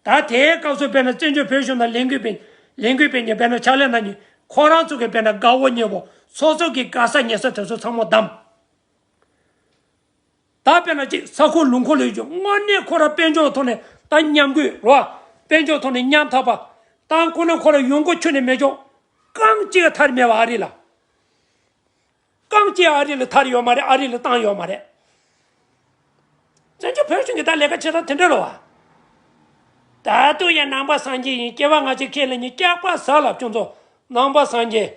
ད་དེའི་སྐབས་སུ་དཔེར་ན་བཙན་བྱོལ་བོད་གཞུང་ནང་ལས་འགུལ་སྤེལ་ལས་འགུལ་སྤེལ་མཁན་དཔེར་ན་ཕྱག་ལས་གནང་མཁན་ཁོ་རང་ཚོ་གི་དཔེར་ན་དགའ་བོ་ཉེ་བོ་སོ་སོ་གི་དགའ་ས་ཉེ་ས་དེ་ཚོ་ཚང་མ་བདམས། ད་དཔེར་ན་ཅིག་ས་ཁུག་ལུང་ཁུག་ལ་ཡོད་རྒྱུ་དངོས་གནས་ཁོ་རང་དཔལ་འབྱོར་ཐོག་ནས་ད་ཉམས་རྒུད་རོ། དཔལ་འབྱོར་ཐོག་ནས་ཉམ་ཐག་པ། ད་ཁོ་ན་ཁོ་རང་ཡོང་སྒོ་ཁྱོན་ནས་མེད་རྒྱུ། རྐང་གཅིག་ཐར་མེད་པ་ཨ་རི་ལ། རྐང་གཅིག་ཨ་རི་ལ་ཐར་ཡོད་མ་རེད། ཨ་རི་ལ་བཏང་ཡོད་མ་རེད། བཙན་བྱོལ་བོད་གཞུང་གི་ད་ལས་ཀ་བྱེད་སྟངས་དེ་འདྲ་རེད་བ། ད་དུང་ཡང་ནང་པ་སངས་རྒྱས་ཡིན། སྐྱེ་བ་སྔ་ཕྱི་ཁས་ལེན་ནས་སྐྱག་པ་ཟ་ལབ་ཁྱོད་ཚོ། ནང་པ་སངས་རྒྱས།